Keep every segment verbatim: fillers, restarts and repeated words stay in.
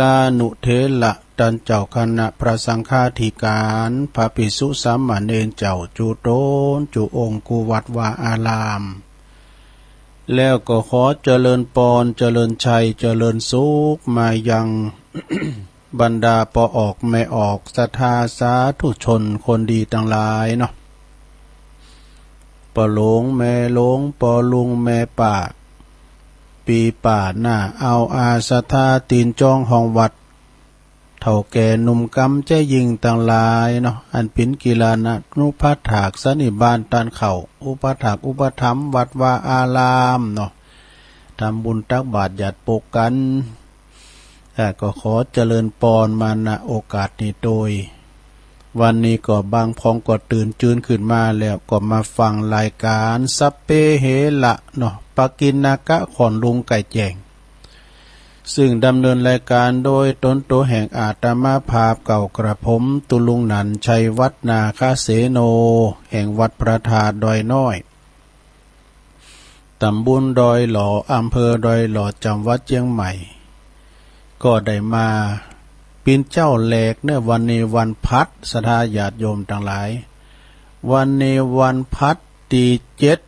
ลานุเถระ ต้านเจ้าคณะพระสังฆาธิการ พระภิกษุสามเณรเจ้า จุ๊ตนจุ๊องค์ กู้วัดวาอาราม แล้วก็ขอเจริญปอน เจริญชัย เจริญสุข มายัง บรรดาป้อออกแม่ออก ศรัทธาสาธุชนคนดีตังหลายเนาะ ป้อหลวงแม่หลวง ป้อลุงแม่ป้า ปี้ป้าน้าอาวอา ศรัทธาตี๋นจองห้องวัด เฒ่าแก่หนุ่มกำใจ๋ญิงตังหลายเนาะ อันเป๋นกิลานานุปัฏฐากสันนิบาตต้านเข้า อุปัฏฐากอุปถัมภ์วัดวาอารามเนาะ ทำบุญตักบาตรญาติปกกัน อ่า ก็ขอเจริญปอนมา ณ โอกาสนี้โตย วันนี้ก็บางพองก็ตื่นจืนขึ้นมาแล้ว ก็มาฟังรายการสัพเพเหระเนาะ ปกิณณกะขอนลุงไก่แจ้ง ซึ่งดำเนินรายการโดยตนโตแห่งอาตมาภาพเก่ากระผม ตุลุงหนันชัยวัฒนาคเสโน แห่งวัดพระธาตุดอยน้อย ตำบลดอยหล่อ อำเภอดอยหล่อ จังหวัดเจียงใหม่ ก็ได้มาเป๋นเจ้าแรกเนาะ วันนี้วันพฤหัส ศรัทธาญาติโยมตังหลาย วันนี้วันพฤหัส ตี้เจ็ด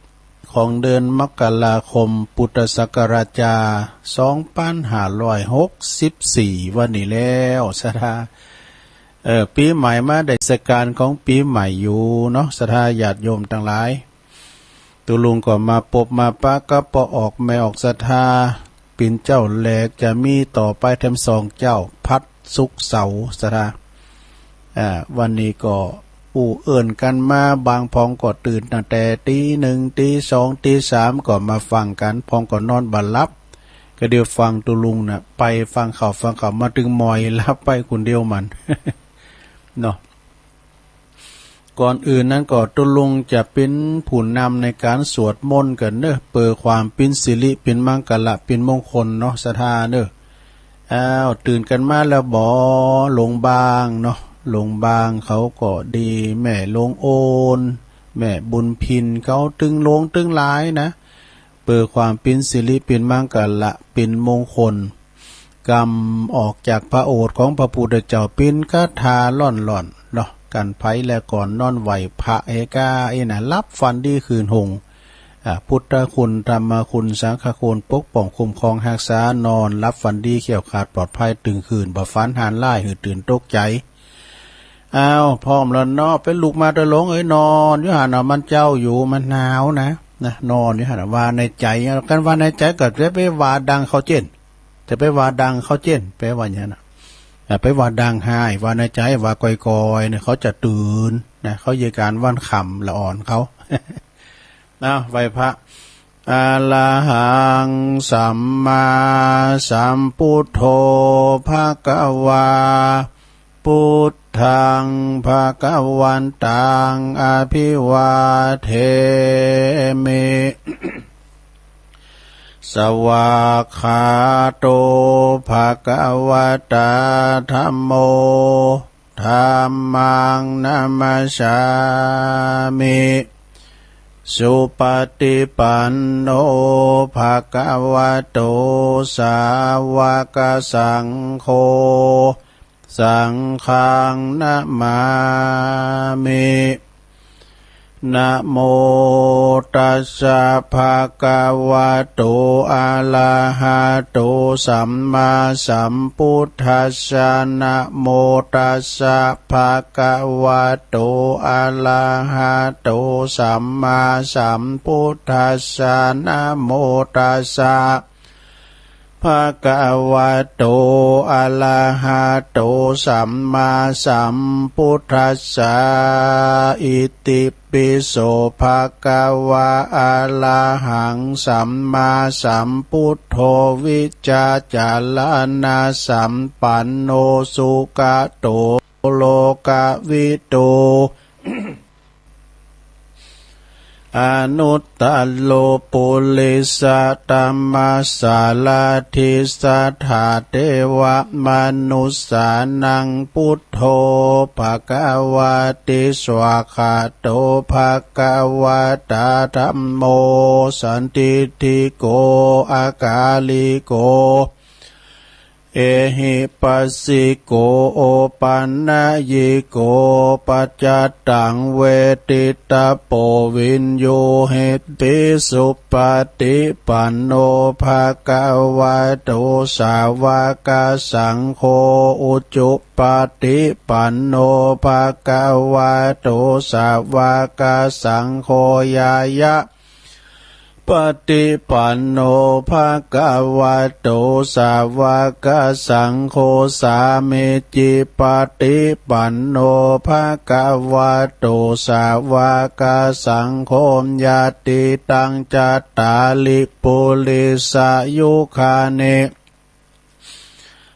ของเดือนมกราคม พุทธศักราชจ๋า สองปันห้าร้อยหกสิบสี่ วันนี้แล้ว ศรัทธา เออ ปี๋ใหม่มาได้เทศกาลของปี๋ใหม่อยู่เนาะ ศรัทธาญาติโยมตังหลาย ตุลุงก็มาปบมาปะกับป้อออกแม่ออกศรัทธา เป๋นเจ้าแรก จะมีต่อไปแถมสองเจ้า พฤหัส ศุกร์ เสาร์ ศรัทธา อ่า วันนี้ก็อู้เอิ้นกั๋นมา บางพองก็ตื่นตั้งแต่ตี๋หนึ่ง ตี๋สอง ตี๋สาม ก็มาฟังกั๋น พองก็นอนบ่หลับ ก็เดี๋ยวฟังตุลุงน่ะ ไปฟังเขาฟังเขา มาตึงมอยหลับไปคนเดียวมัน เนาะ ก่อนอื่นนั้นก็ตุลุงจะเป๋นผู้นำในการสวดมนต์กั๋นเนาะ เปื้อความเป๋นสิริ เป๋นมังคละ เป๋นมงคลเนาะ ศรัทธาเนาะ อ้าว ตื่นกั๋นมาแล้วบ่ ลุงบางเนาะ ลุงบางเขาก็ดี แม่หลวงโอน แม่บุญพิน เขาตึงหลวงตึงหลายนะ เปื้อความเป๋นสิริ เป๋นมังคละ เป๋นมงคล กำออกจากพระโอษฐ์ของพระพุทธเจ้า เป๋นคาถาล่อนๆ เนาะ กั๋นไปแล้วก่อนนอนไหว้พระเฮกา อี้นะ หลับฝันดีคืนหง อ่า พุทธคุณ ธรรมคุณ สังฆคุณ ปกป้องคุ้มครองฮักษา นอนหลับฝันดี แคล้วคลาดปลอดภัย ตึงคืนบ่ฝันฮ้านฮ้าย หื้อตื่นตกใจ๋ อ้าว พร้อมแล้วเนาะ ไปลุกมาเต๊อะหลวงเอ้ย นอนอยู่หั้นน่ะ มันเจ้าอยู่ มันหนาวนะ นะ นอนอยู่หั้นน่ะ ว่าในใจ๋ กั๋นว่าในใจ๋ก็จะไปว่าดังเขาเจ้น จะไปว่าดังเขาเจ้น แปลว่าอย่างนั้นน่ะ อ่ะ ไปว่าดังฮ้าย ว่าในใจ๋ ว่าก่อยๆ เนี่ย เขาจะตื่นนะ เขาเยียะก๋านวันค่ำละอ่อนเขา นะ ไหว้พระ อะระหัง สัมมาสัมพุทโธ ภะคะวา พุทธัง ภะคะวันตัง อะภิวาเทมิ สวากขาโต ภะคะวะตา ธัมโม ธัมมัง นะมัสสามิ สุปะติปันโน ภะคะวะโต สาวะกะสังโฆ สังฆัง นะมามิ นะโมตัสสะ ภะคะวะโต อะระหะโต สัมมาสัมพุทธัสสะ นะโมตัสสะ ภะคะวะโต อะระหะโต สัมมาสัมพุทธัสสะ นะโมตัสสะ ภะคะวะโต อะระหะโต สัมมาสัมพุทธัสสะ อิติปิโส ภะคะวะ อะระหัง สัมมาสัมพุทโธ วิจจารณสัมปันโน สุขะโต โลกะวิทู อนุตตโร ปุริสะธัมมะสารถิ สัทธาเทวะมนุสสานัง พุทโธ ภะคะวะติ สวากขาโต ภะคะวะตา ธัมโม สันทิฏฐิโก อะกาลิโก ehipassiko opanayiko paccattaṃ veditabbo viññūhīti. Supaṭipanno bhagavato sāvakasaṅgho, ujupaṭipanno bhagavato sāvakasaṅgho, ñāya paṭipanno bhagavato sāvakasaṅgho, sāmīcipaṭipanno bhagavato sāvakasaṅgho, yadidaṃ cattāri purisayugāni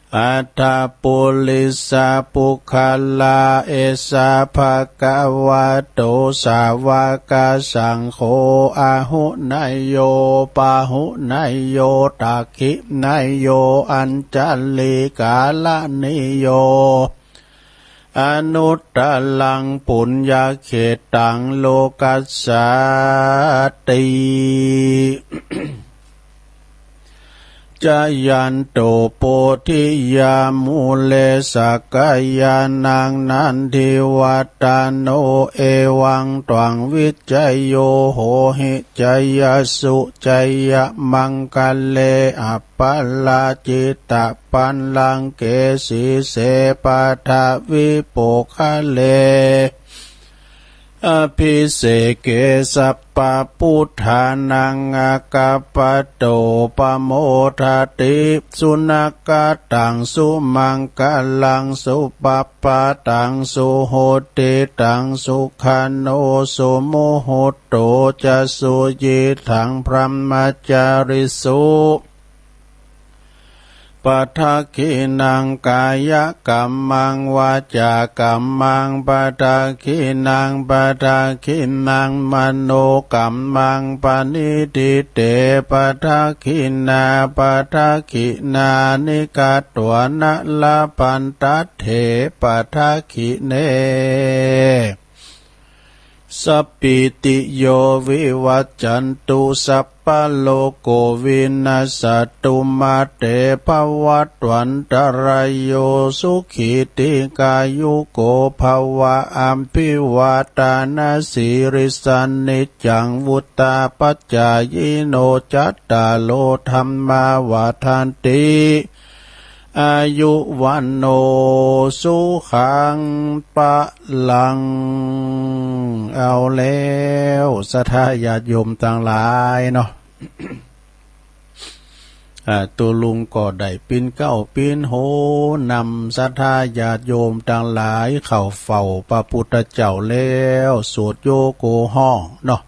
aṭṭha purisapuggalā, esa bhagavato sāvakasaṅgho, āhuneyyo pāhuneyyo dakkhiṇeyyo añjalikaraṇīyo anuttaraṃ puññakkhettaṃ lokassāti. Jayanto bodhiyā mūle sakyānaṃ nandivaḍḍhano, evaṃ tvaṃ vijayo hohi jayassu jayamaṅgale, aparājitapallaṅke sīse paṭhavipokkhare abhiseke sabbabuddhānaṃ aggappatto pamodati. Sunakkhattaṃ sumaṅgalaṃ supabhātaṃ suhuṭṭhitaṃ, sukhaṇo sumuhutto ca suyiṭṭhaṃ brahmacārisu. Padakkhiṇaṃ kāyakammaṃ vācākammaṃ padakkhiṇaṃ, padakkhiṇaṃ manokammaṃ paṇidhī te padakkhiṇā, padakkhiṇāni katvāna labhantatthe padakkhiṇe. Sabbītiyo vivajjantu, sabbarogo vinassatu, mā te bhavatvantarāyo, sukhī dīghāyuko bhava. Abhivādanasīlissa niccaṃ vuḍḍhāpacāyino, cattāro dhammā vaḍḍhanti, āyu vaṇṇo sukhaṃ balaṃ. เอาแล้ว ศรัทธาญาติโยมตังหลายเนาะ อ่า ตัวลุงก็ได้ปิ้นเก๊าปิ้นโหนำศรัทธาญาติโยมตังหลายเข้าเฝ้าพระพุทธเจ้าแล้ว สวดโยโกห้องเนาะ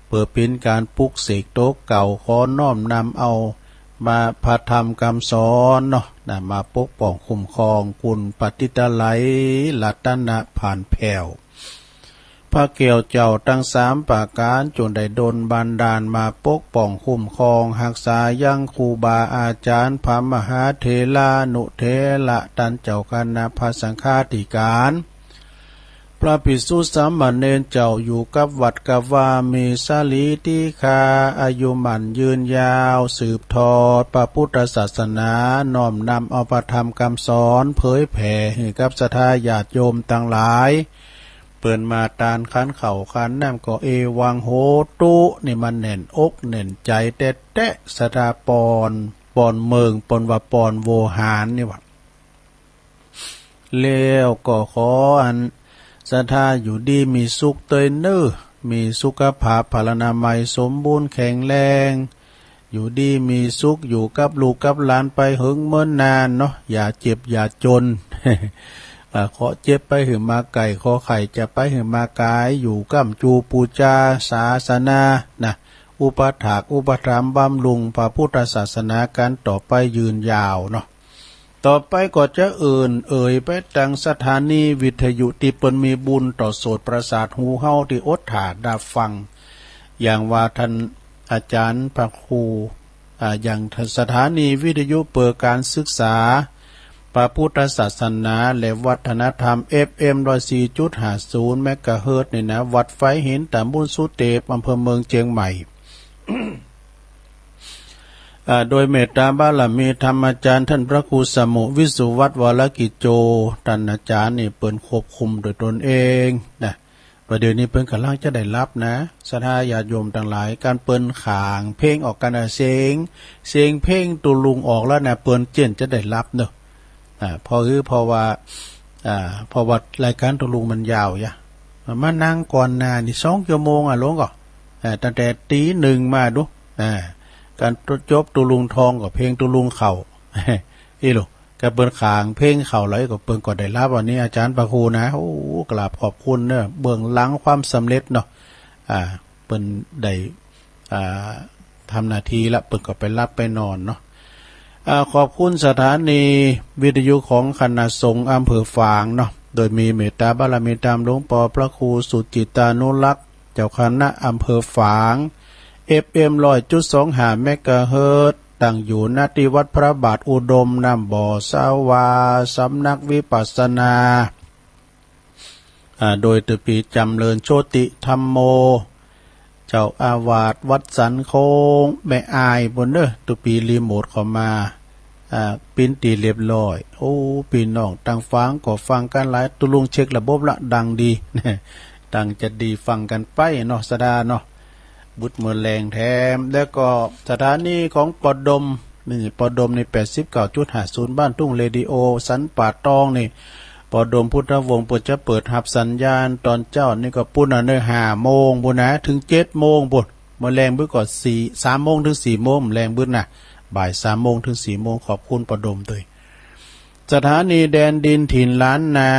เพื่อเป็นการปลุกเสกตัวเก่า ขอน้อมนำเอามาพระธรรมคำสอนเนาะ นะ มาปกป้องคุ้มครองคุณปฏิตไลยรัตนผ่านแผ่ว พระแก้วเจ้าทั้งสามประการ จงได้ดลบันดาลมาปกป้องคุ้มครองรักษายังครูบาอาจารย์ พระมหาเถรานุเถระ ต้านเจ้าคณะพระสังฆาธิการ พระภิกษุสามเณรเจ้าอยู่กับวัดกับวา มีสรีติขาอายุมั่นยืนยาว สืบทอดพระพุทธศาสนา น้อมนำเอาพระธรรมคำสอน เผยแผ่ให้กับศรัทธาญาติโยมตังหลาย เปิ้นมาตานขันข้าวขันน้ำก็ เอวังโหตุ นี่มันแน่นอกแน่นใจแต๊ๆ ศรัทธาปอน ปอนเมือง ปอนว่าปอนโวหารนี่หว่า แล้วก็ขออันศรัทธาอยู่ดีมีสุขเตยเน้อ มีสุขภาพพลานามัยสมบูรณ์แข็งแรง อยู่ดีมีสุข อยู่กับลูกกับหลานไปเหิงเมินนานเนาะ อย่าเจ็บอย่าจน อ่า เคาะเจ็บไปหื้อมาไก่ เคาะไข้จะไปหื้อมากาย อยู่ก้ำจูปูจาศาสนานะ อุปถากอุปถัมภ์บำรุงพระพุทธศาสนากันต่อไปยืนยาวเนาะ ต่อไปก็จะเอ่ย เอ่ยไปตังสถานีวิทยุตี้เปิ้นมีบุญต่อโสตประสาทหูเฮาตี้อดถ้าดาฟัง อย่างว่าท่านอาจารย์พระครู อ่า อย่างสถานีวิทยุเพื่อการศึกษาพระพุทธศาสนาและวัฒนธรรม เอฟเอ็ม ร้อยสี่จุดห้าศูนย์ เมกะเฮิรตซ์นี่นะ วัดไฟหิน ตำบลสุเตป อำเภอเมืองเชียงใหม่ อ่า โดยเมตตาบารมีธรรมอาจารย์ท่านพระครูสมุวิสุวัตวรกิจโจ ท่านอาจารย์นี่เปิ้นควบคุมโดยตนเองนะ ประเดี๋ยวนี้เปิ้นกำลังจะได้หลับนะ ศรัทธาญาติโยมทั้งหลาย การเปิ้นขางเพลงออกกันนะ เสียง เสียงเพลงตุลุงออกแล้วนะ เปิ้นเจียนจะได้หลับเนอะ อ่า เพราะหือ เพราะว่า อ่า เพราะว่ารายการตุลุงมันยาวอย่ะ มานั่งก่อนหน้านี่สองชั่วโมงอ่ะ หลวงก็ อ่า ตั้งแต่ตีหนึ่งมาดู อ่า การจบตุลุงทองกับเพลงตุลุงเขา อีหลู ก็เปิ้นขางเพลงเขาแล้วก็เปิ้นก็ได้หลับ วันนี้อาจารย์พระครูนะ โอ้ กราบขอบคุณเนอะ เบื้องหลังความสำเร็จเนาะ อ่า เปิ้นได้ อ่า ทำหน้าที่ละ เปิ้นก็ไปหลับไปนอนเนาะ อ่า ขอบคุณสถานีวิทยุของคณะสงฆ์อำเภอฝางเนาะ โดยมีเมตตาบารมีธรรมหลวงปอพระครูสุจิตานุรักษ์ เจ้าคณะอำเภอฝาง เอฟเอ็ม ร้อยจุดสองห้า เมกะเฮิรตซ์ ตั้งอยู่ ณ ที่วัดพระบาทอุดม น้ำบ่อสาวา สำนักวิปัสสนา อ่า โดยตุปีจำเริญโชติธรรมโม เจ้าอาวาสวัดสันโค้งแม่อายบนเด้อ ตุปีรีโมทเข้ามา อ่า ปิ้นตีเรียบร้อย โอ้ พี่น้องต่างฝางก็ฟังกันหลาย ตุลุงเช็คระบบละดังดี ดังจะดีฟังกันไปเนาะ ศรัทธาเนาะ บุดเมือแรงแถม แล้วก็สถานีของปอดม นี่ปอดมนี่ แปดสิบเก้าจุดห้าศูนย์ บ้านทุ่งเรดิโอ สันป่าตองนี่ ปอดมพุทธวงศ์เปิ้นจะเปิดหับสัญญาณตอนเจ้านี่ก็ปุ้นน่ะเนอะ ห้าโมงปุ้นนะ ถึงเจ็ดโมงปุ้น เมือแรงบึดก็สี่ สามโมงถึงสี่โมง แรงบึดนะ บ่ายสามโมงถึงสี่โมง ขอบคุณปอดมด้วย สถานีแดนดินถิ่นล้านนา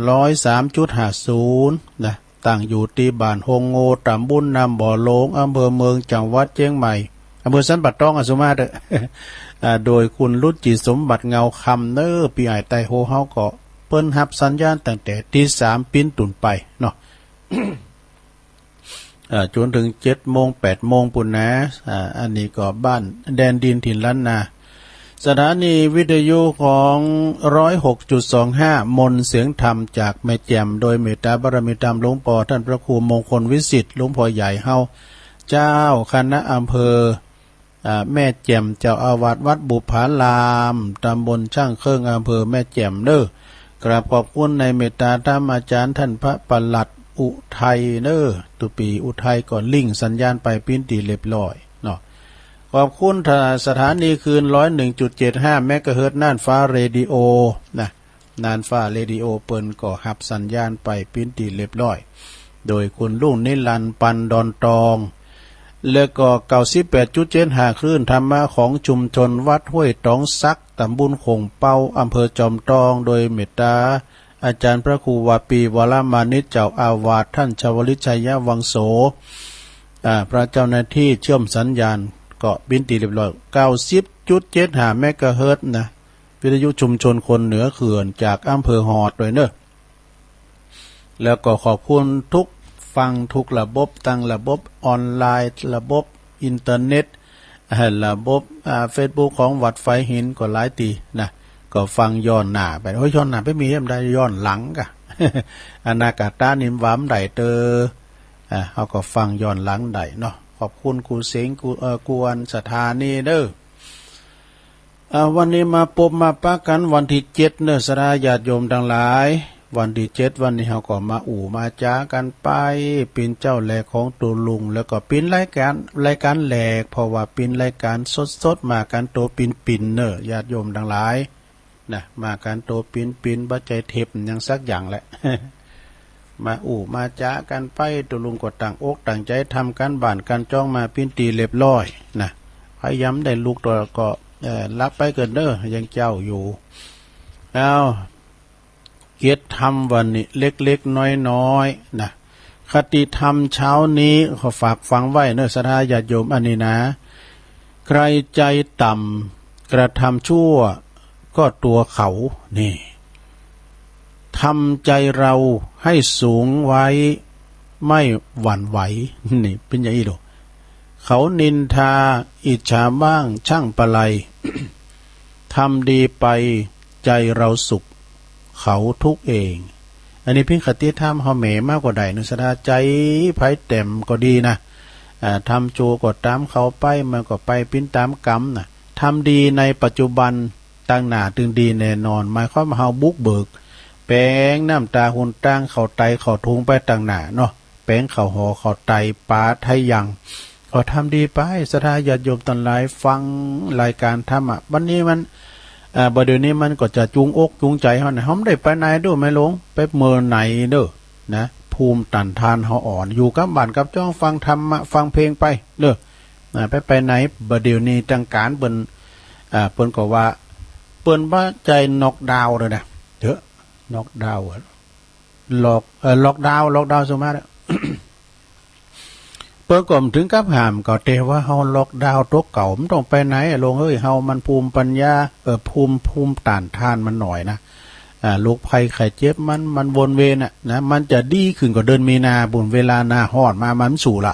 ร้อยสามจุดห้าศูนย์ นะ ตั้งอยู่ที่บ้านฮงโง ตำบลน้ำบ่อโลง อำเภอเมือง จังหวัดเชียงใหม่ อำเภอสันป่าตองอะ สุมาเถอะ อ่า โดยคุณรุจิสมบัติเงาคำเนอะ ปีอ้ายไตโฮเฮาก็เปิ้นหับสัญญาณตั้งแต่ตีสามปิ้นตุ่นไปเนาะ อ่า จนถึงเจ็ดโมง แปดโมงปุ้นนะ อ่า อันนี้ก็บ้านแดนดินถิ่นล้านนา สถานีวิทยุของ ร้อยหกจุดสองห้า มนต์เสียงธรรมจากแม่แจ่ม โดยเมตตาบารมีธรรมหลวงปอท่านพระครูมงคลวิสิทธิ์ หลวงพ่อใหญ่เฮา เจ้าคณะอำเภอ อ่า แม่แจ่ม เจ้าอาวาสวัดบุพาราม ตำบลช่างเครื่อง อำเภอแม่แจ่มเนอะ กราบขอบคุณในเมตตาธรรมอาจารย์ท่านพระปลัดอุทัยเนอะ ตุปีอุทัยก็ลิงก์สัญญาณไปปิ้นตีเรียบร้อยเนาะ ขอบคุณสถานีคลื่น ร้อยหนึ่งจุดเจ็ดห้า เมกะเฮิรตซ์ น่านฟ้าเรดิโอ นะ น่านฟ้าเรดิโอเปิ้นก็หับสัญญาณไปปิ้นตีเรียบร้อย โดยคุณลุงนิรันดร์ ปันดอนตอง แล้วก็ เก้าสิบแปดจุดเจ็ดห้า คลื่นธรรมะของชุมชนวัดห้วยตองสัก ตำบลโข่งเป้า อำเภอจอมตอง โดยเมตตาอาจารย์พระครูวาปี วรมานิจ เจ้าอาวาส ท่านชวลิต ชัยวังโส อ่า พระเจ้าหน้าที่เชื่อมสัญญาณ ก็ปิ้นตีเรียบร้อย เก้าสิบจุดเจ็ดห้า เมกะเฮิรตซ์ นะ วิทยุชุมชนคนเหนือเขื่อน จากอำเภอฮอดด้วยเนอะ แล้วก็ขอบคุณทุกฟังทุกระบบ ทั้งระบบออนไลน์ ระบบอินเทอร์เน็ต อ่า ระบบ อ่า เฟซบุ๊กของวัดไฟหินก็หลายตีนะ ก็ฟังย้อนหน้าไป โอ้ย ย้อนหน้าไปมีเอ็มได้ ย้อนหลังกะ อนาคตานิมวามได้เตอ อ่า เฮาก็ฟังย้อนหลังได้เนาะ ขอบคุณครูเสง ครู เอ่อ ครูอันสถานีเด้อ อ่า วันนี้มาปบมาปะกันวันที่เจ็ดเนอะ ศรัทธาญาติโยมทั้งหลาย วันที่เจ็ดวันนี้เฮาก็มาอู้มาจ๋ากันไป ปิ้นเจ้าแรกของตุลุง แล้วก็ปิ้นรายการ รายการแรก เพราะว่าปิ้นรายการสดๆ มากันโตปิ้นๆ เนอะ ญาติโยมทั้งหลาย นะ มากันโตปิ้นๆ บ่ใจ้เทปหยังสักอย่างแหละ มาอู้มาจ๋ากันไป ตุลุงก็ตั้งอกตั้งใจ๋ทำก๋านบ้านก๋านจ้องมาปิ้นตีเรียบร้อยนะ พยายามได้ลุกตัวก็ เอ่อ หลับไปเกินเด้อ ยังเจ้าอยู่ เอา เกียรติธรรมวันนี้เล็กๆ น้อยๆ นะ คติธรรมเช้านี้ขอฝากฟังไว้เนอะ ศรัทธาญาติโยม อันนี้นะ ใครใจต่ำกระทำชั่วก็ตัวเขา นี่ ทำใจเราให้สูงไว้ไม่หวั่นไหว นี่ เป็นอย่างนี้ดู เขานินทาอิจฉาบ้างช่างประไล ทำดีไปใจเราสุข เขาทุกข์เอง อันนี้เพียงคติธรรมเฮาแหมมาก็ได้เนอะ ศรัทธา ใจไผแจ่มก็ดีนะ อ่า ทำชั่วก็ตามเขาไป มันก็ไปเป็นตามกรรมนะ ทำดีในปัจจุบัน ตั้งหน้าตึงดีแน่นอน หมายความว่าเฮาบุกเบิก แป๋งน้ำตาหนตาง เข้าไตเข้าถุงไปตั้งหน้าเนาะ แป๋งเข้าหอเข้าไต ปาไทยัง ก็ทำดีไป ศรัทธาญาติโยมตังหลาย ฟังรายการธรรมะ บัดนี้มัน อ่า บัดเดี๋ยวนี้มันก็จะจูงอกจูงใจเฮานะ เฮาบ่ได้ไปไหนเด้อแม่หลวง ไปเมือไหนเด้อ นะ ภูมิต้านทานเฮาอ่อน อยู่กับบ้านกับจ้อง ฟังธรรมะ ฟังเพลงไปเด้อ นะ ไปไปไหน บัดเดี๋ยวนี้ทางการเปิ้น อ่า เปิ้นก็ว่า เปิ้นบ่ใจ้น็อกดาวน์เลยนะ เถอะ น็อกดาวน์อะ ล็อก เอ่อ ล็อกดาวน์ ล็อกดาวน์ สมมาตรอะ เปิ้นก็บ่ถึงกับห้าม ก็แต่ว่าเฮาล็อกดาวน์ตัวเก่า มันต้องไปไหนอะ หลวงเอ้ย เฮามันภูมิปัญญา เอ่อ ภูมิ ภูมิต้านทานมันน้อยนะ อ่า โรคภัยไข้เจ็บมัน มันวนเวียนน่ะนะ มันจะดีขึ้นก็เดือนมีนาปู้น เวลาหน้าฮ้อนมา มันบ่สู้ละ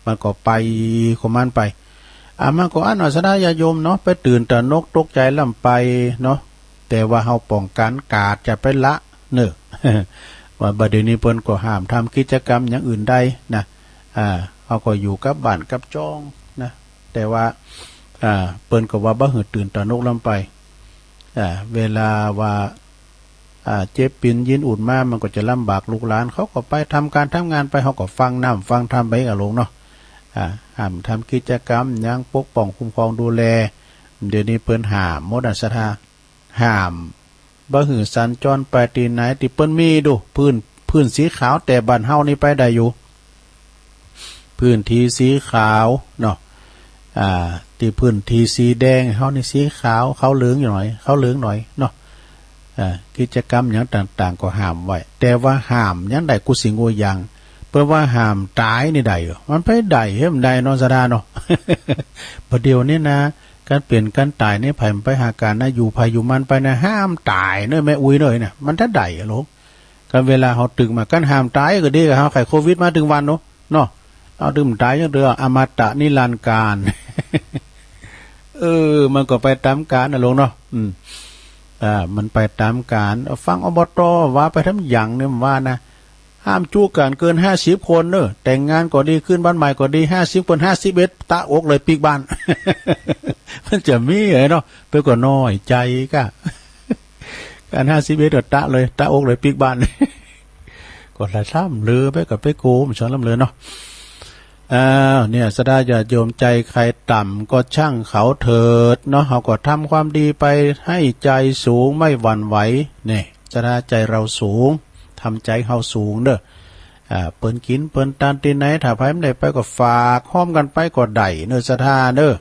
มันก็ไปของมันไป อ่า มันก็อันว่า ศรัทธาญาติโยมเนาะ ไปตื่นตระหนกตกใจล้ำไปเนาะ แต่ว่าเฮาป้องกัน กาดจะไปละเนอะ ว่าบัดเดี๋ยวนี้เปิ้นก็ห้ามทำกิจกรรมอย่างอื่นได้นะ อ่า เฮาก็อยู่กับบ้านกับจ้องนะ แต่ว่า อ่า เปิ้นก็ว่าบ่หื้อตื่นตระหนกล้ำไป อ่า เวลาว่า อ่า เจ็บปินยินอุ่นมา มันก็จะลำบากลูกหลาน เขาก็ไปทำการทำงานไป เฮาก็ฟังน้ำฟังธรรมไปอะหลวงเนาะ อ่า ห้ามทำกิจกรรมหยังปกป้องคุ้มครองดูแล เดี๋ยวนี้เปิ้นห้ามหมดอะ ศรัทธา ห้าม บ่หื้อสัญจรไปตี้ไหน ตี้เปิ้นมีดู พื้น พื้นสีขาว แต่บ้านเฮานี่ไปได้อยู่ พื้นที่สีขาวเนาะ อ่า ตี้พื้นที่สีแดง เฮานี่สีขาว ขาวเหลืองอยู่หน่อย ขาวเหลืองหน่อยเนาะ อ่า กิจกรรมหยังต่างๆ ก็ห้ามไว้ แต่ว่าห้ามหยังได้กู้สิ่งกู้อย่าง เปิ้นว่าห้ามต๋ายนี่ได้เหรอ มันไปได้เหรอ มันได้เนาะ ศรัทธาเนาะ ประเดี๋ยวนี้นะ การเปลี่ยนการต๋ายนี่ ไผมันไปหาการนะ อยู่ไผอยู่มันไปนะ ห้ามต๋ายเนอะ แม่อุ๊ยเนอะนะ มันจะได้เหรอหลวง กันเวลาเฮาตึกมา กันห้ามต๋ายก็ดี กับเฮาไข้โควิดมาตึงวันเนาะ เนาะ เอาตึงต๋ายจังเด้อ อมตะนิรันดร์กาล เออ มันก็ไปต๋ามกาลนะหลวงเนาะ อืม อ่า มันไปต๋ามกาล ฟัง อบต. ว่าไปทำหยังเนี่ย มันว่านะ ห้ามจู๊กันเกินห้าสิบคนเนอะ แต่งงานก็ดี ขึ้นบ้านใหม่ก็ดี ห้าสิบคน ห้าสิบเอ็ด ตะอกเลยปิ๊กบ้าน มันจะมีเหรอเนาะ เปิ้นก็น้อยใจ๋กะ กันห้าสิบเอ็ด ก็ตะเลย ตะอกเลยปิ๊กบ้าน ก็ละซ้ำเลย ไปก็ไปโกมสอนล้ำเลยเนาะ อ้าว เนี่ย ศรัทธาญาติโยม ใจ๋ใครต่ำก็ช่างเขาเถิดเนาะ เฮาก็ทำความดีไป ให้ใจ๋สูงไม่หวั่นไหว เนี่ย ศรัทธาใจ๋เฮาสูง ทำใจ๋เฮาสูงเด้อ อ่า เปิ้นกิ๋นเปิ้นตานตี้ไหน ถ้าไผบ่ได้ไปก็ฝากฮ้อมกันไปก็ได้เนอะ ศรัทธาเนอะ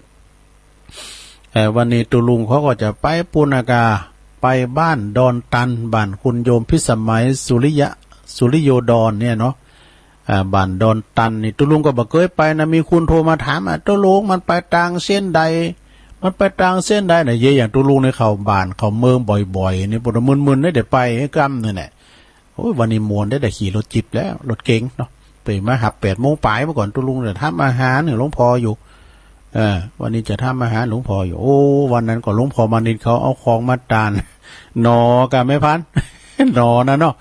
เอ่อ วันนี้ตุ๊ลุงเขาก็จะไปปูนากา ไปบ้านดอนตัน บ้านคุณโยมพิสมัย สุริยะ สุริโยดรเนี่ยเนาะ อ่า บ้านดอนตันนี่ตุ๊ลุงก็บ่เกยไปนะ มีคนโทรมาถาม อ่ะ ตุ๊ลุงมันไปตางเส้นใด มันไปตางเส้นใดนะ เยอะอย่างตุ๊ลุงนี่เข้าบ้านเข้าเมืองบ่อยๆ นี่ ปวดมึนๆ ได้แต่ไปให้กำนี่แหละ โอ้ย วันนี้ม่วนได้แต่ขี่รถจิ๊บแล้ว รถเก๋งเนาะ ไปมาหับแปดโมงป๋าย เมื่อก่อนตุ๊ลุงจะทำอาหารให้หลวงพ่ออยู่ เออ วันนี้จะทำอาหารหลวงพ่ออยู่ โอ้ วันนั้นก็หลวงพ่อมานิดเขาเอาของมาตาน หน่อกะแม่พัน หน่อนะเนาะ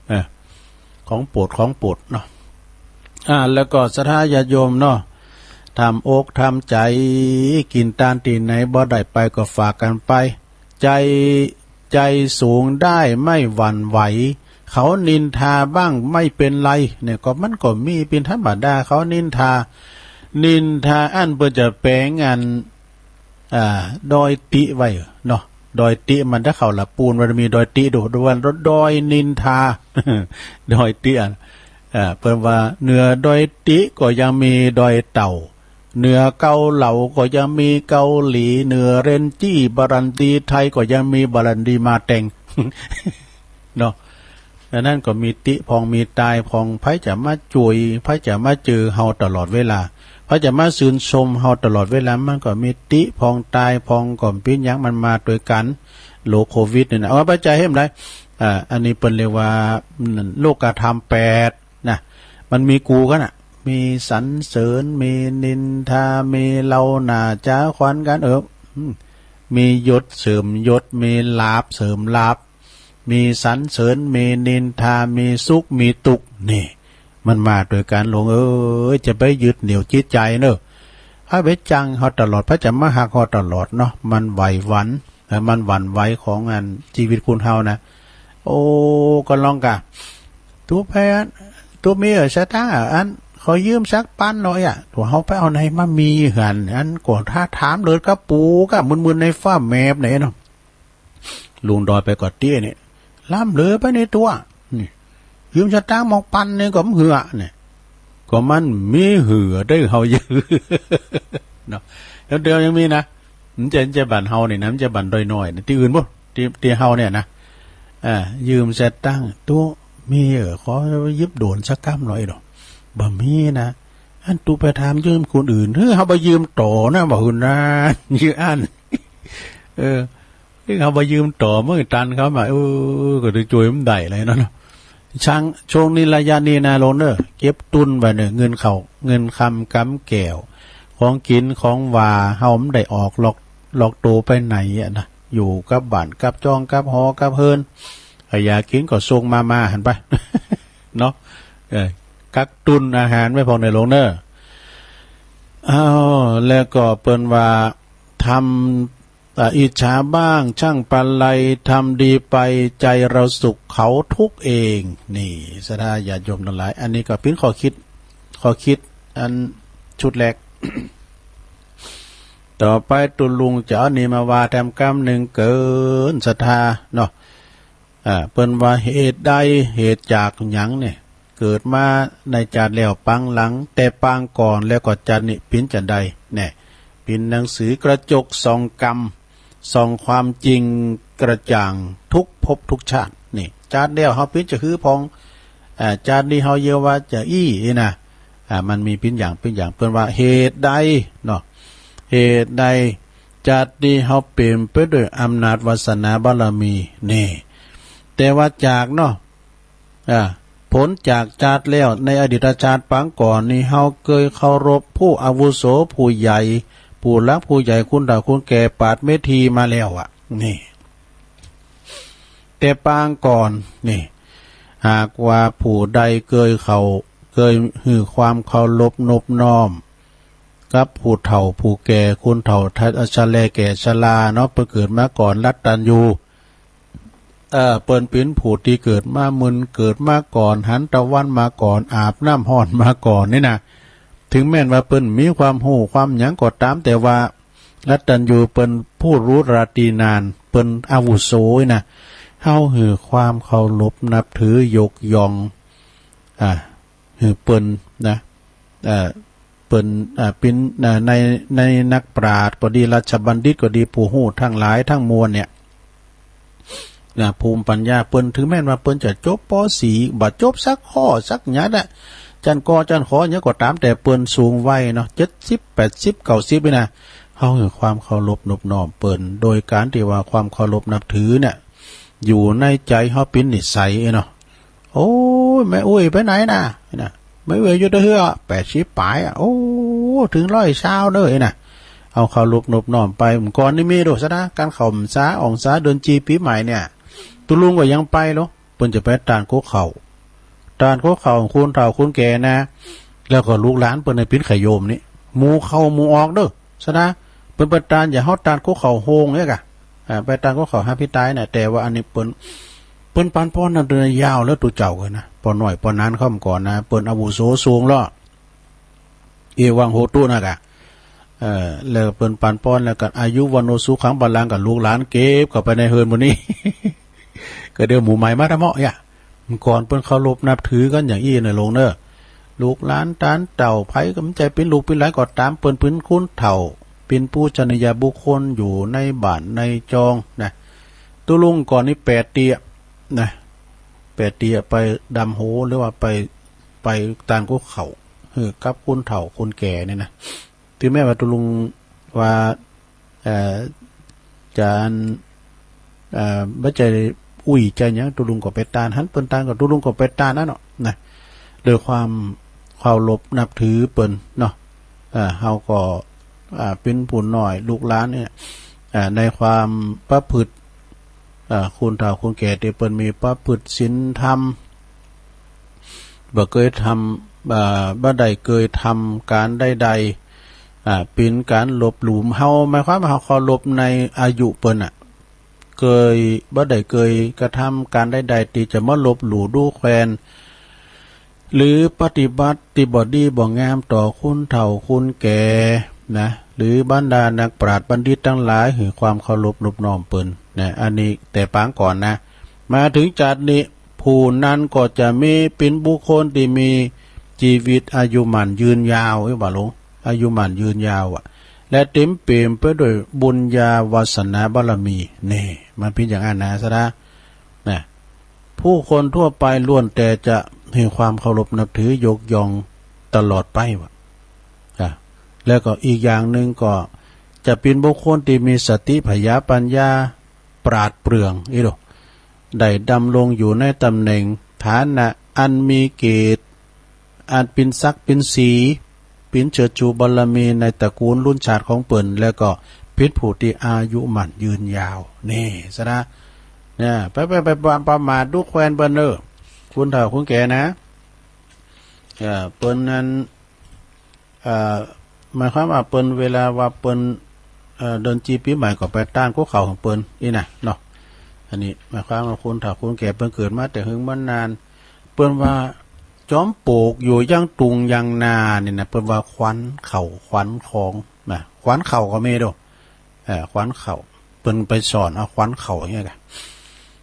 เออ ของโปรด ของโปรดเนาะ อ่า แล้วก็ศรัทธาญาติโยมเนาะ ทำอกทำใจ๋ กิ๋นตานตี้ไหนบ่ได้ไปก็ฝากกันไป ใจ๋ ใจ๋สูงได้ไม่หวั่นไหว เขานินทาบ้างไม่เป็นไร เนี่ย ก็มันก็มีเป๋นธรรมดา เขานินทา นินทาอันเปิ้นจะแป๋งอัน อ่า ดอยติไว้เนาะ ดอยติมันถ้าเข้าละปูน มันมีดอยติดู ดูว่าดอยนินทา ดอยติอัน อ่า เปิ้นว่าเหนือดอยติก็ยังมีดอยเต่า เหนือเกาเหลาก็ยังมีเกาหลี เหนือเรนจี้บารันดีไทยก็ยังมีบารันดีมาแตง เนาะ ดังนั้นก็มีติพองมีตายพอง ไผจะมาจ่วย ไผจะมาเจอเฮาตลอดเวลา ไผจะมาชื่นชมเฮาตลอดเวลา มันก็มีติพองตายพอง ก็เป๋นหยัง มันมาด้วยกัน โรคโควิดนี่นะ เอามาปัจจัยให้มันได้ อ่า อันนี้เปิ้นเรียกว่า อืม โลกธรรมแปด นะ มันมีกูกั๋นอะ มีสรรเสริญ มีนินทา มีเล่าหน้าจ๋าขวัญกั๋น เออ อืม มียศเสริมยศ มีลาภเสริมลาภ มีสรรเสริญ มีนินทา มีสุข มีตุ๊กข์ นี่ มันมาด้วยกัน หลวงเอ้ย จะไปยึดเหนี่ยวจิตใจเนอะ เอาไปจังเขาตลอด พระจะมาหักเขาตลอดเนาะ มันไหวหวั่น เอ่อ มันหวั่นไหวของอันชีวิตคนเฮานะ โอ้ ก็ลองกะ ตุ๊ไปอัน ตุ๊มีเออสตางค์อ่ะ อัน ขอยืมสักปันหน่อยอ่ะ ตัวเขาไปเอาไหนมามีหัน อันก็ถ้าถามเลยกะปูกะมึนๆในฟ้าแมบไหนเนาะ ลุงดอยไปก่อเตี้ยนี่ ล้ำเหลือไปในตัว นี่ ยืมสตางค์หมอกปันนี่ก็บ่เหือนี่ ก็มันมีเหือได้เฮายืม เนาะ แล้วเดี๋ยวยังมีนะ มันจะ มันจะบ้านเฮานี่นะ มันจะบ้านดอยน้อยนะ ที่อื่นบ่ ที่ ที่เฮาเนี่ยนะ อ่า ยืมสตางค์ ตุ๊มีเออ ขอยืมโดนสักกำหน่อยดอก บ่มีนะ อันตุ๊ไปถามยืมคนอื่น เฮ้ย เฮาบ่ยืมต่อนะ บ่หื้อนะ ยืมอัน เออ เฮาบ่ยืมต่อ เมื่อตันเขามา เออ ก็จะช่วยมันได้เลยเนาะ ช่าง ช่วงนี้ระยะนี้นะ หลวงเนอะ เก็บตุนไว้เนอะ เงินเข้า เงินคำกำแก้ว ของกินของว่า เฮามันได้ออกหลอก หลอกโตไปไหนอะนะ อยู่กับบ้านกับจองกับหอกับเฮือน ถ้าอยากกินก็ส่งมา มาหันไป เนาะ เออ กักตุนอาหารไว้พร้อมเนอะ หลวงเนอะ อ้าว แล้วก็เปิ้นว่า ทำ อ่ะ อิจฉาบ้าง ช่างปานไร ทำดีไป ใจเราสุข เขาทุกข์เอง นี่ ศรัทธาญาติโยมทั้งหลาย อันนี้ก็เป๋นข้อคิด ข้อคิดอันชุดแรก ต่อไปตุ๊ลุงจะเอานี่มาว่าแถมกำนึ่งเกินศรัทธาเนาะ อ่า เปิ้นว่าเหตุใด เหตุจากหยังเนี่ย เกิดมาในจาติแล้วปางหลัง แต่ปางก่อนแล้วก็จาตินี้เป๋นจั่งใด แน่ เป๋นหนังสือกระจกส่องกรรม ส่องความจริงกระจ่างทุกภพทุกชาติ นี่ จาติแล้วเฮาเป๋นจะหื้อพอง อ่า จาตินี้เฮาเยียะว่าจะอี้นี่นะ อ่า มันมีเป๋นอย่างเป๋นอย่าง เปิ้นว่าเหตุใดเนาะ เหตุใด จาตินี้เฮาเป๋นไปด้วยอำนาจวาสนาบารมี นี่ แต่ว่าจากเนาะ อ่า ผลจากจาติแล้ว ในอดีตชาติปางก่อนนี้ เฮาเกยเคารพผู้อาวุโส ผู้ใหญ่ ผู้หลักผู้ใหญ่ คุณเฒ่าคุณแก่ ปาดเมธีมาแล้วอะ นี่ แต่ปางก่อนนี่ หากว่าผู้ใดเกยเขา เกยหื้อความเคารพนบน้อม กับผู้เฒ่าผู้แก่ คุณเฒ่าชะแลแก่ชราเนาะ เปิ้นเกิดมาก่อน รัตตัญญู เอ่อ เปิ้นเป๋นผู้ตี้เกิดมามึน เกิดมาก่อน หันตะวันมาก่อน อาบน้ำฮ้อนมาก่อนนี่นะ ถึงแม้นว่าเปิ้นมีความฮู้ความหยังก็ต๋าม แต่ว่ารัตตัญญูเปิ้นผู้รู้ราตรีนาน เปิ้นอาวุโสนะ เฮาหื้อความเคารพนับถือยกย่อง อ่า หื้อเปิ้นนะ เอ่อ เปิ้น อ่า เป๋น อ่า ใน ในนักปราชญ์ก็ดี ราชบัณฑิตก็ดี ผู้ฮู้ทั้งหลายทั้งมวลเนี่ย นะ ภูมิปัญญาเปิ้น ถึงแม้นว่าเปิ้นจะจบ ป.สี่ บ่จบสักข้อสักหยังนะ จั่น ก.จั่น ข.หยังก็ต๋าม แต่เปิ้นสูงวัยเนาะ เจ็ดสิบ แปดสิบ เก้าสิบนี่นะ เฮาหื้อความเคารพนบน้อมเปิ้น โดยการตี้ว่าความเคารพนับถือเนี่ย อยู่ในใจ๋เฮาเป๋นนิสัยเนาะ โอ้ย แม่อุ๊ยไปไหนนะ นะ แม่อุ๊ยอยู่ตะเฮือ แปดสิบป๋ายอะ โอ้ ถึงร้อยซาวเด้อนะ เอาเคารพนบน้อมไป ก่อนนี่มีโดษนะ การเข้าพรรษา ออกพรรษา เดือนจี ปีใหม่เนี่ย ตุ๊ลุงก็ยังไปโล เปิ้นจะไปตานกกเข้า ตานกกเข้า คนเฒ่าคนแก่นะ แล้วก็ลูกหลานเปิ้นน่ะเป๋นไข่โยมนี่ หมู่เข้าหมู่ออกเด้อ สะนะ เปิ้นไปตาน อย่าเฮาตานกกเข้าโฮงเนี่ยกะ อ่า ไปตานกกเข้าหาพี่ตายน่ะ แต่ว่าอันนี้เปิ้น เปิ้นปานป้อนนั่นเดือนยาวแล้ว ตุ๊เจ้าเอ้ยนะ ป้อน้อยป้อนานเข้ามาก่อนนะ เปิ้นอาวุโสสูงแล้ว เอวังโหตุนะกะ เอ่อ แล้วเปิ้นปานป้อนแล้วกะ อายุ วัณโณ สุขัง พลัง กะ ลูกหลานเก็บเข้าไปในเฮือนหมู่นี้ ก็เดี๋ยวหมู่ใหม่มาทำเหมาะเนี่ย ก่อนเปิ้นเคารพนับถือกั๋นอย่างอี้เน่อหลวงเน่อ ลูกหลานตานเต้าไผก็บ่ใจ้เป๋นลูกเป๋นหลานก็ต๋าม เปิ้นเป๋นคนเฒ่า เป๋นปูชนียบุคคลอยู่ในบ้านในจองนะ ตุ๊ลุงก่อนนี่แปดเตียนะ แปดเตียไปดำโห หรือว่าไป ไปตานกกเข้า หื้อกับคนเฒ่าคนแก่เนี่ยนะ ถึงแม้ว่าตุ๊ลุงว่า เอ่อ จะ เอ่อ บ่ใจ้อุ๊ยใจ้หยัง ตุ๊ลุงก็ไปตาน หันเปิ้นตานก็ตุ๊ลุงก็ไปตานนั่นเนาะนะ ด้วยความเคารพนับถือเปิ้นเนาะ เอ่อ เฮาก็ อ่า เป๋นผู้น้อยลูกหลานเนี่ย อ่า ในความประพฤติ อ่า คนเฒ่าคนแก่ตี้เปิ้นมีประพฤติศีลธรรม บ่เกยทำ อ่า บ่ได้เกยทำก๋านใดๆ อ่า เป๋นก๋านลบหลู่เฮา หมายความว่าเฮาเคารพในอายุเปิ้นน่ะ เกย บ่ได้เกยกระทำก๋านใดๆ ตี้จะมาลบหลู่ดูแควน หรือปฏิบัติตี้บ่ดีบ่งามต่อคนเฒ่าคนแก่นะ หรือบรรดานักปราชญ์บัณฑิตตังหลายหื้อความเคารพนบน้อมเปิ้นนะ อันนี้แต่ปางก่อนนะ มาเถิงจาตินี้ ผู้นั้นก็จะมีเป๋นบุคคลตี้มีจีวิตอายุหมั้นยืนยาว เอ้ย ว่าหลง อายุหมั้นยืนยาวอะ และเต๋มเป๋มไปด้วยบุญญาวาสนาบารมี นี่ มันเป๋นอย่างนั้นนะ สะดา นะ ผู้คนทั่วไปล้วนแต่จะหื้อความเคารพนับถือยกย่องตลอดไปว่ะ อ่ะ แล้วก็อีกอย่างหนึ่งก็จะเป๋นบุคคลตี้มีสติผญาปัญญาปราดเปรื่อง อีโด ได้ดำรงอยู่ในตำแหน่งฐานะอันมีเกียรติ อันเป๋นศักดิ์เป๋นศรี เป๋นเชื้อชูบารมีในตระกูลลุนชาติของเปิ้น แล้วก็เป๋นผู้ตี้อายุหมั้นยืนยาว นี่ สะดา เนี่ย ไป ไป ไป ประมาทดูแควนเปิ้นเน่อ คนเฒ่าคนแก่นะ เอ่อ เปิ้นนั้น เอ่อ หมายความว่าเปิ้น เวลาว่าเปิ้น เอ่อ เดือนจีปีใหม่ก็ไปต้านคุกเข่าของเปิ้น นี่นะเนาะ อันนี้หมายความว่าคนเฒ่าคนแก่เปิ้นเกิดมาแต่หึงมานาน เปิ้นว่าจอมปลวกอยู่ยังตุงยังนานี่นะ เปิ้นว่าขวัญเข่าขวัญของนะ ขวัญเข่าก็มีโด เอ่อ ขวัญเข่า เปิ้นไปสอนเอาขวัญเข่าอย่างเงี้ยกะ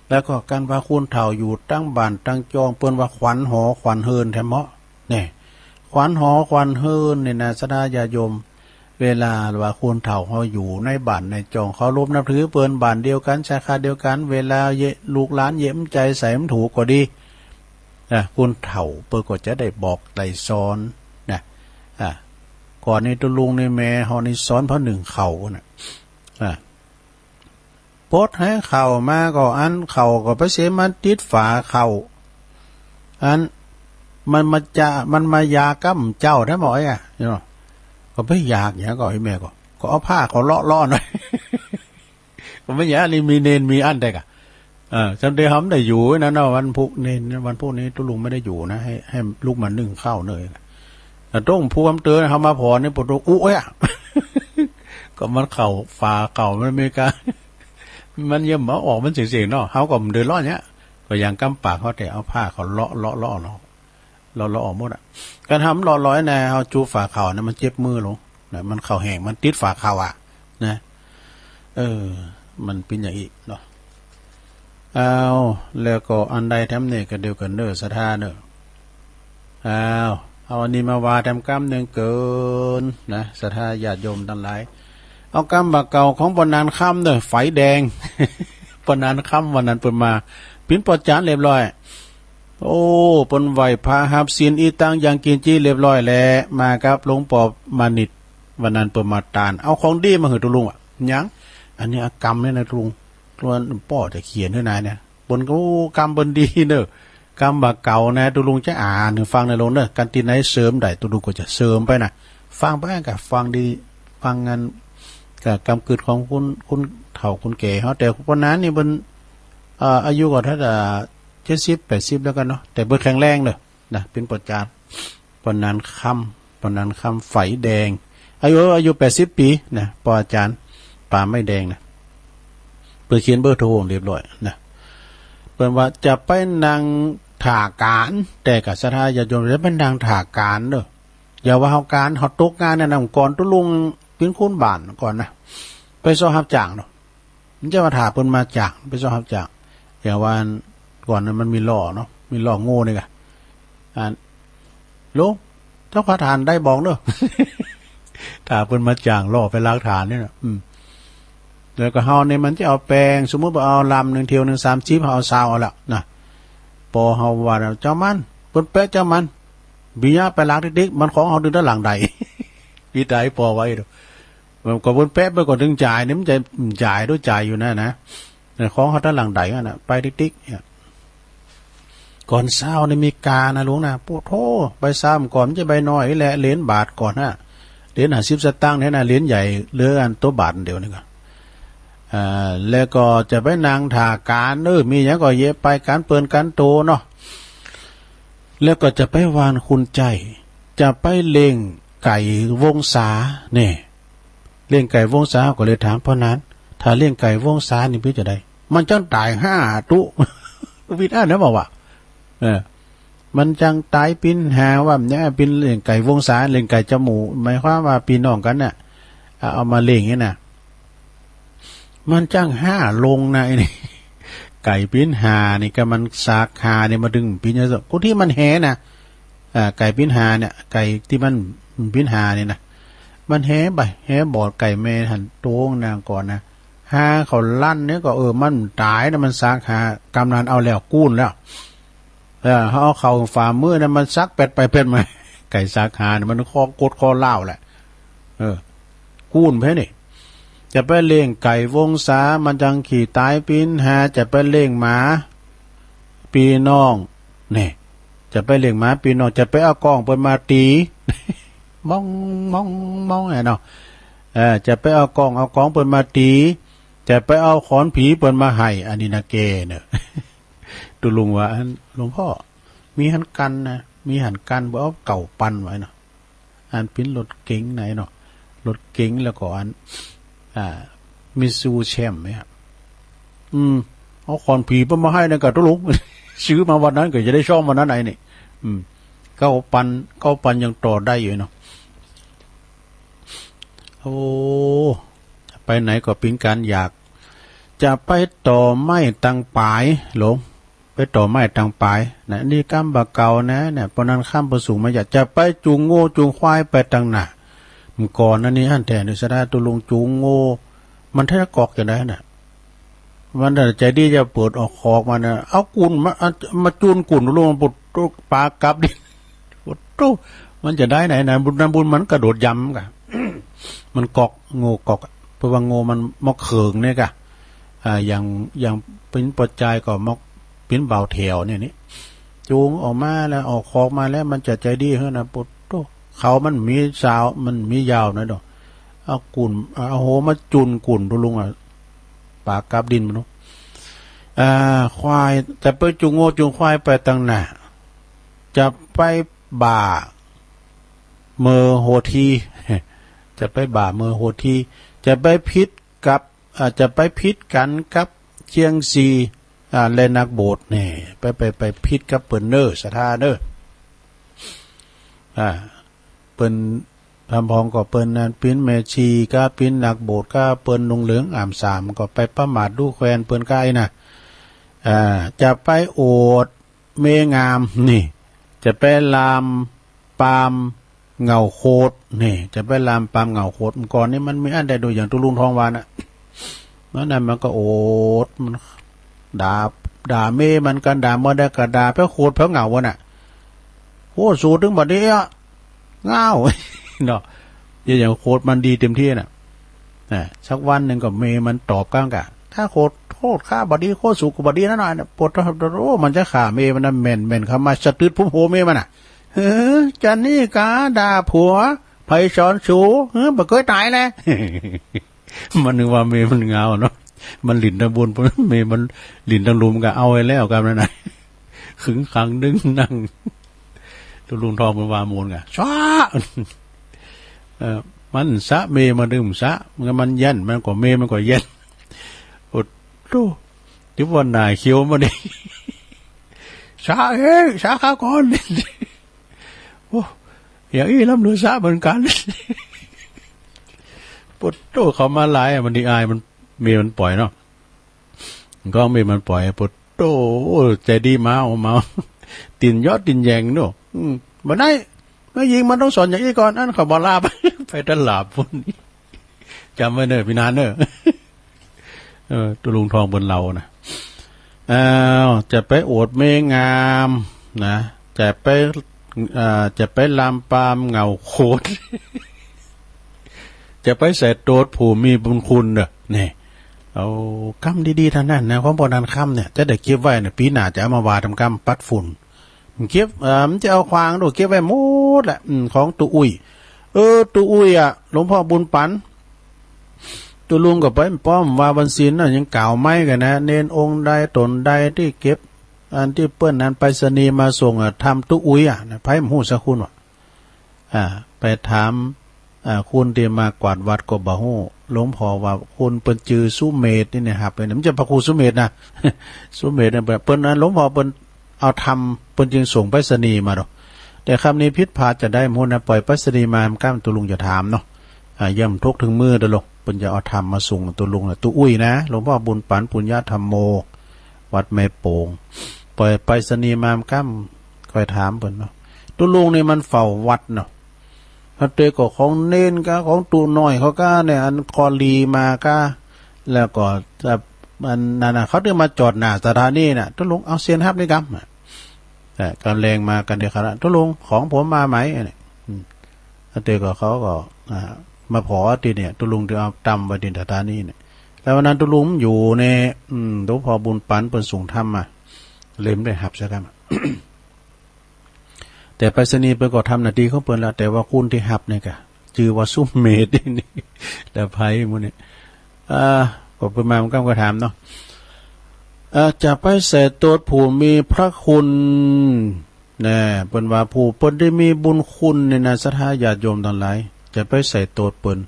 แล้วก็ก๋านว่าคนเฒ่าอยู่ตังบ้านตังจอง เปิ้นว่าขวัญหอขวัญเฮือนแท้เหมาะ เนี่ย ขวัญหอขวัญเฮือนนี่นะ สะดาญาติโยม เวลาว่าคนเฒ่าเฮาอยู่ในบ้านในจอง เคารพนับถือเปิ้น บ้านเดียวกั๋น สาขาเดียวกั๋น เวลาเยะ ลูกหลานเยียะใจใส่มันถูกก็ดี นะ คนเฒ่าเปิ้นก็จะได้บอกได้สอนนะ อ่ะ ก่อนนี้ตุ๊ลุงนี่แม่เฮานี่สอนเผ่านึ่งเข่านะ อ่ะ ปดให้เข่ามาก็อันเข่าก็ไปเสียมันติดฝาเข่า อันมันมาจะ มันมายาก้ำเจ้าได้หมอยอ่ะเนาะ ก็ไปอยากอย่างก็ไอ้แม่ก็ ก็เอาผ้าเขาเลาะเลาะหน่อย ก็ไม่อย่างนี้มีเณรมีอั้นได้กะ เออ จำได้หำได้อยู่นะเนาะ วันพุธเณร วันพุธนี้ตุ๊ลุงไม่ได้อยู่นะ ให้ ให้ลุกมานึ่งข้าวเลย แต่ต้องพวมเตือนเขามาผ่อนนี่ปวดหัวอุ๊ยอะ ก็มันเข่าฝาเข่ามันอเมริกา มันเยี่ยมมาออกมันเสียงๆเนาะ เขาก็เดือดร้อนเนี่ย ก็ยังกำปากเขาแต่เอาผ้าเขาเลาะเลาะเลาะเนาะ เลาะเลาะออกหมดอ่ะ การทำเลาะเลาะนะเขาจูฝาเข่านะมันเจ็บมือลงนะ มันเข่าแห้งมันติดฝาเข่าอ่ะนะ เออ มันเป็นอย่างอีกเนาะ อ้าว แล้วก็อันใดแถมเนี่ยก็เดียวกันเนอ ศรัทธาเนอ อ้าว เอาอันนี้มาว่าแถมกำหนึ่งเกินนะ ศรัทธาญาติโยมทั้งหลาย เอากำบากเก่าของปนานค่ำเนอ ไฟแดง ปนานค่ำวันนั้นเปิ้นมา ปิ้นปอจานเรียบร้อย โอ้ เปิ้นไหว้พระฮับศีลอีตังยังกินจี้เรียบร้อยแล้ว มากับหลวงปอมานิต วันนั้นเปิ้นมาตาน เอาของดีมาหื้อตุ๊ลุงอ่ะ หยัง อันนี้เอากำเนี่ยนะตุ๊ลุง ตัวป้อจะเขียนให้นายเนี่ย เปิ้นก็ โอ้ กำเปิ้นดีเนอะ กำบากเก่านะ ตุ๊ลุงจะอ่านหื้อฟังในโลงเนอะ กันตี้ไหนเสริมได้ตุ๊ลุงก็จะเสริมไปนะ ฟังไปกะฟังดี ฟังงานกะกำกึดของคน คนเฒ่าคนแก่เขา แต่ปนานนี่เปิ้น เอ่อ อายุก็เท่าไหร่ เจ็ดสิบแปดสิบแล้วกันเนาะ แต่เปิ้นแข็งแรงเนอะ นะ ปิ้นปอจาน ปนานค่ำ ปนานค่ำไฟแดง อายุ อายุแปดสิบปีนะ ปออาจารย์ ป่าไม้แดงนะ เปิ้นเขียนเบอร์โทรเรียบร้อยนะ เปิ้นว่าจะไปนั่งถ่าก๋าน แต่กะศรัทธาญาติโยมจะไปนั่งถ่าก๋านเนอะ อย่าว่าเฮาก๋าน เฮาตกงานเนี่ยนะ ก่อนตุ๊ลุงปิ้นคนบ้านก่อนนะ ไปซอกฮับจ้างเนาะ มันจะมาถ่าเปิ้นมาจ้าง ไปซอกฮับจ้าง อย่างว่าก่อนนั้นมันมีล้อเนาะ มีล้อโง่นี่กะ อ่า ลุง ถ้าพระทานได้บอกเนอะ ถ่าเปิ้นมาจ้างล้อไปลากถ่านนี่นะ อืม แล้วก็เฮาเนี่ยมันจะเอาแปง สมมุติว่าเอาลำหนึ่งเที่ยวหนึ่งสามสิบ เฮาเอาซาวเอาละนะ ปอเฮาว่าเจ้ามัน เปิ้นแปะเจ้ามัน บิยะไปลากติ๊กๆ มันของเฮาดึงด้านหลังใด ปีตายปอไว้เด้อ ก็เปิ้นแปะไปก่อนถึงจ่ายเนี่ย มันจะจ่ายด้วยจ่ายอยู่นะนะ แต่ของเขาด้านหลังใดนั่นนะ ไปติ๊กๆ เนี่ย ก่อนเช้านี่มีกานะลุงนะ โอ้โธ่ ใบซ้ำก่อนมันจะใบน้อยนี่แหละ เหรียญบาทก่อนนะ เหรียญห้าสิบสตางค์เนี่ยนะ เหรียญใหญ่เหลืออันตัวบาทเดียวนี่ก็ อ่า แล้วก็จะไปนั่งถ่าก๋าน เออ มีหยังก็เยอะไป ก๋านเปิ้นก๋านโตเนาะ แล้วก็จะไปหว่านขุนใจ้ จะไปเลี้ยงไก่วงศาเนี่ย เลี้ยงไก่วงศาก็เลยถามพ่อนั้น ถ้าเลี้ยงไก่วงศานี่เป็นจะได มันจังต๋ายห้าตุ๊ วิดอ่านนะบอกว่า เออ มันจังต๋ายปิ้นห้าว่าเนี่ยปิ้นเลี้ยงไก่วงศา เลี้ยงไก่จมูก หมายความว่าพี่น้องกันน่ะ เอาเอามาเลี้ยงเนี่ยนะ มันจังห้าลงนะไอ้นี่ ไก่ปิ้นห้านี่ก็มันสากห้านี่มาดึงปิ้นเยอะสุด กูที่มันแหนะ อ่า ไก่ปิ้นห้าเนี่ย ไก่ที่มันปิ้นห้านี่นะ มันแหไป แหบอดไก่แม่หันโต้งนางก่อนนะ ห้าเขาลั่นเนี่ยก็เออ มันต๋ายนะ มันสากห้า กำนันเอาแล้ว กู้นแล้ว เออ เอาเข่าฝ่ามือนะ มันสักแปดไปแปดมา ไก่สากห้าเนี่ย มันข้อกดข้อเล่าแหละ เออ กู้นไปนี่ จะไปเลี้ยงไก่วงศา มันจังขี้ต๋ายปิ้นห้า จะไปเลี้ยงหมา พี่น้อง เนี่ย จะไปเลี้ยงหมา พี่น้อง จะไปเอากองเปิ้นมาตี๋ มอง มอง มองไอ้เนาะ เออ จะไปเอากอง เอากองเปิ้นมาตี๋ จะไปเอาขอนผีเปิ้นมาให้ อันนี้นะแกเนอะ ตุ๊ลุงว่า อัน หลวงพ่อ มีหันกันนะ มีหันกัน บ่เอาเก่าปันไว้เนาะ อันปิ้นรถเก๋งไหนเนาะ รถเก๋งแล้วก็อัน อ่า มิตซูแชมป์เนี่ย อืม เอาขอนผีเปิ้นมาให้นะกะตุ๊ลุง ซื้อมาวันนั้นก็จะได้ซ่อมวันนั้นไอ้นี่ อืม เก่าปัน เก่าปันยังต่อได้อยู่เนาะ โอ้ ไปไหนก็ปิ้นก๋านอยาก จะไปต่อไม้ตังป๋าย หลง ไปต่อไม้ตังป๋าย นะ นี่กำบ่าเก่านะ เนี่ย เพราะนั้นค่ำประสูงมาอยาก จะไปจูงงัวจูงควายไปตังหน้า เมื่อก่อนนั้นนี่อันแต่นี่สะดาตุ๊ลุงจูงงัว มันแท้กอกจะได้น่ะ มันน่ะใจดีจะเปิดออกคอกมาน่ะ เอากุ่นมา เอามาจูนกุ่นตุ๊ลุง มันปวดปากกลับดิ ปวดตู้ มันจะได้ไหนนะ บุญนะบุญมันกระโดดยำกะ มันกอก งัวกอกอะ เพราะว่างัวมันมอกเขิงเนี่ยกะ อ่า อย่าง อย่างปิ้นปอดจายก็มอกปิ้นเบาแถวเนี่ยนี่ จูงออกมาแล้ว ออกคอกมาแล้ว มันจะใจดีเฮ้ยนะ ปวดตู้ เขามันมีสาว มันมียาวนะดอก เอากุ่น เอาหัวมาจุนกุ่นตุ๊ลุงอะ ปากกลับดินมันเนาะ อ่า ควาย จะไปจูงงัวจูงควายไปตังหน้า จะไปบ่าเมอโหที จะไปบ่าเมอโหที จะไปผิดกับ อ่า จะไปผิดกันกับเจียงซี อ่า และนักโบสถ์เนี่ย ไป ไป ไปผิดกับเปิ้นเน้อ ศรัทธาเน้อ อ่า เปิ้น พำพองก็เปิ้นนั้นปิ้นแม่ชีก็ปิ้นนักโบสถ์ก็เปิ้นนุ่งเหลืองอ่ำสามก็ไปประมาทดูแควนเปิ้นก็ไอ้น่ะ อ่า จะไปโอดเมงามนี่ จะไปลามปามเหงาโคตรนี่ จะไปลามปามเหงาโคตร เมื่อก่อนนี่มันมีอันใดดูอย่างตุ๊ลุงทองวานน่ะ นั่นน่ะมันก็โอด มันด่า ด่าเมมันกัน ด่าเมื่อใดก็ด่าไปโคตรแผวเหงาอะน่ะ โคตรสูดถึงบัดนี้อะ เงา เนาะ อย่าอย่างโคตรมันดีเต็มที่น่ะ นะ สักวันหนึ่งก็เมมันตอบกลางกะ ถ้าโคตรโทษข้าบัดนี้โคตรสูดกูบัดนี้นะหน่อยน่ะ ปวดโอ้ มันจะฆ่าเมมันนะ แม่น แม่นเข้ามาสะตึดพุ้มโหเมมันน่ะ เฮ้อ จันนี่กาด่าผัว ไผสอนสู เฮ้อ บ่เคยตายแล มันนึกว่าเมมันเหงาเนาะ มันหลิ้นตางบุญ เมมันหลิ้นตางลุ่มก็เอาไว้แล้วกันนั่นน่ะ ขึงขังดึงนั่ง ตุ๊ลุงทองเปิ้นว่ามูนกะ ซะ เอ่อ มันซะ เมมันดึงซะ มันก็มันแย่น มันก็เมมันก็แย่น โอ้โห ที่ว่าหน้าเขียวมานี่ ซะเอ้ย ซะข้าก่อน โอ้ อย่างอี้ล้ำเหลือซะเหมือนกัน ปวดโตเขามาหลายอะ มันดีอาย มัน เมมันปล่อยเนาะ ก็เมมันปล่อย ปวดโต ใจดีมาเอามา ติ่นยอดติ่นแยงเนาะ อืม บ่ได้ แม่หญิงมันต้องสอนอย่างอี้ก่อน อันเขาบ่ลาบ ไปตลาดพุ่น จำไว้เนอะ พี่นานเนอะ เออ ตุ๊ลุงทองเปิ้นเล่านะ อ้าว จะไปโอดเมงามนะ จะไป อ่า จะไปลามปามเหงาโคตร จะไปใส่โตดผู้มีบุญคุณเด้อ นี่ เอากำดีๆ ทั้งนั้นนะ ของพ่อนันคำเนี่ย จะได้เก็บไว้นะ ปีหน้าจะเอามาว่าทำกำปัดฝุ่น เก็บ เอ่อ มันจะเอาขวางดู เก็บไว้หมดแหละ อืม ของตุ๊อุ้ย เออ ตุ๊อุ้ยอะ หลวงพ่อบุญปัน ตุ๊ลุงก็ไปป้อมว่าบันศีลน่ะ ยังกล่าวไม่กันนะ เณรองค์ใดต๋นใดที่เก็บ อันตี้เปิ้นนั้นไปรษณีย์มาส่งอะ ธรรมตุ๊อุยอะนะ ไผบ่ฮู้สักคนวะ อ่า ไปถาม อ่า คนตี้มากวาดวัดก็บ่ฮู้ หลวงพ่อว่าคนเปิ้นจื่อสุเมธนี่เนี่ยครับ มันจะพระครูสุเมธนะ สุเมธเนี่ยเปิ้น อันหลวงพ่อเปิ้นเอาธรรม เปิ้นจึงส่งไปรษณีย์มาดอก แต่คำนี้ผิดพลาดจะได้หมดนะ ปล่อยไปรษณีย์มา มันก้ามตุ๊ลุงจะถามเนาะ อ่า ย่ำทกถึงมือเด้อลง เปิ้นจะเอาธรรมมาส่งตุ๊ลุงนะ ตุ๊อุยนะ หลวงพ่อบุญปัน ปุญญธรรมโม วัดแม่โป่ง ปล่อยไปรษณีย์มา มันก้ามค่อยถามเปิ้นเนาะ ตุ๊ลุงนี่มันเฝ้าวัดเนาะ อันเตยก็ของเณรกา ของตุ๊น้อยเขากาเนี่ย อันคอลีมากา แล้วก็จะ อันนั้นน่ะ เขาถึงมาจอดหน้าสถานีน่ะ ตุ๊ลุงเอาเซ็นฮับนี่กำ อ่ะ แต่กำแรงมากันเดียวกันละ ตุ๊ลุงของผมมาไหม อันนี้ อืม อันเตยก็เขาก็ อ่า มาผอที่เนี่ย ตุ๊ลุงที่เอาตำไว้ที่สถานีเนี่ย แล้ววันนั้นตุ๊ลุงอยู่ใน อืม หลวงพ่อบุญปันเปิ้นส่งธรรมมา เลยบ่ได้ฮับสักกำ แต่ไปรษณีย์เปิ้นก็ทำหน้าตี้ของเปิ้นแล้ว แต่ว่าคนตี้ฮับเนี่ยกะ จื่อว่าสุเมธนี่ แล้วไผหมู่เนี่ย อ่า ก็เปิ้นมา มันก้ามก็ถามเนาะ อ่า จะไปใส่โตดผู้มีพระคุณ แน่ เปิ้นว่าผู้เปิ้นได้มีบุญคุณเนี่ยนะ ศรัทธาญาติโยมทั้งหลาย จะไปใส่โตดเปิ้น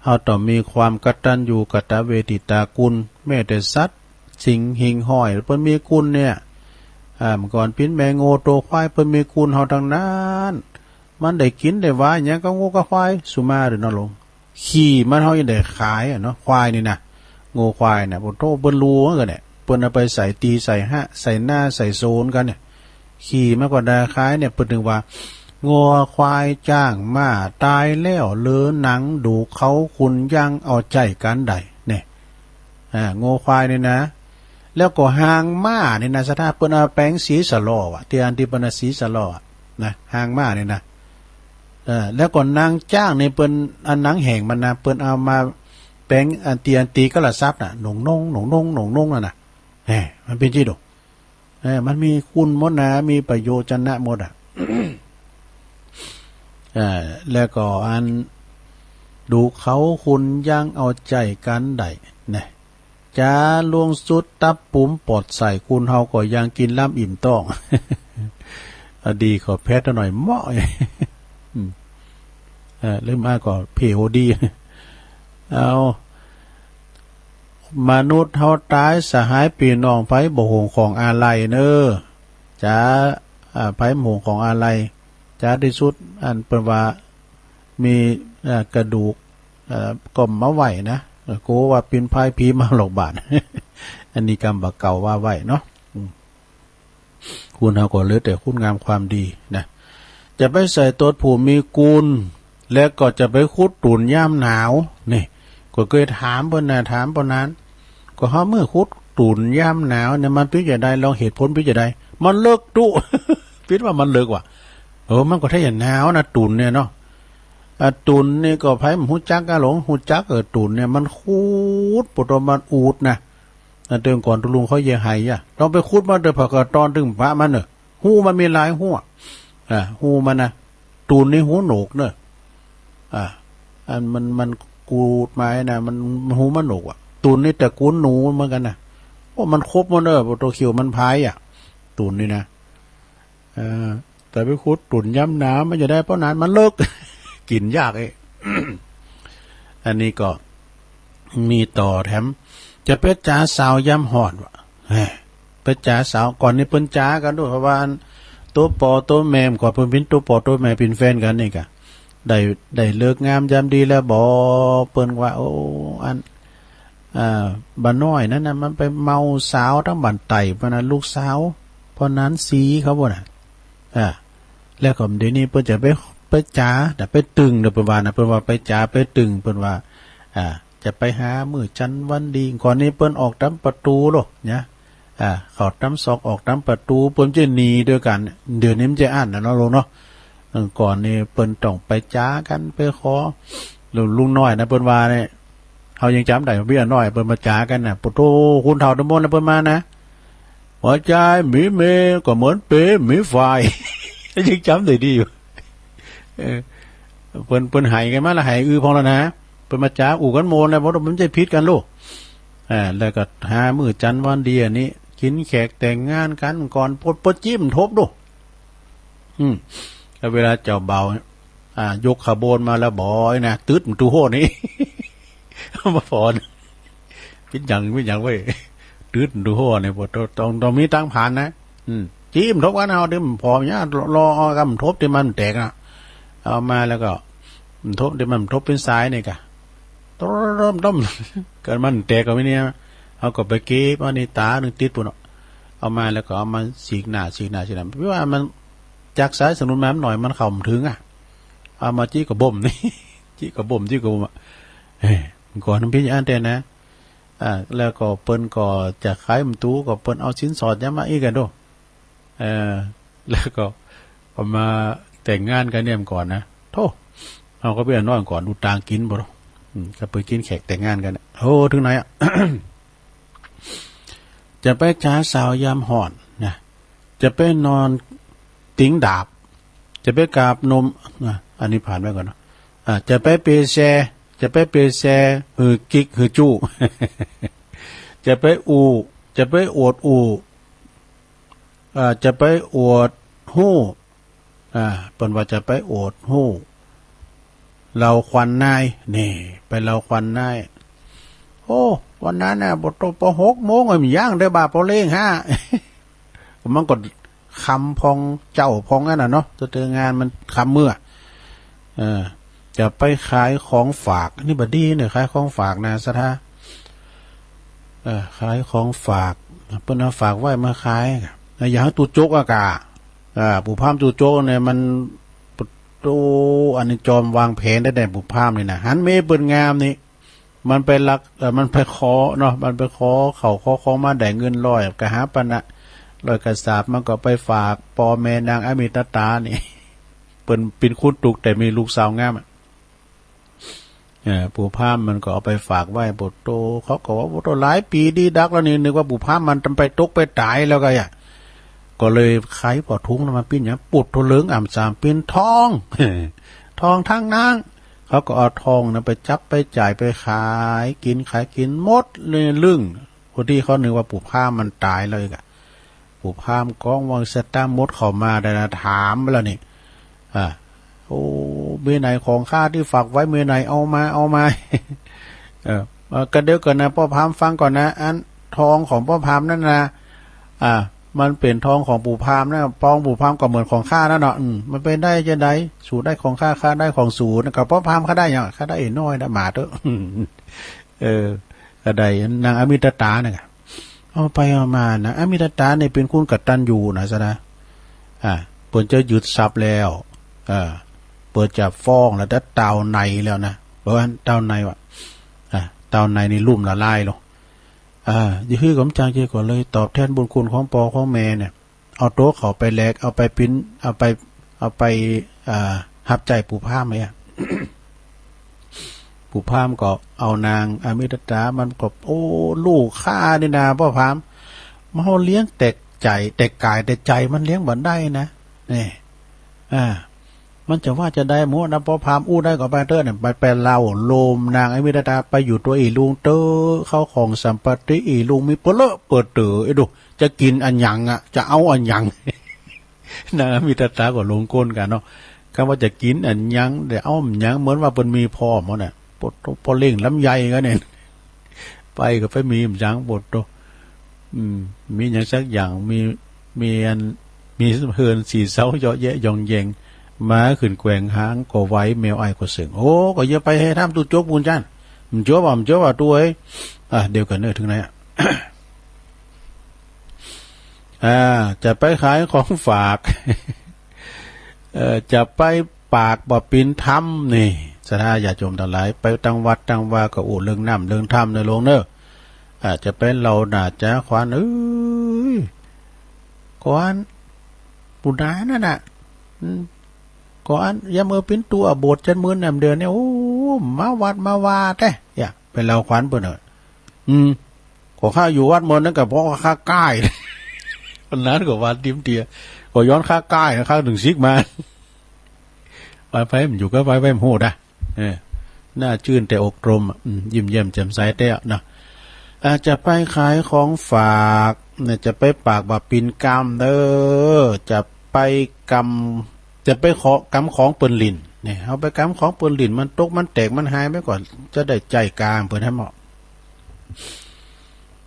เฮาต้องมีความกตัญญูกตเวทิตาคุณ แม้แต่สัตว์สิ่งหิ่งห้อย เปิ้นมีคุณเนี่ย อ่า เมื่อก่อนปิ้นแม่โง่โตควาย เปิ้นมีคุณเฮาทั้งนั้น มันได้กินได้หว่าหยังกับโง่กับควาย สุมาเด้อเนาะลง ขี้มันเฮายังได้ขายอะเนาะ ควายนี่นะ โง่ควายน่ะ โอ้โธ่ เปิ้นรู้กันเนี่ย เปิ้นเอาไปใส่ตี้ใส่ฮะ ใส่นาใส่โซนกันเนี่ย ขี้มันก็ได้ขายเนี่ย เปิ้นถึงว่า งัวควายจ้างม้าตายแล้ว เหลือหนังดูกเขาคุณยังเอาใจ๊กันได้เนี่ย อ่า งัวควายนี่นะ แล้วก็หางม้านี่นะ ศรัทธา เปิ้นเอาแป๋งสีสะหล่ออะ ตี้อันตี้เปิ้นเอาสีสะหล่ออะนะ หางม้านี่นะ เออ แล้วก็หนังจ๊างนี่เปิ้น อันหนังแห้งมันนะ เปิ้นเอามาแป๋งอันตี้อันตี้กระสับน่ะ หนงนง หนงนง หนงนงนั่นน่ะ แหม มันเป๋นตี้ดู เออ มันมีคุณหมดนะ มีประโยชนะหมดอะ เออ แล้วก็อัน ดูกเขาคุณยังเอาใจ๊กันได้นะ จ๋า ล่วงสุดตับปุ๋มปอดใส่ คุณเฮาก็ยังกินล้ำอิ่มต้อง อะดีขอแพทย์หน่อยเหมาะ อืม เออ ลืมอ่ะก็ พี โอ ดี เอา มนุษย์เฮาต๋ายสหายปี้น้อง ไผบ่ห่วงของอาลัยเน้อ จ๋า อ่า ไผบ่ห่วงของอาลัย จ๋าตี้สุด อันเปิ้นว่า มี เอ่อ กระดูก เอ่อ ก็มาไหว้นะ เอ่อ กลัวว่าปิ้นพายผีมาหลอกบาด อันนี้กำบ่าเก่าว่าไหว้เนาะ อืม คุณเฮาก็เหลือแต่คุณงามความดีนะ จะไปใส่โตดผู้มีคุณ แล้วก็จะไปขุดตุ่นยามหนาว นี่ ก็เคยถามเปิ้นนะ ถามเปิ้นนั้น ก็เฮาเมื่อขุดตุ่นยามหนาวเนี่ย มันเป๋นจะใด ลองเหตุผลเป๋นจะใด มันเลิกตุ๊ ปิ้นว่ามันเลิกว่ะ เออ มันก็แท้จะหนาวนะ ตุ่นเนี่ยเนาะ อ่ะ ตุ่นนี่ก็ไผบ่ฮู้จักกะหลง ฮู้จัก เออ ตุ่นเนี่ยมันขุด ปวดตัวมันอูดนะ อ่ะ เติมก่อนตุ๊ลุงเขาเยียะไหอ่ะ ต้องไปขุดมาแต่ผักกาดตอนถึงพระมันเนอะ ฮูมันมีหลายฮูอ่ะ อ่ะ ฮูมันนะ ตุ่นนี่ฮูโหนกเนอะ อ่ะ อันมัน มันกูดไม้นะ มัน มันฮูมันโหนกอ่ะ ตุ่นนี่ตระกูลหนูเหมือนกันนะ โอ้ มันครบหมดเนอะ ตัวเขียวมันพายอ่ะ ตุ่นนี่นะ เอ่อ แต่ไปขุดตุ่นยามหนาวมันจะได้ เพราะนั้นมันเลิก กินยากเอ้ย อันนี้ก็มีต่อแถม จะไปจ๋าสาวยามฮ้อนวะ แหม ไปจ๋าสาว ก่อนนี้เปิ้นจ๋ากันด้วย เพราะว่าอัน ตัวปอตัวแม่ ก่อนเปิ้นปิ้นตัวปอตัวแม่ปิ้นแฟนกันนี่กะ ได้ ได้ฤกษ์งามยามดีแล้วบ่ เปิ้นว่า โอ้ อัน อ่า บ่าน้อยนั้นน่ะ มันไปเมาสาวตางบ้านใต้พุ้นนะ ลูกสาว พ่อหนานศรีเขาพุ้นน่ะ อ่า แล้วก็เดี๋ยวนี้เปิ้นจะไป ไปจ๋า แต่ไปตึงเด้อ เปิ้นว่านะ เปิ้นว่าไปจ๋าไปตึง เปิ้นว่า อ่า จะไปหามื้อจันทร์วันดี ก่อนนี้เปิ้นออกต๋ามประตู๋โลดเนี่ย อ่า เข้าต๋ามซอกออกต๋ามประตู๋ เปิ้นจะหนีด้วยกัน เดี๋ยวนี้มันจะอั้นนะเนาะ ลูกเนาะ เออ ก่อนนี่เปิ้นต้องไปจ๋ากัน ไปขอ ลุง ลุงน้อยนะ เปิ้นว่าเนี่ย เฮายังจ๋ำได้ เมียน้อยเปิ้นมาจ๋ากันน่ะ โอ้โธ่ คนเฒ่าตังหมดนะ เปิ้นมานะ หัวใจมีเมียก็เหมือนเป๋มีฝ่าย ยังจ๋ำได้ดีอยู่ เออ เปิ้น เปิ้นไหกันมาละ ไหอื้อพองแล้วนะ เปิ้นมาจ๋าอู้กันโมนแล้ว เพราะมันจะผิดกันลูก อ่า แล้วก็หามื้อจันทร์วันดีอันนี้ กินแขกแต่งงานกันก่อน ปดปดจิ้มทบดู อืม แล้วเวลาเจ้าบ่าว อ่า ยกขบวนมาแล้วบ่อยนะ ตึ๊ดมันตูโหนี่ มาฝอน เป็นอย่าง เป็นอย่างเว้ย ตึ๊ดมันตูโหนี่ ปดต้อง ต้อง ต้องมีตังผ่านนะ อืม จิ้มทบกันเอาเดี๋ยวมันพอเนี่ย รอ รอเอากำทบที่มันแตกนะ เอามาแล้วก็ มันทบที่มันทบเป็นสายนี่กะ ต้มต้มต้ม กันมันแตกก็ไม่เนี่ย เอาก็ไปเก็บเอาในตาหนึ่งติดปุ่นเนาะ เอามาแล้วก็เอามาสีกหน้า สีกหน้า สีกหน้า เพราะว่ามันจากสายสนุนมามันหน่อย มันเข้าไม่ถึงอ่ะ เอามาจี้กระบ่มนี่ จี้กระบ่ม จี้กระบ่มอ่ะ เฮ้ย ก่อนมันเป็นอย่างนั้นแต่นะ อ่า แล้วก็เปิ้นก็จะขายมันตู้ ก็เปิ้นเอาสินสอดยังมาอีกกันดู เออ แล้วก็เอามาแต่งงานกันเนี่ยก่อนนะ โธ่ เอาก็ไปนอนก่อน ดูตางกินบ่รู้ อืม ก็ไปกินแขกแต่งงานกันน่ะ โอ้ ถึงไหนอ่ะ จะไปจ๋าสาวยามห่อนนะ จะไปนอนติงดาบ จะไปกราบนม อ่ะ อันนี้ผ่านไว้ก่อนเนาะ อ่ะ จะไปเปแซ จะไปเปแซ หือกิก หือจู้ จะไปอู่ จะไปอวดอู่ อ่า จะไปอวดฮู้ อ่า เปิ้นว่าจะไปอวดฮู้ เหล่าขวัญนาย นี่ ไปเหล่าขวัญนาย โอ้ วันนั้นน่ะ บ่ตก พอหกโมง อ่ะ มันย่างได้บ่า พอเล่งฮะ มันก็คำพองเจ้าพองนั่นน่ะเนาะ ตัวเธองานมันคำเมื่อ เออ จะไปขายของฝาก นี่บ่ดีเนี่ย ขายของฝากนะ ศรัทธา เออ ขายของฝาก เปิ้นเอาฝากไว้มาขาย อย่าให้ตู้จกอากา อ่า ปู่พราหมณ์ตู้จกเนี่ย มัน โอ้ อันนี้จอมวางแผนได้แต่ปู่พราหมณ์นี่นะ หันเมเปิ้นงามนี่ มันไปลัก เอ่อ มันไปขอเนาะ มันไปขอเข้าขอของมาได้เงินร้อยกะหาปันนะ ร้อยกะสาบ มันก็ไปฝากป้อแม่นางอมิตตานี่ เปิ้นเป็นคนตุกข์แต่มีลูกสาวงามอะ เออ ปู่พราหมณ์มันก็เอาไปฝากไว้ ปู่โต เขาก็ว่า ปู่โต หลายปีดีดักแล้วนี่ นึกว่าปู่พราหมณ์มันไปตกไปตายแล้วก็อย่า ก็เลยไขผ้าถุงแล้วมาปิ้นอย่าง ปุดโตเหลืองอ่ำสามปิ้นทอง ทองทั้งนั้น เขาก็เอาทองนะไปจับไปจ่ายไปขายกิน ขายกินหมดเลยลึ่ง พอดีเขานึกว่าปู่พราหมณ์มันตายแล้วอีกอะ ปู่พราหมณ์ก้องวังสตาร์มดเข้ามาได้นะ ถามไปแล้วนี่ อ่า โอ้ เมไหนของข้าที่ฝากไว้ เมไหน เอามา เอามา เออ เออ ก็เดี๋ยวก่อนนะ ป้อพราหมณ์ฟังก่อนนะ อันทองของป้อพราหมณ์นั่นนะ อ่า มันเป็นทองของปู่พราหมณ์นะ ปองปู่พราหมณ์ก็เหมือนของข้านั่นเนาะ อืม มันเป็นได้จะได สูได้ของข้า ข้าได้ของสูนะ กับป้อพราหมณ์ข้าได้หยัง ข้าได้ไอ้น้อยนะ หมาเถอะ เออ ก็ได้นางอมิตตาเนี่ย เอาไปเอามานะ อมิตตาเนี่ยเป็นคนกตัญญูนะ ศรัทธา อ่า เปิ้นจะยึดทรัพย์แล้ว อ่า เปิ้นจะฟ้องแล้ว แต่เต้าในแล้วนะ เพราะว่าเต้าในว่ะ อ่า เต้าในนี่ลุ่มละลายลง อ่า อย่าหื้อกับจังเจ ก็เลยตอบแทนบุญคุณของป้อของแม่เนี่ย เอาตัวเขาไปแลก เอาไปปิ้น เอาไป เอาไป อ่า หับใจ๊ปู่พราหมณ์เนี่ย ปู่พราหมณ์ก็เอานางอมิตตา มันก็ โอ้ ลูกข้านี่นา ป้อพราหมณ์ มันเฮาเลี้ยงแต่ใจ๋ แต่ก๋ายแต่ใจ๋มันเลี้ยงบ่ได้นะ นี่ อ่า มันจะว่าจะได้หมดนะ ป้อพราหมณ์อู้ได้ก็ไปเถอะเนี่ย ไป ไปเล่าโลมนางอมิตตา ไปอยู่ตัวอี่ลุงเต๊อะ เข้าของสัมปติอี่ลุงมีเปลือเปิดเต๋อ ไอ้ดู จะกิ๋นอะหยังอะ จะเอาอะหยัง นางอมิตตาก็ลงก้นกั๋นเนาะ คำว่าจะกิ๋นอะหยัง แต่เอาอะหยัง เหมือนว่าเปิ้นมีพ่อหมดน่ะ ปดโต ป้อเล่งลำไยก็เนี่ย ไปก็ไปมีอะหยัง ปดโต อืม มีหยังสักอย่าง มี มีอัน มีเฮือนสีเซาเยาะแยะยองแยง หมาขึ้นแกว่งหางก็ไหว แมวไอก็เสิง โอ้ ก็อย่าไปหื้อทำตู้จกปูนจัน มันจบอ่ะ มันจบอ่ะ ตู้เอ้ย อ่ะ เดี๋ยวก่อนเนอะ ถึงไหนอ่ะ อ่า จะไปขายของฝาก เอ่อ จะไปปากบ่ปินธรรมนี่ ศรัทธาญาติโยมตังหลาย ไปตังวัดตังวาก็อู้เรื่องน้ำเรื่องธรรมเนอะโลงเนอะ อ่า จะไปเล่าหน้าจ๋าขวัญ เอ้ย ก่อน ปุ้นนานั่นน่ะ อืม ก่อน ยามเออปินตั๋วโบสถ์จันทร์มื้อนั้นเดือนเนี่ย โอ้ มาวัดมาวาแต๊ อย่า ไปเล่าขวัญเปิ้นเนอะ อืม ก็ข้าอยู่วัดเมินนั้นก็เพราะว่าข้าก้าย อันนั้นก็วัดติมเตีย ก็ย้อนข้าก้ายนะ ข้าถึงสิกมา ไปไปมันอยู่ก็ไปไปมันโหดอ่ะ เออ หน้าจื้นแต่อกตรมอ่ะ อืม ยิ้มแย้มแจ่มใสแต๊อะนะ อาจจะไปขายของฝาก เนี่ยจะไปปากบ่าปินกามเด้อ จะไปกำ จะไปขอกำของเปิ้นหลิน เนี่ย เอาไปกำของเปิ้นหลิน มันตก มันแตก มันหายไปก่อน จะได้ใจกลางเปิ้นให้เหมาะ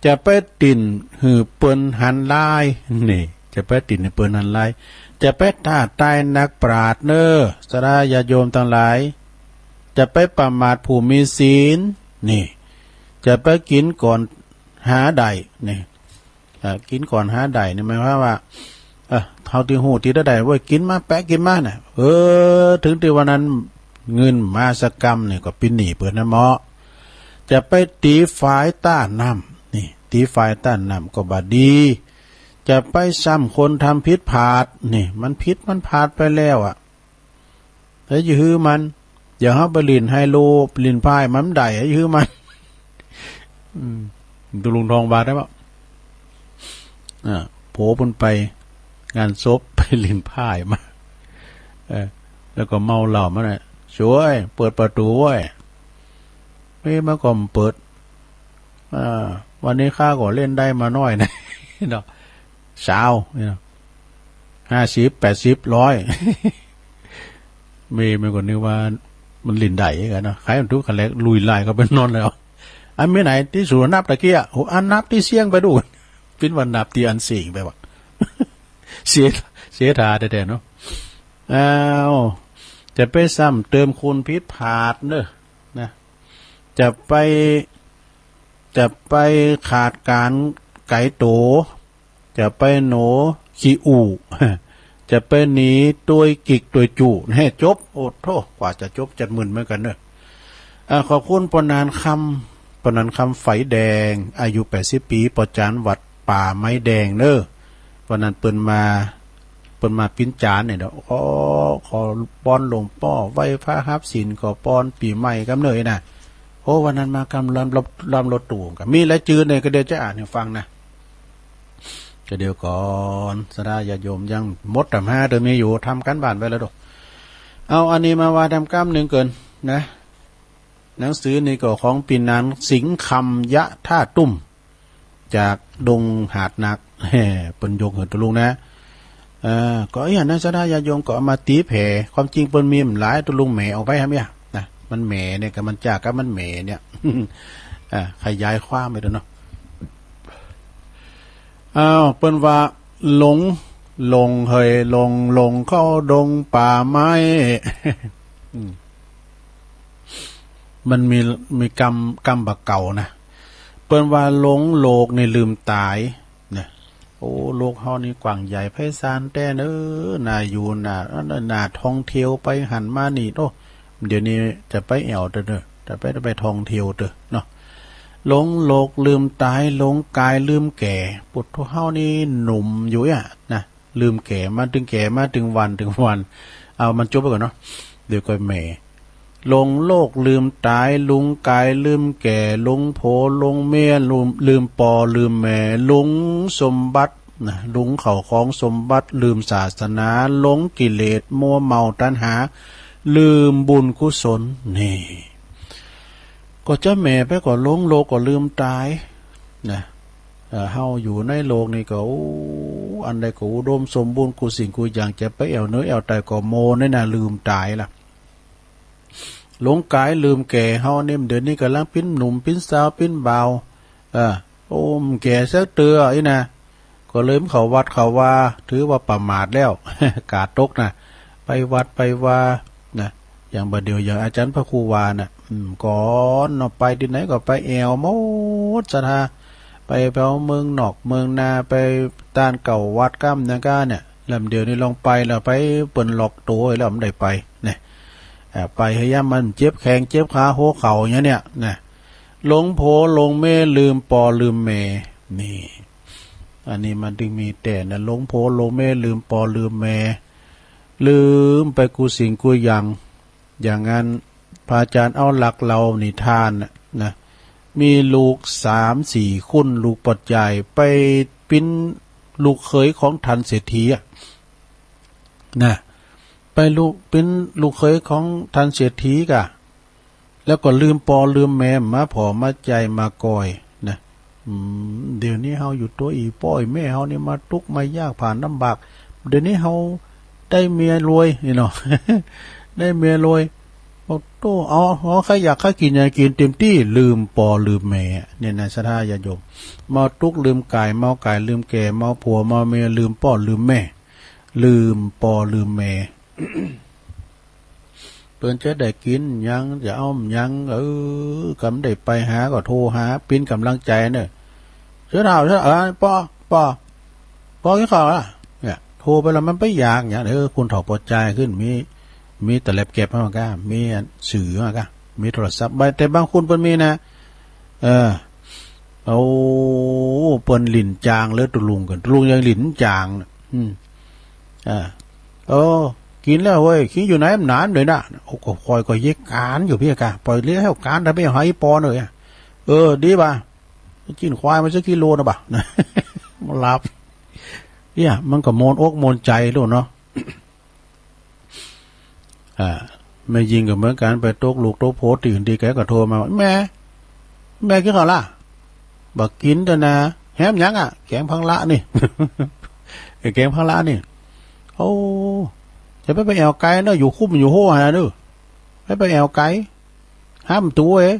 จะไปติ่นหือเปิ้นหันลาย นี่ จะไปติ่นหือเปิ้นหันลาย จะไปท้าทายนักปราชญ์เนอ ศรัทธาญาติโยมทั้งหลาย จะไปประมาทผู้มีศีล นี่ จะไปกินก่อนหาได้ นี่ อ่า กินก่อนหาได้ นี่หมายความว่า เออ เฮาตี้ฮู้ตี้ได้เว้ย กินมา แปะกินมาน่ะ เออ ถึงตี้วันนั้น เงินมาสักกำนี่ก็เป็นหนี้เปิ้นนะเหมาะ จะไปตีฝายต้านน้ำ นี่ ตีฝายต้านน้ำก็บ่ดี จะไปซ้ำคนทำผิดพลาด นี่ มันผิดมันพลาดไปแล้วอะ แล้วจะหื้อมัน อย่าเฮาไปหลินไฮโล หลินไพ่มันได้ อย่าหื้อมัน อืม ตุลุงทองว่าได้ปะ อ่า โผเปิ้นไปงานศพ ไปหลินไพ่มา เออ แล้วก็เมาเหล้ามาน่ะ ช่วย เปิดประตูเว้ย เฮ้ย มันก็บ่เปิด อ่า วันนี้ข้าก็เล่นได้มาน้อยนะ เนาะ ซาว เนี่ย ห้าสิบ แปดสิบ ร้อย เมย์มันก็นึกว่ามันหลินได้กันเนาะ ใครมันทุกข์กันแหละ ลุยลายก็ไปนอนแล้ว อันมีไหนตี้สูนับตะกี้อะ โห อันนับตี้เสี่ยงไปดู ปิ้นว่านับตี้อันเสี่ยงไปวะ เสีย เสียท่าแท้ๆ เนาะ อ้าว จะไปซ้ำเติมคนผิดพลาดเนอะ นะ จะไป จะไปขาดการไกลโต จะไปโหนขี้อู้ จะไปหนีตวยกิกตวยจู้ แน่จบ โอ้โธ่ กว่าจะจบ จัดหมื่นเหมือนกันเนอะ อ่า ขอบคุณป้อหนานคำ ป้อหนานคำ ไฝแดง อายุ แปดสิบ ปี ป้อจานวัดป่าไม้แดงเนอะ ป้อหนานเปิ้นมา เปิ้นมาปิ้นจานเนี่ยเนาะ ขอ ขอปอนหลวงป้อ ไหว้พระฮับศีล ขอปอนปี๋ใหม่กำเนิดนะ โอ้ วันนั้นมากำลังรถ ลำรถตู้ ก็มีหลายจื่อเนี่ย ก็เดี๋ยวจะอ่านให้ฟังนะ ก็เดี๋ยวก่อน ศรัทธาญาติโยมยังหมดตำห้าเดือนมีอยู่ ทำการบ้านไว้แล้วดอก เอาอันนี้มาว่าทำกำหนึ่งเกินนะ หนังสือนี่ก็ของปี๋หนานสิงห์คำ ยะท่าตุ้ม จากดงหาดหนัก แฮ่ เปิ้นยกหื้อตุลุงนะ เออ ก็อย่างนั้น ศรัทธาญาติโยมก็เอามาตีแผ่ ความจริงเปิ้นมีหลาย ตุลุงแหมออกไปครับเนี่ย นะ มันแหมเนี่ย กับมันจากกับมันแหมเนี่ย อ่า ขยายความไปดูเนาะ อ้าว เปิ้นว่า หลง หลงเหย หลง หลงเข้าดงป่าไม้ อืม มันมี มีกำ กำบ่าเก่านะ เปิ้นว่าหลงโลกนี่ลืมต๋าย นะ โอ้ โลกเฮานี่กว้างใหญ่ไพศาลแต๊เนอ น่าอยู่ น่า น่าท่องเที่ยวไปหั้นมานี่ โอ้ เดี๋ยวนี้จะไปแอ่วเต๊อะเนอะ จะไป จะไปท่องเที่ยวเต๊อะเนาะ หลงโลกลืมต๋าย หลงก๋ายลืมแก่ ปุถุเฮานี่หนุ่มอยู่อะนะ ลืมแก่ มาตึงแก่ มาตึงวัน ตึงวัน เอามันจบไปก่อนเนาะ เดี๋ยวก่อยแหม หลงโลกลืมต๋าย หลงก๋ายลืมแก่ หลงโผหลงเมีย ลืม ลืมป่อลืมแม่ หลงสมบัตินะ หลงเข้าของสมบัติ ลืมศาสนา หลงกิเลส มัวเมาตัณหา ลืมบุญกุศล นี่ ก็จะแหมไปก็หลงโลกก็ลืมต๋าย นะ เอ่อ เฮาอยู่ในโลกนี่ก็ โอ้ อันใดก็อุดมสมบูรณ์กู้สิ่งกู้อย่าง จะไปแอ่วเหนือแอ่วใต้ก็โมในน่ะ ลืมต๋ายละ หลงก๋ายลืมแก่ เฮาเนี่ยเดี๋ยวนี้ก่ำลังปิ้นหนุ่มปิ้นสาวปิ้นบ่าว เออ โอ้ แก่สักเตื้ออีนะ ก็เลยบ่เข้าวัดเข้าวา ถือว่าประมาทแล้ว กาดตกนะ ไปวัดไปวา นะ อย่างบ่าเดี่ยวอย่างอาจ๋ารย์พระครูว่าน่ะ อืม ก่อนเนาะ ไปตี้ไหนก็ไปแอ่วหมด ศรัทธา ไปแผ่วเมืองนอกเมืองนา ไปต้านเก่าวัดกำหยังกาเนี่ย แล้วเดี๋ยวนี้ลองไปแล้ว ไปเปิ้นล็อกตั๋วแล้วบ่ได้ไป เนี่ย อ่า ไปเฮยยามมันเจ็บแข้งเจ็บขาหัวเข่าอย่างเนี้ย นะ หลงโผหลงเมีย ลืมป่อลืมแม่ นี่ อันนี้มันจึงมีแต๊นะ หลงโผหลงเมีย ลืมป่อลืมแม่ ลืมไปกู้สิ่งกู้อย่าง อย่างนั้น พระอาจ๋ารย์เอาหลักเล่านิทานน่ะ นะ มีลูกสามสี่คน ลูกปอดใหญ่ ไปปิ้นลูกเขยของท่านเศรษฐีอะ นะ ไปลูก ปิ้นลูกเขยของท่านเศรษฐีกะ แล้วก็ลืมป่อลืมแม่ มาผ่อมาใจ๋มาก่อย นะ อืม เดี๋ยวนี้เฮาอยู่ตัวอีป้ออีแม่เฮานี่มาทุกข์มายากผ่านลำบาก เดี๋ยวนี้เฮาได้เมียรวยนี่เนาะ ได้เมียรวย บอกโตเอาเอาใครอยากใครกินอยากกินเต็มที่ ลืมป้อลืมแม่ เนี่ยนะศรัทธาญาติโยม เมาตุ๊กลืมก๋าย เมาก๋ายลืมแก่ เมาผัวเมาเมีย ลืมป้อลืมแม่ ลืมป้อลืมแม่ เปิ้นจะได้กินหยัง จะเอาหยัง เออ กำได้ไปหาก็โทรหา ปิ้นกำลังใจเนอะ เชิญเอา เชิญ เออ ป้อ ป้อ ป้อกินข้าวละ เนี่ย โทรไปแล้วมันไปอยากเนี่ย เออ คุณเฒ่าปอใจขึ้น มี มีตะเล็บเก็บมาก้า มีอันสื่อมาก้า มีโทรศัพท์ แต่บางคนเปิ้นมีนะ เออ โอ้ เปิ้นหลิ้นจางเลย ตุลุงกัน ตุลุงยังหลิ้นจางน่ะ อืม อ่า โอ้ กินแล้วเว้ย กินอยู่ไหนมันนานเลยนะ โอ้ ก็คอยก็เย็กการอยู่พี่กะ ปล่อยเลี้ยงให้การทำให้หายปอนเลยอะ เออ ดีป่ะ กินควายมาสักกิโลนะบ่ะ นะ มันหลับ เนี่ย มันก็โมนอกโมนใจลูกเนาะ อ่า แม่ยิงก็เหมือนกัน ไปตกลูกตกโพธิ์ที่อื่นที่แกก็โทรมาว่า แม่ แม่กินข้าวละ บ่กินแต่นะ แฮมหยังอ่ะ แกงพังละนี่ ไอ้แกงพังละนี่ โอ้ จะไปไปแอวไกลเนอะ อยู่คุ้มอยู่โหหาเนอะ ไปไปแอวไกล ห้ามตัวเอ้ย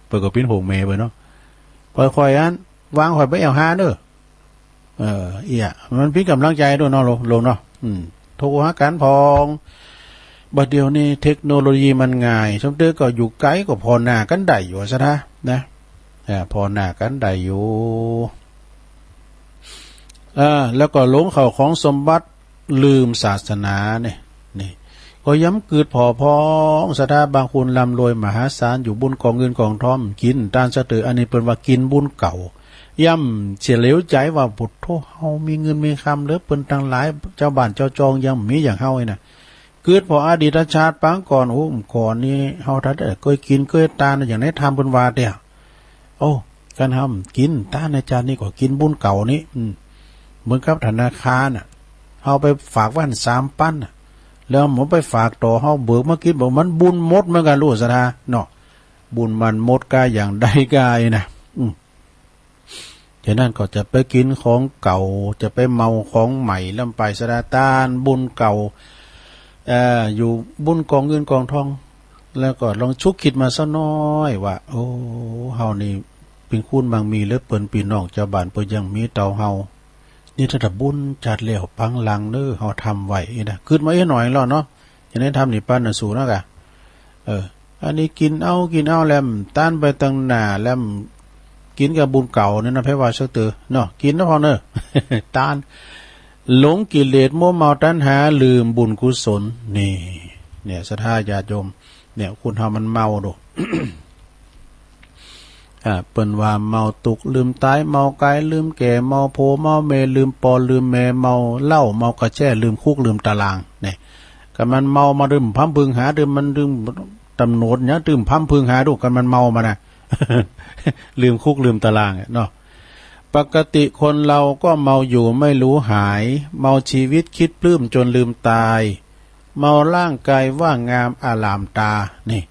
เปิดก็ปิ้นโหงแม่ไปเนาะ ค่อยๆอัน วางค่อยไปแอวหาเนอะ เออ เอี้ย มันปิ้นกำลังใจด้วยเนาะ ลงลงเนาะ อืม โทรหากันพอง บัดเดี๋ยวนี้เทคโนโลยีมันง่าย สมเด็จก็อยู่ไกลก็พอหน้ากันได้อยู่ซะนะ นะ อ่า พอหน้ากันได้อยู่ อ่า แล้วก็หลงเข้าของสมบัติ ลืมศาสนาเนี่ย นี่ ก็ย้ำกึดผ่อพองศรัทธา บางคนร่ำรวยมหาศาล อยู่บุญกองเงินกองทอง กินตานสะเตือ อันนี้เปิ้นว่ากินบุญเก่า ย่ำเสียเหลวใจว่า ปุโธ่ เฮามีเงินมีคำเหลือเปิ้นตั้งหลาย เจ้าบ้านเจ้าจองยังมีอย่างเฮาไอ้น่ะ กึดผ่ออดีตชาติปางก่อน โอ้ ก่อนนี้เฮาถ้าได้เคยกินเคยตานอย่างในธรรมเปิ้นว่าเตี้ย โอ้ การทำกินตานในชาตินี้ก็กินบุญเก่านี้ อืม เหมือนกับธนาคารน่ะ เฮาไปฝากไว้หั่นสามปันน่ะ แล้วหมอไปฝากต่อ เฮาเบิกมากิน บอกมันบุญหมดเหมือนกัน ลูกศรัทธาเนาะ บุญมันหมดกาอย่างใดกาไอ้นะ อืม ฉะนั้นก็จะไปกินของเก่า จะไปเมาของใหม่ แล้วไปศรัทธา ตานบุญเก่า เอ่อ อยู่บุญกองเงินกองทอง แล้วก็ลองชุกคิดมาสักหน่อยว่า โอ้ เฮานี่เป็นคนมั่งมีเหลือเปิ้น พี่น้องชาวบ้านเปิ้นยังมีเต้าเฮา นี่ถ้าบุญจัดแล้วปังหลังเน้อ เฮาทำไว้นะ กึดมาอีกหน่อยแล้วเนาะ อย่างนี้ทำนี่ปันน่ะสูงนะกะ เออ อันนี้กินเอา กินเอาแหลม ตานไปตั้งหน้าแหลม กินกับบุญเก่าเนี่ยนะ ไผว่าสักเตอเนาะ กินนะพ่องเนอะ ตาน หลงกิเลสมัวเมาตัณหา ลืมบุญกุศล นี่ เนี่ย ศรัทธาญาติโยม เนี่ย คนเฮามันเมาดู อ่า เปิ้นว่าเมาตุ๊กข์ลืมต๋าย เมาก๋ายลืมแก่ เมาผัวเมาเมีย ลืมป้อลืมแม่ เมาเหล้า เมากาแฟ ลืมคุกลืมตาราง เนี่ย คันมันเมามา ตึมพร่ำพึงหา ตึมมันตึมตำรวจเนี่ย ตึมพร่ำพึงหาดู คันมันเมามานะ ลืมคุกลืมตารางอะเนาะ ปกติคนเราก็เมาอยู่ไม่รู้หาย เมาชีวิตคิดปลื้มจนลืมตาย เมาร่างกายว่างงามอลามตา นี่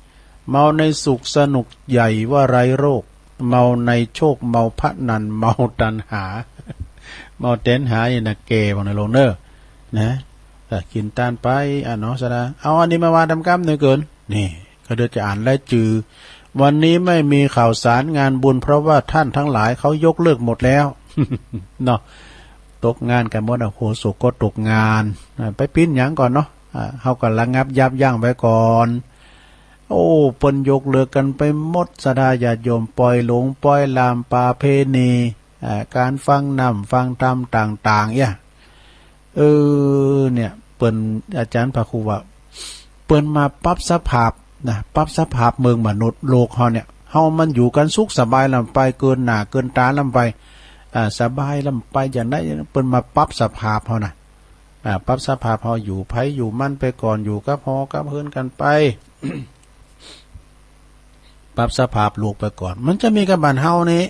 เมาในสุขสนุกใหญ่ว่าไร้โรค เมาในโชค เมาพนัน เมาตัณหา เมาตัณหานี่นะแก ว่าในโลกเนอะ นะ ก็กินตานไป อ่ะเนาะ ศรัทธา เอาอันนี้มาว่าทำกำหน่อยเกิน นี่ ก็เดี๋ยวจะอ่านรายจื่อ วันนี้ไม่มีข่าวสารงานบุญ เพราะว่าท่านทั้งหลายเขายกเลิกหมดแล้ว เนาะ ตกงานกันหมดอ่ะ โฆษกก็ตกงาน อ่ะ ไปปิ้นหยังก่อนเนาะ อ่ะ เฮาก็ระงับยับยั้งไว้ก่อน โอ้ เปิ้นยกเลิกกันไปหมด ศรัทธาญาติโยม ปล่อยหลงปล่อยลามประเพณี อ่า การฟังน้ำฟังธรรมต่างๆ เนี่ย เออ เนี่ย เปิ้น อาจารย์พระครูว่า เปิ้นมาปรับสภาพนะ ปรับสภาพเมืองมนุษย์โลกเฮาเนี่ย เฮามันอยู่กันสุขสบายลำไป เกินหน้าเกินต๋าลำไป อ่า สบายลำไปอย่างใด เปิ้นมาปรับสภาพเฮานะ อ่า ปรับสภาพเฮา อยู่ไผอยู่มันไปก่อน อยู่กับหอกับเฮือนกันไป ปรับสภาพโลกไปก่อน มันจะมีกับบ้านเฮานี่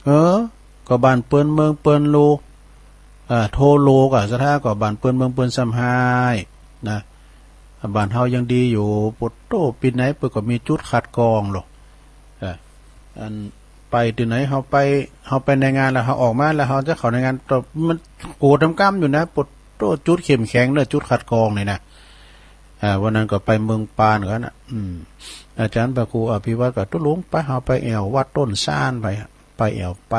เออ ก็บ้านเปิ้นเมืองเปิ้นโลก เอ่อ ทั่วโลกอะ ศรัทธา ก็บ้านเปิ้นเมืองเปิ้นซ้ำฮ้ายนะ บ้านเฮายังดีอยู่ ปุโธ่ ปีไหนเปิ้นก็มีจุดคัดกรองโลก เอ่อ อัน ไปที่ไหน เขาไป เขาไปในงานแล้ว เขาออกมาแล้ว เขาจะเข้าในงานต่อ มันโกรธทำกรรมอยู่นะ ปวดโตจุดเข้มแข็งเลย จุดคัดกรองนี่นะ อ่า วันนั้นก็ไปเมืองปานกันนะ อืม อาจารย์พระครูอภิวัตรก็ ตุ๊ลุงไป เขาไปแอววัดต้นซานไป ไปแอวไป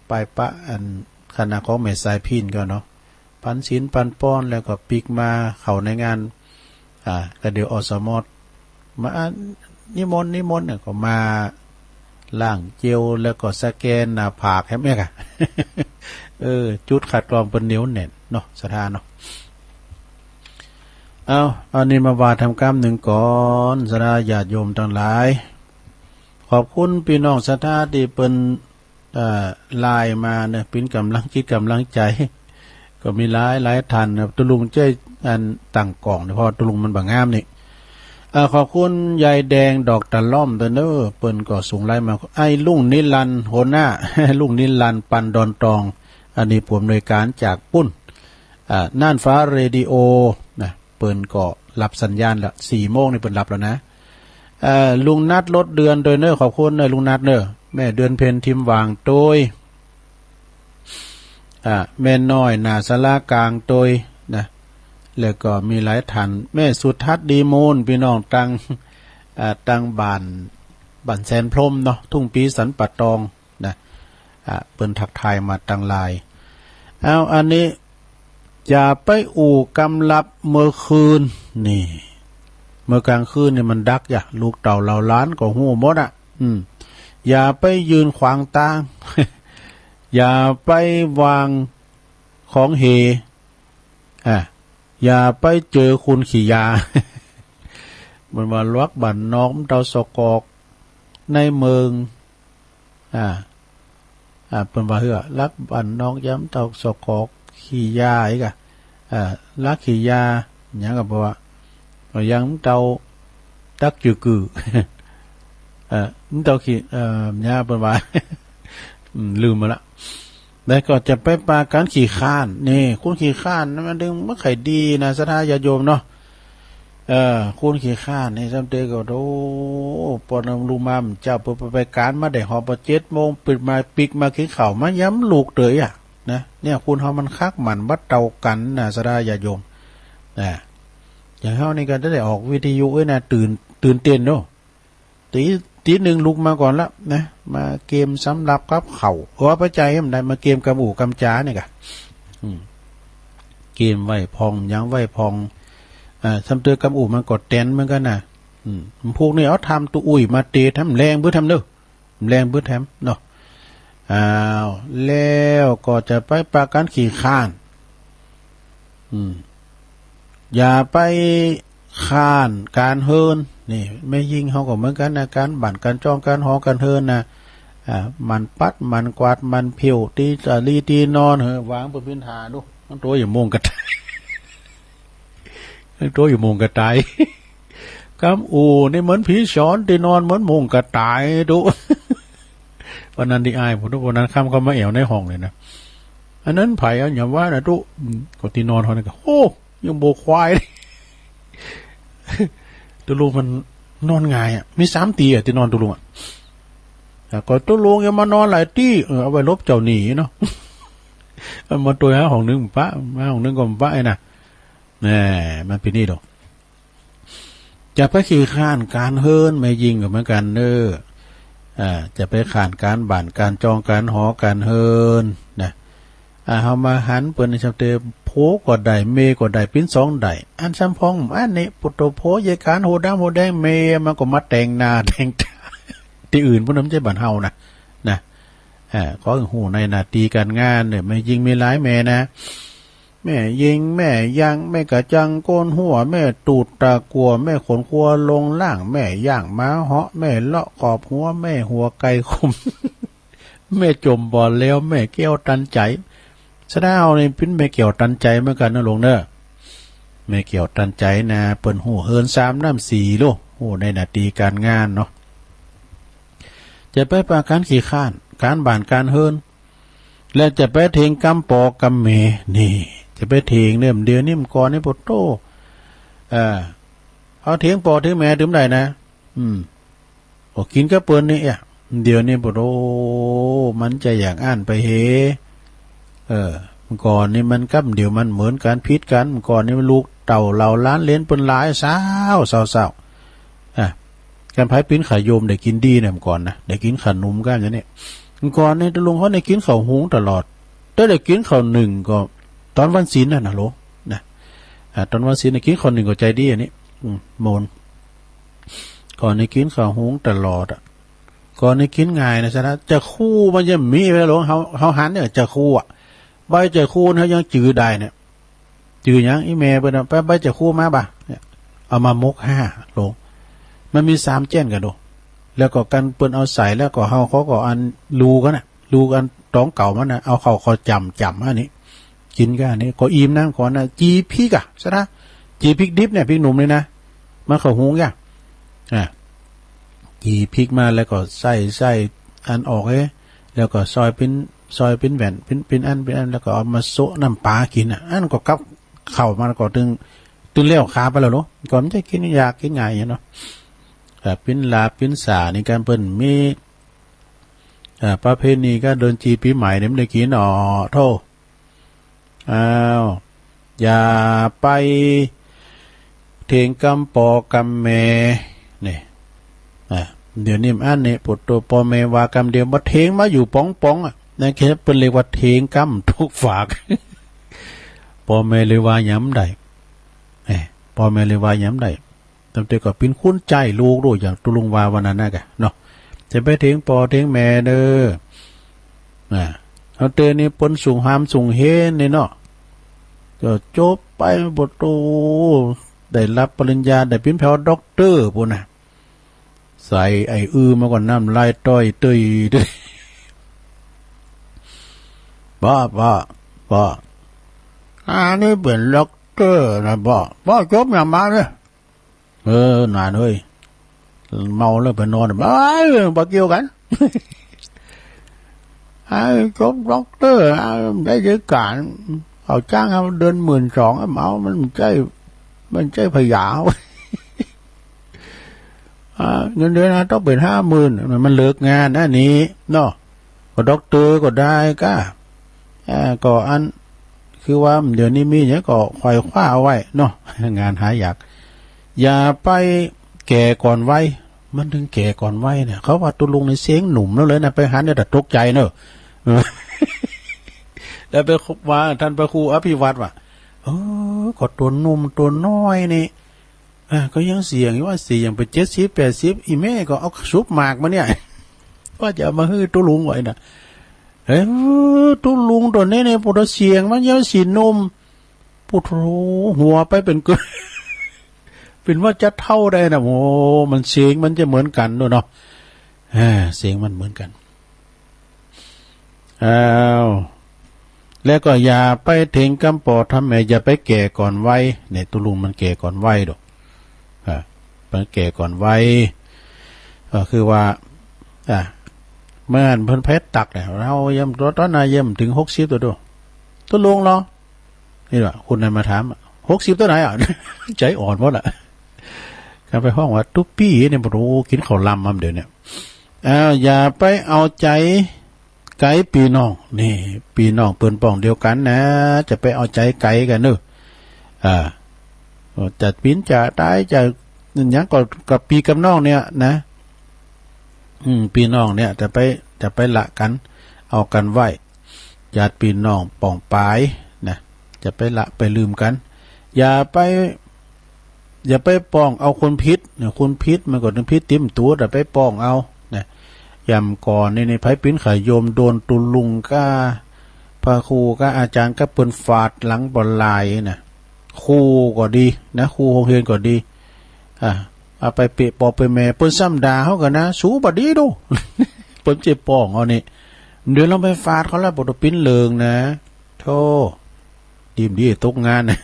ไปปะอันคณะของแม่สายพินก็เนาะ ปันศีลปันพรแล้วก็ปิกมาเข้าในงาน อ่า ก็เดี๋ยว อสม มา อ่า นิมนต์ นิมนต์เนี่ย ก็มาล้างเจลแล้วก็สแกนหน้าผากให้แม่กะ เออ จุดคัดกรองเปิ้นเหนียวแน่นเนาะ ศรัทธาเนาะ เอา อันนี้มาว่าทำกรรมหนึ่งก่อน ศรัทธาญาติโยมทั้งหลาย ขอบคุณพี่น้องศรัทธาที่เปิ้น เอ่อ ไลน์มาเนี่ย เป็นกำลังจิตกำลังใจ ก็มีหลายหลายท่านนะ ตุ๊ลุงเจ้ยอันตั้งกล้องเนี่ย เพราะว่าตุ๊ลุงมันบ่งามนี่ เอ่อ ขอบคุณยายแดงดอกตะล่อมเด้อเนอะ เปิ้นก็ส่งไลน์มา ไอ้ลุงนิรันดร์หัวหน้า ลุงนิรันดร์ปันดอนตอง อันนี้ผู้อำนวยการจากปุ้น อ่า น่านฟ้าเรดิโอนะ เปิ้นก็รับสัญญาณแล้ว สี่โมงนี่เปิ้นรับแล้วนะ เอ่อ ลุงนัดรถเดือนโดยเนอะ ขอบคุณเนอะลุงนัดเนอะ แม่เดือนเพ็ญทิมหว่างโดย อ่า แม่น้อยหน้าศาลากลางโดยนะ แล้วก็มีหลายท่าน แม่สุทัศน์ดีมูล พี่น้องตัง อ่า ตังบ้าน บ้านแสนพรหมเนาะ ทุ่งปีสันป่าตอง นะ อ่ะ เปิ้นทักทายมาตังไลน์ เอา อันนี้ อย่าไปอู้กำลับเมื่อคืน นี่ เมื่อกลางคืนนี่มันดักอย่า ลูกเต้าเหล่าหลานก็ฮู้หมดอ่ะ อืม อย่าไปยืนขวางตาง อย่าไปวางของเห อ่ะ อย่าไปเจอคนขี้ยา มันว่าลักบ้านนอกมันเต้าสกอกในเมือง อ่า อ่า เปิ้นว่าเหือลักบ้านนอกยามเต้าสกอกขี้ยาอีกอ่ะ อ่า ลักขี้ยา หยังก็บอกว่า ยังเต้าตักจือกือ เอ่อ เต้าขี้ เอ่อ หยังเปิ้นว่า อืม ลืมมาละ แล้วก็จะไปปาการขี้ข้าน นี่ คนขี้ข้านนั้นมันดึงบ่ค่อยดีนะ ศรัทธาญาติโยมเนาะ เออ คนขี้ข้านนี่ ซ้ำเตอก็ โอ้ ปอนำลูกมามันเจ้า เปิ้นไปการมาได้หอบเจ็ดโมง ปิดมา ปิกมากินข้าว มาย้ำลูกเตยอ่ะ นะ เนี่ย คนเฮามันคักหมั่นบัดเต้ากันนะ ศรัทธาญาติโยม นะ อย่างเฮานี่ก็จะได้ออกวิทยุไว้นะ ตื่น ตื่นเต้นเนาะ ตี ตีหนึ่งลุกมาก่อนละนะ มาเกมสำหรับกับเขา เออ ปัจจัยมันได้ มาเกมกำอู่กำจานี่กะ อืม เกมไหว้พอง ยังไหว้พอง อ่า ซ้ำเตอกำอู่มันก็แตนเหมือนกันนะ อืม พวกนี้เอาทำตัวอุ้ยมาเตะทำแรงเพื่อทำเนอะ แรงเพื่อแถมเนาะ อ้าว แล้วก็จะไปปาการขี้ข้าน อืม อย่าไปข้านการเฮือน นี่ แม่ญิงเฮาก็เหมือนกันนะ การบ้านการจองการหอการเฮือนนะ อ่า มันปัด มันกวาด มันผิว ตีสาลีตีนอน เฮ้อ วางบนพื้นฐานดู มันตัวอย่าโมงกระต่าย มันตัวอย่าโมงกระต่าย กำอู่นี่เหมือนผีสอน ตีนอนเหมือนโมงกระต่ายดู วันนั้นที่อายผมทุกวันนั้นค่ำเข้ามาแอวในห้องเลยนะ อันนั้นไผเอาหยังว่านะตุ๊ อืม ก็ที่นอนเขานี่ก็ โอ้ ยังโบควายเลย ตุ๊ลุงมันนอนง่ายอ่ะ มีสามตีอ่ะที่นอนตุ๊ลุงอ่ะ แล้วก็ตุ๊ลุงยังมานอนหลายตี เออ เอาไว้ลบเจ้าหนี้เนาะ มันมาตัวหาห้องหนึ่งปะ มาห้องหนึ่งก็ปะไอ้น่ะ แหม มันเป็นนี่ดอก จะไปขี้ข้านการเฮือน แม่ญิงก็เหมือนกันเนอะ อ่า จะไปข้านการบ้านการจองการหอการเฮือนนะ อ่า เฮามาหันเปิ้นในชาวเตอ โผก็ได้ เมก็ได้ ปิ้นสองได้ อันซ้ำพอง อันนี้ปุตโตโผเยการโหดำโหแดง เมมันก็มาแต่งหน้าแต่งตา ที่อื่นพวกนั้นไม่ใช่บ้านเฮานะ นะ อ่า ขอให้ฮู้ในหน้าที่การงานเนี่ย แม่ญิงมีหลายแม่นะ แม่ยิง แม่ยัง แม่กระจังโกนหัว แม่ตูดตากัว แม่ขนครัวลงล่าง แม่ย่างหมาเหาะ แม่เลาะขอบหัว แม่หัวไก่ขม แม่จมบ่อแล้ว แม่แก้วตันใจ สะดาวนี่เป็นแม่แก้วตันใจเหมือนกันนะหลวงเนอะ แม่แก้วตันใจนะ เปิ้นฮู้เฮือนสามน้ำสี่ลูก ฮู้ในหน้าที่การงานเนาะ จะไปปาการขี้ข้าน การบ้านการเฮือน และจะไปเทงกำปอกำแม่ นี่ จะไปเทงเนี่ย เดี๋ยวนี้มันก่อนนี่ปวดโต เออ เอาเทงปอเทงแม่ถึงได้นะ อืม ก็กินกับเปิ้นนี่เอ๊ะ เดี๋ยวนี้ ปะโถ มันจะอย่างอั้นไปเห เออ เมื่อก่อนนี่มันกับเดี๋ยวมันเหมือนกันผิดกัน เมื่อก่อนนี่ลูกเต้าเหล่าหลานเหลนเปิ้นหลายสาว สาว สาว อ่ะ กันไผปิ้นข้าวโยมได้กินดีเนี่ย เมื่อก่อนนะ ได้กินข้าวหนุ่มกันอย่างนี้ เมื่อก่อนนี่ตะลุงเขาได้กินข้าวหุงตลอด แต่ได้กินข้าวนึ่งก็ ตอนวันศีลน่ะนะ โหล นะ อ่ะ ตอนวันศีลน่ะกินข้าวนึ่งก็ใจดีอันนี้ อืม โมน ก่อนนี่กินข้าวหุงตลอดอ่ะ ก่อนนี่กินง่ายนะ ฉะนั้น จะคู่มันยังมีไว้ หลวง เฮา เฮาหันเนี่ย จะคู่อ่ะ ใบจะคู่เนี่ย ยังจือได้เนี่ย จือหยัง อีแม่เปิ้นเอาไป ใบจะคู่มาบ่ะ เนี่ย เอามาหมกห้า หลวง มันมีสามแจ้นกันดู แล้วก็กันเปิ้นเอาใส่ แล้วก็เฮาเขาก็อันลูกันน่ะ ลูกันตองเก่ามันน่ะ เอาเข้า เข้าจ่ำ จ่ำอันนี้ กินก็อันนี้ ก็อิ่มนะ ก่อนนะ จี่พริกอ่ะ ฉะนั้น จี่พริกดิบเนี่ย พริกหนุ่มเลยนะ มันเข้าหุงอ่ะ อ่ะ จี่พริกมาแล้วก็ใส่ ใส่อันออกเอ้ย แล้วก็ซอยปิ้น ซอยปิ้นแหว่น ปิ้น ปิ้นอัน ปิ้นอัน แล้วก็เอามาโซะน้ำปลากินอ่ะ อันก็กับข้าวมันก็ตึง ตึงแล้วคาไปแล้วเนาะ ก็มันจะกินยากกินง่ายอย่างเนาะ อ่า ปิ้นลาบปิ้นสานี่กันเปิ้นมี อ่า ประเพณีก็เดินจีปีใหม่เนี่ยมันได้กินอ๋อ โธ่ อ้าว อย่าไปเถียงกำปอกำแม่ นี่ อ่ะ เดี๋ยวนี้มันอันนี้ ปวดตัว ปอแม่ว่ากำเดียว มาเถียงมาอยู่ป๋องๆ อ่ะ นั่นคือเปิ้นเรียกว่าเถียงกำทุกฝาก ปอแม่เลยว่าหยังบ่ได้ เอ้ย ปอแม่เลยว่าหยังบ่ได้ ตั้งแต่ก็ปิ้นคุ้นใจลูกด้วย อย่างตุลุงว่าวันนั้นนะกะ เนาะ จะไปเถียงปอเถียงแม่เด้อ อ่า เอาเตอนี่เปิ้นสูงหามสูงเฮนนี่เนาะ ก็จบไป ปะโถ ได้รับปริญญา ได้ปิ้นแผวด็อกเตอร์ปู้นน่ะ ใส่ไอ้อื้อมาก่อน น้ำลายต้อยเต้ยเต้ย ป้อ ป้อ ป้อ อันนี้เป๋นด็อกเตอร์นะป้อ ป้อจบหยังมาเนี่ย เออ หนานเฮ้ย เมาแล้วไปนอน เอ้ย บ่เกี่ยวกัน ไอ้จบด็อกเตอร์ ไอ้ได้เจอการ เขาจ้างเอาเดือนหมื่นสอง เมา มันใจ้ มันใจ้พยา อ่า เงินเดือนนะต้องเป็นห้าหมื่น มันเลิกงานนะนี่เนาะ ก็ด็อกเตอร์ก็ได้ก้า อ่า ก็อัน คือว่าเดี๋ยวนี้มีเนี่ยก็ไขว่คว้าเอาไว้เนาะ งานหายาก อย่าไปแก่ก่อนวัย มันถึงแก่ก่อนวัยเนี่ย เขาว่าตุลุงในเสียงหนุ่มแล้วเลยนะ ไปหันเนี่ยแต่ตกใจเนอะ เออ แล้วไปว่าท่านพระครูอภิวัตรว่า เออ ก็ตัวหนุ่มตัวน้อยนี่ อ่ะ ก็ยังเสี่ยงอยู่ว่า เสี่ยงไปเจ็ดสิบ แปดสิบ อีแม่ก็เอาสุบหมากมาเนี่ย ว่าจะเอามาหื้อตุลุงไว้นะ เอ้ย ตุลุงตัวนี้เนี่ย ปวดเสี่ยงมันยังสีหนุ่ม ปวดหัวไปเป็นกึ เป็นว่าจะเฒ่าได้นะ โอ้ มันเสียงมันจะเหมือนกันด้วยเนาะ อ่า เสียงมันเหมือนกัน อ้าว แล้วก็อย่าไปเถียงกำปอทำแม่ อย่าไปแก่ก่อนวัย เนี่ย ตุลุงมันแก่ก่อนวัยดอก อ่า มันแก่ก่อนวัย ก็คือว่า อ่า เมื่อเพิ่นเพชรตักเนี่ย เราเยี่ยมตัวตอนนั้นเยี่ยมถึงหกสิบตัวดู ตุลุงเหรอ นี่แหละ คนนั้นมาถาม หกสิบตัวไหนอ่ะ ใจอ่อนหมดละ ก็ไปฮ้องว่าตุ๊ปี้เนี่ย บ่ฮู้กินข้าวลำมันเดี๋ยวเนี่ย อ้าว อย่าไปเอาใจไกลปี้น้อง นี่ ปี้น้องเปิ้นป้องเดียวกันนะ จะไปเอาใจไกลกันเนอะ อ่า จะปิ้นจะตายจะหยังก็กับปี้กับน้องเนี่ยนะ อืม ปี้น้องเนี่ยจะไป จะไปละกัน เอากันไว้ ญาติปี้น้องป้องปายนะ จะไปละไปลืมกัน อย่าไป อย่าไปป้องเอาคนผิดนะ คนผิดมันก็ต้องผิดติมตัว แต่ไปป้องเอานะ ยามก่อนนี่ นี่ ไผปิ้นข้าวโยมโดนตุลุงก้า พระครูก้าอาจารย์ก้าเปิ้นฟาดหลังบ่หลายนะ ครูก็ดีนะ ครูโรงเรียนก็ดี อ่ะ เอาไปเปะปอเปะแม่ เปิ้นซ้ำด่าเฮากันนะ สูบ่ดีดู เปิ้นจะป้องเอานี่ เดี๋ยวลองไปฟาดเขาแล้ว บ่ต้องปิ้นเลิงนะ โธ่ ดีมดีตกงานนะ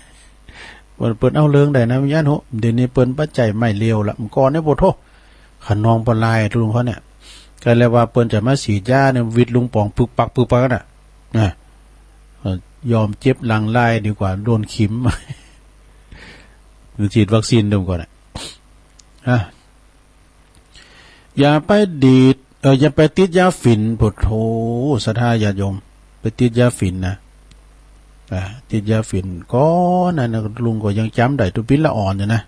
เปิ้น เปิ้นเอาเลิงได้นะ ย่านโห เดี๋ยวนี้เปิ้นปัจจัยไม่เลวละ เมื่อก่อนเนี่ย โอ้โธ่ ขนองปลายตุลุงเขาเนี่ย ก็เลยว่าเปิ้นจะมาฉีดยาเนี่ย วิดลุงป๋องปึกปักปึกปักน่ะ นะ เอ่อ ยอมเจ็บหลังลายดีกว่าโดนเข็ม หรือฉีดวัคซีนดูก่อนน่ะ อ่ะ อย่าไปดีด เออ อย่าไปติดยาฝิ่น โผโธ ศรัทธาญาติโยม ไปติดยาฝิ่นนะ อ่า ติดยาฝิ่นก่อนนะ นะ ลุงก็ยังจำได้ ตัวปินละอ่อนอยู่นะ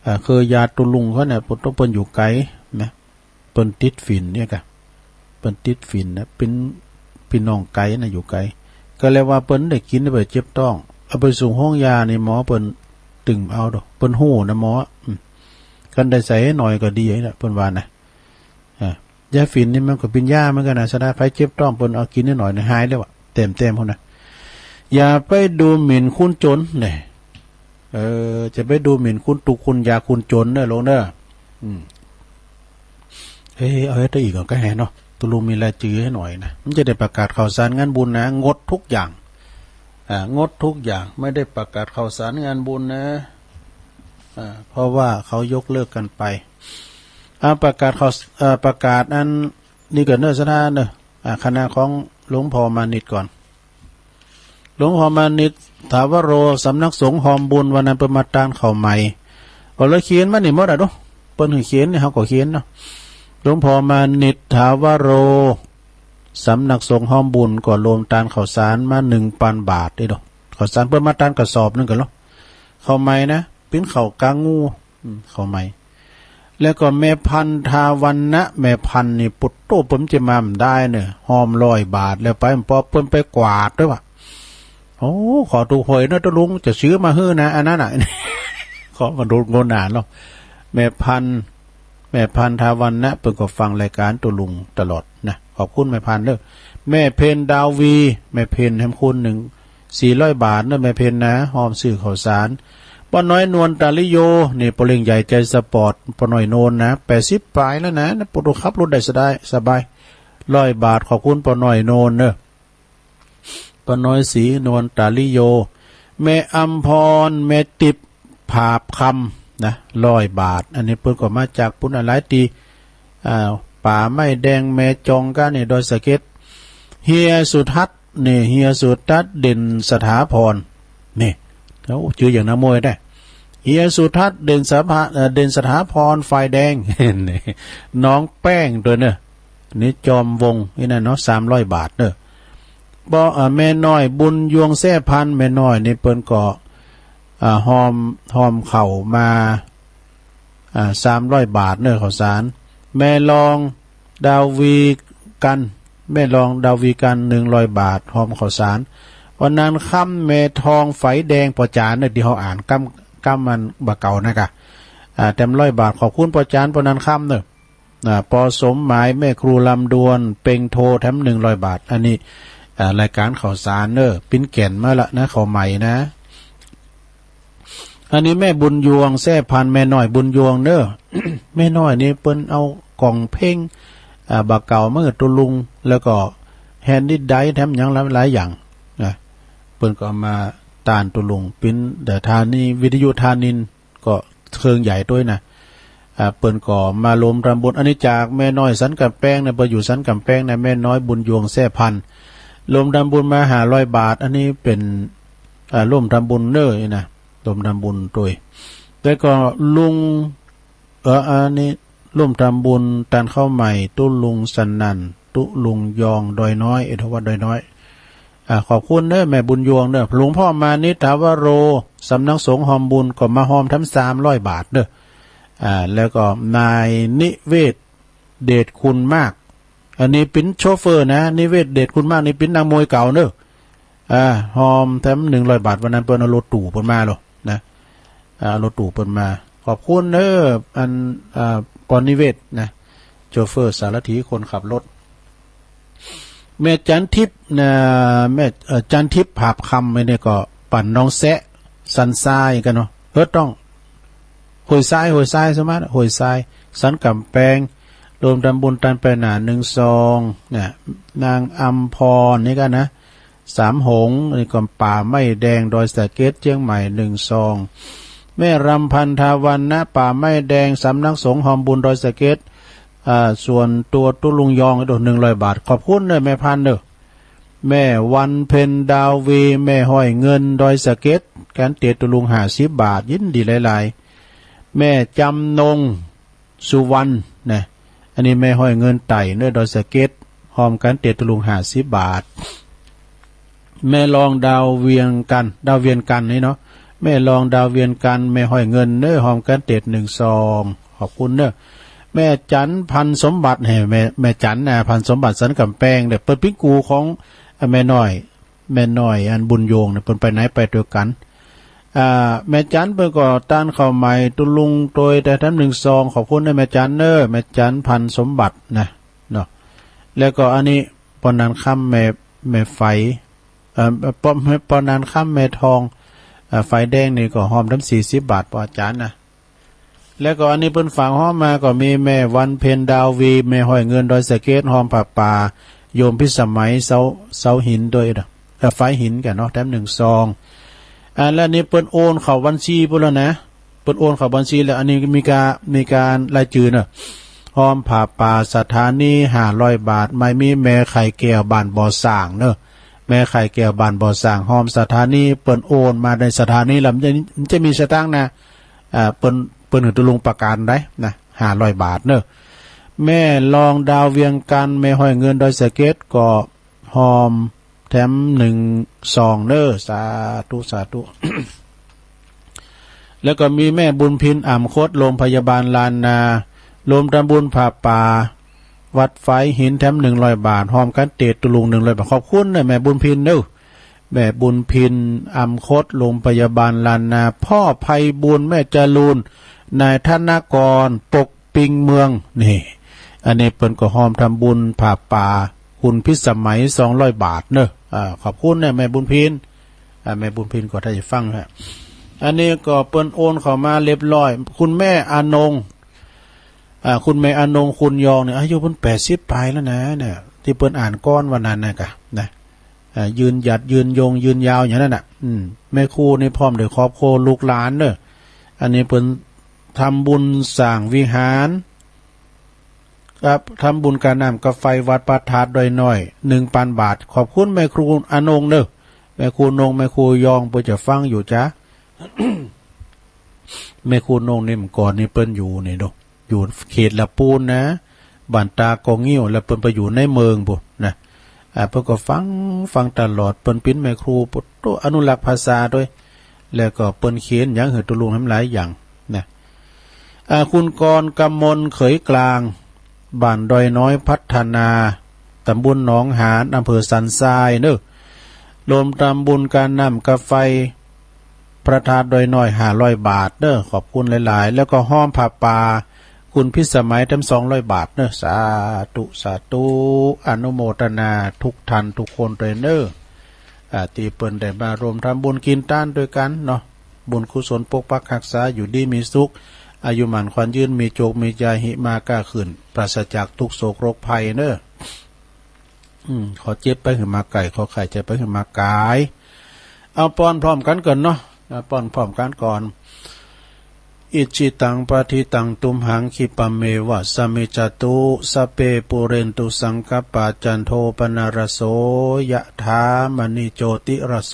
อ่า เคยญาติตัวลุงเขาเนี่ย โผโธ เปิ้นอยู่ไกลนะ เปิ้นติดฝิ่นเนี่ยกะ เปิ้นติดฝิ่นนะ เป็นพี่น้องไกลนะ อยู่ไกล ก็เลยว่าเปิ้นได้กินไปเจ็บท้อง เอาไปส่งห้องยานี่ หมอเปิ้นตึงเอาดอก เปิ้นฮู้นะหมอ อืม คันได้ใส่ให้หน่อยก็ดีนะ เปิ้นว่านะ อ่ะ ยาฝิ่นนี่มันก็เป็นยาเหมือนกันนะ ศรัทธา ใผเจ็บท้องเปิ้นเอากินนิดหน่อยนะ หายแล้วอะ เต็มๆ พุ้นนะ อย่าไปดูหมิ่นคนจนเนี่ย เออ จะไปดูหมิ่นคนทุกข์คนยากคนจนเนอะ โลมเนอะ อืม เอ้ย เอาไว้ตัวอีกก่อนก็แหนเนาะ ตัวลุงมีรายชื่อให้หน่อยนะ มันจะได้ประกาศข่าวสารงานบุญนะ งดทุกอย่าง อ่า งดทุกอย่าง ไม่ได้ประกาศข่าวสารงานบุญนะ อ่า เพราะว่าเขายกเลิกกันไป อ่า ประกาศข่าว เอ่อ ประกาศอันนี้ก่อนเนอะ ศรัทธาเนอะ อ่า คณะของหลวงพ่อมานิตก่อน หลวงพ่อมานิต ถาวโร สำนักสงฆ์ฮอมบุญ วันนั้นเปิ้นมาตานข้าวใหม่ เอาเลยเขียนมานี่หมดอะดู เปิ้นให้เขียนนี่ เฮาก็เขียนเนาะ หลวงพ่อมานิต ถาวโร สำนักสงฆ์ฮอมบุญ ก็โลมตานข้าวสารมาหนึ่งปันบาทนี่ดอก ข้าวสารเปิ้นมาตานกระสอบหนึ่งกันเนาะ ข้าวใหม่นะ ปิ้นข้าวกางู อืม ข้าวใหม่ แล้วก็แม่พันธุ์ทาวันนะ แม่พันธุ์นี่ โผโธ เปิ้นจะมาบ่ได้เนอะ ฮอมร้อยบาท แล้วไป พอเปิ้นไปกวาดด้วยว่ะ โอ้ ขอถูกหวยเนอะ ตัวลุงจะซื้อมาหื้อนะ อันนั้นน่ะ ขอมาดูงวดหน้าเนาะ แม่พันธุ์ แม่พันธุ์ทาวันนะ เปิ้นก็ฟังรายการตัวลุงตลอดนะ ขอบคุณแม่พันธุ์เด้อ แม่เพ็ญดาววี แม่เพ็ญแฮมคูณหนึ่ง สี่ร้อยบาทเนอะ แม่เพ็ญนะ ฮอมซื้อข้าวสาร ป้าน้อยนวลตาลิโย นี่ ป้อเลี้ยงใหญ่ใจสปอร์ต ป้าน้อยนวลนะ แปดสิบปลายแล้วนะ นะ โผโธ ขับรถได้สบาย สบาย ร้อยบาท ขอบคุณป้าน้อยนวลเนอะ ป้าน้อยศรีนวลตาลิโย แม่อำพร แม่ติ๊บ ผาบคำนะ ร้อยบาท อันนี้เปิ้นก็มาจากพุ้นหลายตี้ อ่า ป่าไม้แดง แม่จองกันนี่ ดอยสะเก็ด เฮียสุทัศน์นี่ เฮียสุทัศน์ เด่นสถาพร นี่ เขาชื่ออย่างนักมวยได้ เฮียสุทัศน์ เด่นสถา เอ่อ เด่นสถาพร ฝ่ายแดง นี่ น้องแป้งตัวเนี่ย นี่จอมวง นี่นะเนาะ สามร้อยบาทเนอะ ป้อ อ่า แม่น้อยบุญยวงแซ่พันธุ์ แม่น้อยนี่เปิ้นก็ อ่า ฮอม ฮอมข้าวมา อ่า สามร้อยบาทเนอะ ข้าวสาร แม่รองดาวีกัน แม่รองดาวีกัน หนึ่งร้อยบาท ฮอมข้าวสาร วันนั้นค่ำ แม่ทองไฟแดง ป้อจ๋านเนอะ ตี้เฮาอ่านกำ กำมันบ่าเก่านะกะ อ่า แถมร้อยบาท ขอบคุณป้อจ๋าน ป้อนั้นค่ำเนอะ อ่า ป้อสมหมาย แม่ครูลำดวน เป็งโท แถมหนึ่งร้อยบาท อันนี้ อ่า รายการข้าวสารเนอะ ปิ้นแก่นมาละนะ ข้าวใหม่นะ อันนี้แม่บุญยวงแซ่พันธุ์ แม่น้อยบุญยวงเนอะ แม่น้อยนี่เปิ้นเอากล่องเพลง อ่า บ่าเก่ามาหื้อตัวลุง แล้วก็แฮนด์ดิสก์ไดรฟ์ แถมอย่างหลายๆอย่างนะ เปิ้นก็เอามาตานตัวลุง ปิ้นแต่ธานี วิทยุธานินทร์ ก็เครื่องใหญ่ด้วยนะ อ่า เปิ้นก็มาโลมทำบุญ อันนี้จากแม่น้อยสันกำแพงนะ เปิ้นอยู่สันกำแพงนะ แม่น้อยบุญยวงแซ่พันธุ์ โลมทำบุญมาห้าร้อยบาท อันนี้เป็น อ่า โลมทำบุญเนอะนี่นะ โลมทำบุญด้วย แล้วก็ลุง เออ อันนี้โลมทำบุญตานข้าวใหม่ ตุ๊ลุงสนั่น ตุ๊ลุงยอง ดอยน้อย เออ ทวัดดอยน้อย อ่า ขอบคุณเด้อ แม่บุญยวงเด้อ หลวงพ่อมานิต ถาวโร สำนักสงฆ์ฮอมบุญ ก็มาฮอมแถมสามร้อยบาทเด้อ อ่า แล้วก็นายนิเวศ เดชคุณมาก อันนี้ปิ้นโชเฟอร์นะ นิเวศ เดชคุณมาก นี่ปิ้นนักมวยเก่าเนอะ อ่า ฮอมแถมหนึ่งร้อยบาท วันนั้นเปิ้นเอารถตู้เปิ้นมาโลนะ อ่า เอารถตู้เปิ้นมา ขอบคุณเนอะ อัน อ่า ป้อนิเวศนะ โชเฟอร์ สารถี คนขับรถ แม่จันทิพย์นะ แม่ เอ่อ จันทิพย์ผาบคำ ไอ้เนี่ยก็ปั่นน้องแซะ สันทรายกันเนาะ เออ ต้อง ห้วยทราย ห้วยทราย สมาร์ท ห้วยทราย สันกำแพง โลมทำบุญตานไปหนาหนึ่งซอง เนี่ย นางอำพรนี่กันนะ สามหงส์ นี่ก็ป่าไม้แดง ดอยสะเก็ด เชียงใหม่ หนึ่งซอง แม่รำพันธาวันนะ ป่าไม้แดง สำนักสงฆ์ฮอมบุญ ดอยสะเก็ด อ่า ส่วนตัวตุ๊ลุงยอง อีกหนึ่งร้อยบาท ขอบคุณเนอะ แม่พันเนอะ แม่วันเพ็ญดาววี แม่ห้อยเงิน ดอยสะเก็ด การเตะตุ๊ลุงห้าสิบบาท ยินดีหลายๆ แม่จำนง สุวรรณนะ อันนี้แม่ห้อยเงินไต่เนอะ ดอยสะเก็ด พร้อมกันเตะตุลุงห้าสิบบาท แม่รองดาวเวียงกัน ดาวเวียงกันนี่เนาะ แม่รองดาวเวียงกัน แม่ห้อยเงินเนอะ พร้อมกันเตะหนึ่งซอง ขอบคุณเนอะ แม่จันพันสมบัติ แหม แม่ แม่จันนะ พันสมบัติสันกำแพงเด้อ เปิ้นปิ้งกูของ อ่ะ แม่น้อย แม่น้อยอันบุญโยงเนี่ย เปิ้นไปไหนไปด้วยกัน อ่า แม่จันเปิ้นก็ต้านข้าวใหม่ตุลุงโตยแต่แถมหนึ่งซอง ขอบคุณนะแม่จันเนอะ แม่จันพันสมบัตินะ เนาะ แล้วก็อันนี้ปอนานค่ำแม่ แม่ไฟ เอ่อ ปอ ปอนานค่ำแม่ทอง เอ่อ ไฟแดงนี่ก็พร้อมแถมสี่สิบบาท ปออาจารย์นะ แล้วก็อันนี้เปิ้นฝากพร้อมมาก็มีแม่วันเพ็ญดาววี แม่ห้อยเงินดอยสะเก็ด พร้อมผ้าป่า โยมพิสมัย เสา เสาหินด้วยเด้อ เอ่อ ไฟหินกันเนาะ แถมหนึ่งซอง อ่า แล้วอันนี้เปิ้นโอนเข้าบัญชีเปิ้นแล้วนะ เปิ้นโอนเข้าบัญชีแล้ว อันนี้มีการ มีการรายจื่อเนอะ พร้อมผ้าป่าสถานีห้าร้อยบาท ไม่มีแม่ไข่แก้วบ้านบ่อสร้างเนอะ แม่ไข่แก้วบ้านบ่อสร้าง พร้อมสถานี เปิ้นโอนมาในสถานีแล้ว มันจะ มันจะมีสตางค์นะ อ่า เปิ้น เปิ้นหื้อตุลุงประกันได้นะ ห้าร้อยบาทเนอะ แม่รองดาวเวียงกัน แม่ห้อยเงินดอยสะเก็ด ก็พร้อมแถมหนึ่งซองเนอะ สาธุ สาธุ แล้วก็มีแม่บุญพินอ่ำคด โรงพยาบาลลานนา รวมทำบุญผ้าป่า วัดไฟหินแถมหนึ่งร้อยบาท พร้อมกันเตะตุลุงหนึ่งร้อยบาท ขอบคุณนะแม่บุญพินเนอะ แม่บุญพินอ่ำคด โรงพยาบาลลานนา พ่อไพบูลย์ แม่จรูน นายธนกร ปกปิงเมือง นี่ อันนี้เปิ้นก็พร้อมทำบุญผ้าป่า คุณพิสมัย สองร้อยบาทเนอะ อ่า ขอบคุณนะแม่บุญพิน อ่า แม่บุญพินก็ได้ฟังฮะ อันนี้ก็เปิ้นโอนเข้ามาเรียบร้อย คุณแม่อนง อ่า คุณแม่อนง คุณยองเนี่ย อายุเปิ้นแปดสิบปลายแล้วนะ เนี่ย ที่เปิ้นอ่านก่อนวันนั้นนะกะ นะ อ่า ยืนหยัด ยืนยง ยืนยาวอย่างนั้นน่ะ อืม แม่ครูนี่พร้อมด้วยครอบครัวลูกหลานเนอะ อันนี้เปิ้นทำบุญสร้างวิหาร ครับ ทำบุญกาน้ำกาไฟวัดพระธาตุดอยน้อย หนึ่งพันบาท ขอบคุณแม่ครูอนงเนอะ แม่ครูนง แม่ครูยอง เปิ้นจะฟังอยู่จ้ะ แม่ครูนงนี่เมื่อก่อนนี่เปิ้นอยู่นี่เนาะ อยู่เขตละปูนนะ บ้านตากองิ้ว แล้วเปิ้นไปอยู่ในเมืองพุ้นนะ อ่า เปิ้นก็ฟัง ฟังตลอด เปิ้นปิ้นแม่ครู โตอนุรักษ์ภาษาด้วย แล้วก็เปิ้นเขียนหยังหื้อตุลุงแหมหลายอย่างนะ อ่า คุณกรกมลเขยกลาง บ้านดอยน้อยพัฒนา ตำบลหนองหาน อำเภอสันทรายเนอะ รวมทำบุญกาน้ำกาไฟ พระธาตุดอยน้อย ห้าร้อยบาทเนอะ ขอบคุณหลายๆ แล้วก็พร้อมผ้าป่า คุณพิสมัยแถมสองร้อยบาทเนอะ สาธุ สาธุ อนุโมทนาทุกท่านทุกคนด้วยเนอะ อ่า ที่เปิ้นได้มาร่วมทำบุญกินทานด้วยกันเนาะ บุญกุศลปกปักรักษา อยู่ดีมีสุข อายุหมั้นขวัญยืน มีโจคมีชัย หิมาก้าขึ้น ปราศจากทุกข์โศกโรคภัยเนอะ อืม ขอเจ็บไปหื้อมาไก่ ขอไข้ใจไปหื้อมากาย เอาป้อนพร้อมกันก่อนเนาะ อ่า ป้อนพร้อมกันก่อน อิจฉิตังปะทิตังตุมหัง คิปะเมวะสะมิจจตุ สัพเพปูเรนตุสังกัปปา จันโทปนรสโส ยะถามะณิโจติรสโส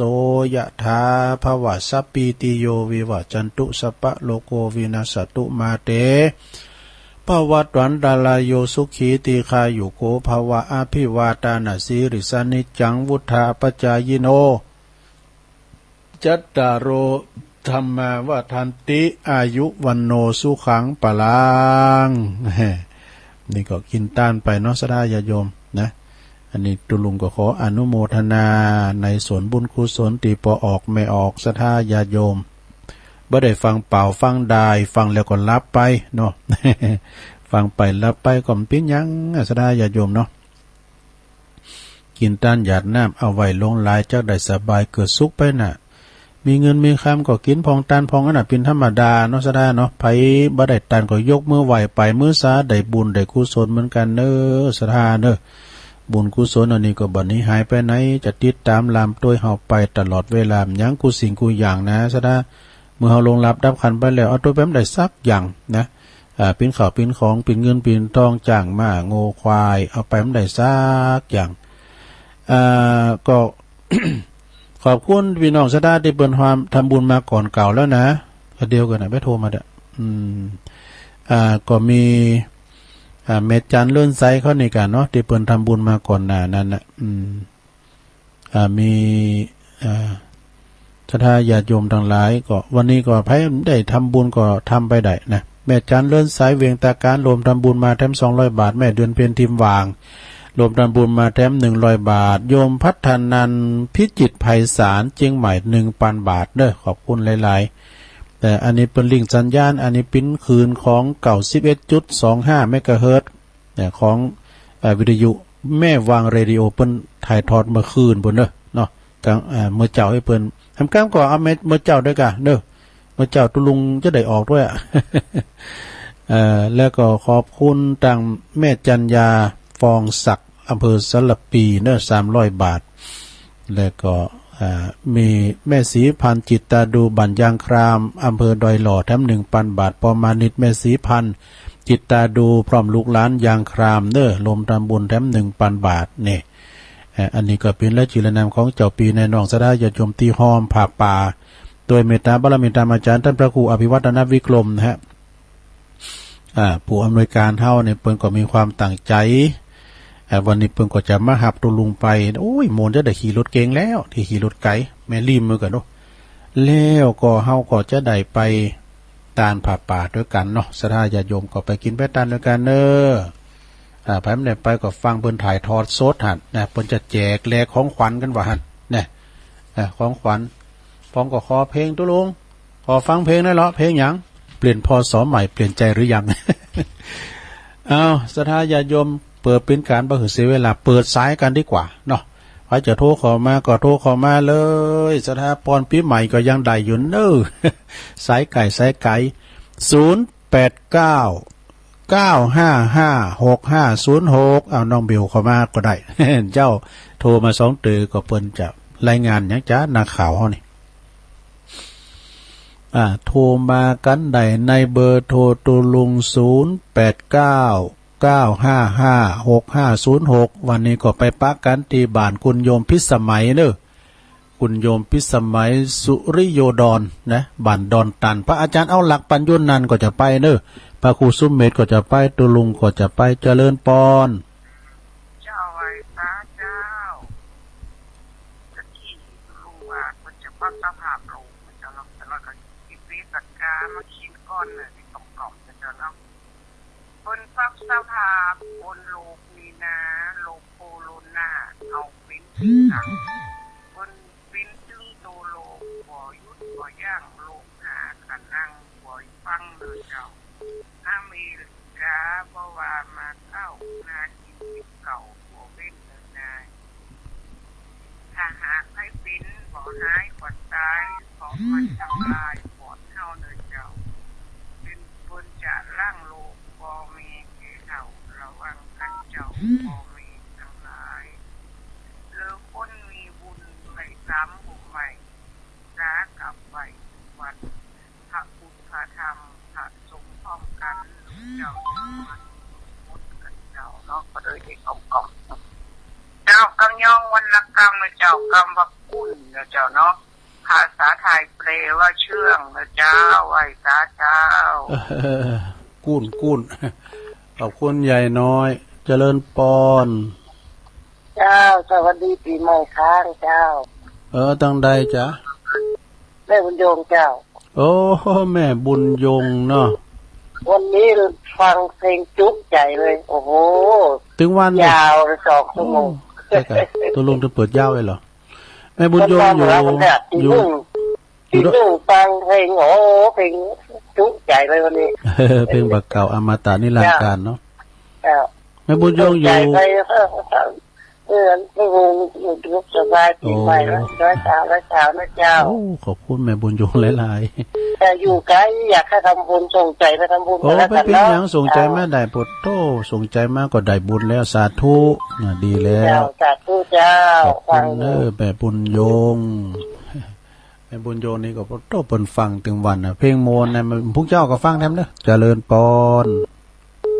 ยะถา ภะวะสัพพีติโย วิวัจจันตุ สัพพะโลโก วินัสสะตุ มาเต ภะวัตวันตะราโย สุขี ทีฆายุโก ภะวะ อะภิวาตานะสีลิสสะ นิจจัง วุฑฒาปะจายิโน จัตตาโร ธัมมา วัฑฒันติ อายุ วัณโณ สุขัง พะลัง นี่ก็กินทานไปเนาะ ศรัทธาญาติโยมนะ อันนี้ตุลุงก็ขออนุโมทนาในส่วนบุญกุศลที่ปอออกแม่ออก ศรัทธาญาติโยม บ่ได้ฟังเป่าฟังดาย ฟังแล้วก็หลับไปเนาะ ฟังไปหลับไปก็บ่เป๋นหยัง ศรัทธาญาติโยมเนาะ กินทานหยาดน้ำ เอาไว้หลวงหลาย จักได้สบายเกิดสุขไปหน้า มีเงินมีคำก็กินผ่องทานผ่องอันน่ะ เป๋นธรรมดาเนาะ ศรัทธาเนาะ ใผบ่ได้ทานก็ยกมือไหว้ไป มื้อสาได้บุญได้กุศลเหมือนกันเน้อ ศรัทธาเน้อ บุญกุศลอันนี้ก็บ่หนีหายไปไหน จะติดตามล่ามตวยเฮาไปตลอดเวลา บ่หยังกู้สิ่งกู้อย่างนะ ศรัทธา เมื่อเฮาล่วงลับดับขันธ์ไปแล้ว เอาตวยไปบ่ได้สักอย่างนะ อ่า เป๋นข้าวเป๋นของ เป๋นเงินเป๋นทอง จ้างม้างัวควาย เอาไปบ่ได้สักอย่าง อ่า ก็ ขอบคุณพี่น้องศรัทธาที่เปิ้นร่วมทำบุญมาก่อนเก่าแล้วนะ ก็เดียวกันนะ ไปโทรมาเด้อ อืม อ่า ก็มี อ่า แม่จันเลื่อนไซเขานี่กันเนาะ ที่เปิ้นทำบุญมาก่อนหน้านั้นนะ อืม อ่า มี อ่า ศรัทธาญาติโยมทั้งหลายก็ วันนี้ก็ใครได้ทำบุญก็ทำไปได้นะ แม่จันเลื่อนไซเวียงตาการ รวมทำบุญมาแถมสองร้อยบาท แม่เดือนเพ็ญทิมหว่าง รวมทำบุญมาแถมหนึ่งร้อยบาท โยมพัฒนันท์ พิจิตรไพศาล เชียงใหม่ หนึ่งพันบาทเด้อ ขอบคุณหลายๆ แต่อันนี้เป็นลิงก์สัญญาณ อันนี้ปิ้นคืนของ เก้าสิบเอ็ดจุดสองห้าเมกะเฮิรตซ์ เนี่ย ของ เอ่อ วิทยุแม่วางเรดิโอ เปิ้นถ่ายทอดเมื่อคืนปุ้นเด้อเนาะ กลาง เอ่อ เมื่อเจ้าให้เปิ้น ทำกรรมก็เอาเมื่อ เมื่อเจ้าด้วยกะเด้อ เมื่อเจ้าตุลุงจะได้ออกด้วยอะ เอ่อ แล้วก็ขอบคุณตังแม่จันยา ฟองศักดิ์ อำเภอสารภีเด้อ สามร้อยบาท แล้วก็ อ่า มีแม่ศรีพันธ์ จิตตาดู บ้านยางคราม อำเภอดอยหล่อ แถมหนึ่งพันบาท ปอมานิต แม่ศรีพันธ์ จิตตาดู พร้อมลูกหลานยางครามเด้อ รวมทำบุญแถมหนึ่งพันบาท นี่ เอ่อ อันนี้ก็เป็นรายจื้อรายนามของเจ้าปี้นายน้องศรัทธาญาติโยมตี้ฮอมผ้าป่า โดยเมตตาบารมีธรรมอาจารย์ท่านพระครูอภิวัฒนวิกรมนะฮะ อ่า ผู้อำนวยการเฮาเนี่ย เปิ้นก็มีความตั้งใจ อ่า วันนี้เปิ้นก็จะมาหับตุลุงไป โอ้ย โมนจะได้ขี่รถเก๋งแล้ว ที่ขี่รถไกล แม่ริมมือกันเนาะ แล้วก็เฮาก็จะได้ไปตานผ้าป่าด้วยกันเนาะ ศรัทธาญาติโยมก็ไปกินไปตานด้วยกันเน้อ อ่า ใผบ่ได้ไปก็ฟังเปิ้นถ่ายทอดสดหั่นนะ เปิ้นจะแจกแลกของขวัญกันว่าหั่นนะ อ่า ของขวัญ พร้อมก็ขอเพลงตุลุง ขอฟังเพลงหน่อยเหรอ เพลงหยัง เปลี่ยน พ.ศ. ใหม่ เปลี่ยนใจหรือยัง เอา ศรัทธาญาติโยม เปิดเป็นการบ่หื้อเสียเวลา เปิดสายกันดีกว่าเนาะ ใผจะโทรเข้ามาก็โทรเข้ามาเลย ศรัทธาปอนปีใหม่ก็ยังได้อยู่เน้อ สายไกล สายไกล ศูนย์แปดเก้า เก้าห้าห้า หกห้าศูนย์หก เอาน้องเบลเข้ามาก็ได้ เจ้า โทรมาสองเตื้อก็เปิ้นจะรายงานหยังจ๊ะ นักข่าวเฮานี่ อ่า โทรมากันได้ในเบอร์โทรตุลุง ศูนย์แปดเก้า เก้าห้าห้า หกห้าศูนย์หก วันนี้ก็ไปปะกันตี้บ้านคุณโยมพิสมัยเน้อ คุณโยมพิสมัย สุริโยดรนะ บ้านดอนตัน พระอาจารย์เอาหลักปัญญานันท์ก็จะไปเน้อ พระครูสุเมธก็จะไป ตุลุงก็จะไป เจริญปอน เจ้าไหว้สาเจ้า ตะกี้ลุงว่าเพิ่นจะปรับสภาพโลก เจ้าเนาะ แต่ว่าก็สิไปสักกามากินก่อนเน้อ ที่กล่อมๆ เจ้าเนาะ เปิ้นปรับสภาพบนโลกนี่นะ โลกโคโรนาเอาเป็นหนัง เปิ้นเป็นตึงโตโลก บ่หยุดบ่ยั้ง โลกหาขะนังบ่ฟังเด้อเจ้า อเมริกาบ่ว่ามาเก้า นาทีสิบเก้าบ่เว้นเลยนาย ถ้าหากใผเป็นบ่หายก็ตาย เพราะมันทำลายปอดเฮาเด้อเจ้า เป็นเปิ้นจะล้างโลก บ่แม่นแก่เฒ่า ระวังกันเจ้า บ่แม่นทั้งหลาย เลิกคนมีบุญไปสามบุญใหม่ สากับไหว้ทุกวัน พระพุทธพระธรรมพระสงฆ์พร้อมกัน ลูกเจ้าจะมาหมดกันเจ้าเนาะ ก็เลยได้กล่อมๆ เจ้ากำยองวรรณกรรมนะเจ้า กำว่ากุ้นนะเจ้าเนาะ ภาษาไทยแปลว่าเชื่องนะเจ้า ไหว้สาเจ้า กุ้น กุ้น ขอบคุณยายน้อย เจริญปอน เจ้า สวัสดีปีใหม่ค้างเจ้า เออ ตังใดจ๊ะ แม่บุญยงเจ้า โอ้ แม่บุญยงเนาะ วันนี้ฟังเพลงจุใจเลย โอ้โห ตึงวันเลย ยาวเลยสองชั่วโมง โอ้ ใช่ๆ ตกลงจะเปิดยาวเลยเหรอ แม่บุญยงอยู่ วันๆ อยู่ วันๆ อยู่ ตีหนึ่ง ตีหนึ่งฟังเพลง โอ้ เพลงจุใจเลยวันนี้ เพลงบ่าเก่าอมตะนิรันดร์กาลเนาะ เจ้า แม่บุญยงอยู่ จุใจไป เออ แม่บุญยงสบายปีใหม่แล้ว โอ้ ร้อยสาว ร้อยสาวนะเจ้า โอ้ ขอบคุณแม่บุญยงหลายๆ แต่อยู่ไกล อยากให้ทำบุญ ส่งใจไปทำบุญ โอ้ กันแล้วกันเนาะ ไม่เป็นหยัง ส่งใจมาได้ เจ้า ปะโถ่ ส่งใจมาก็ได้บุญแล้ว สาธุ น่ะ ดีแล้ว เจ้า สาธุเจ้า ขอบคุณเด้อ ฟังอยู่ แม่บุญยง แม่บุญโยงนี่ก็โตเปิ้นฟังตึงวันนะ เพลงม่วนนะ มัน พวกเจ้าก็ฟังแถมเด้อ เจริญปอน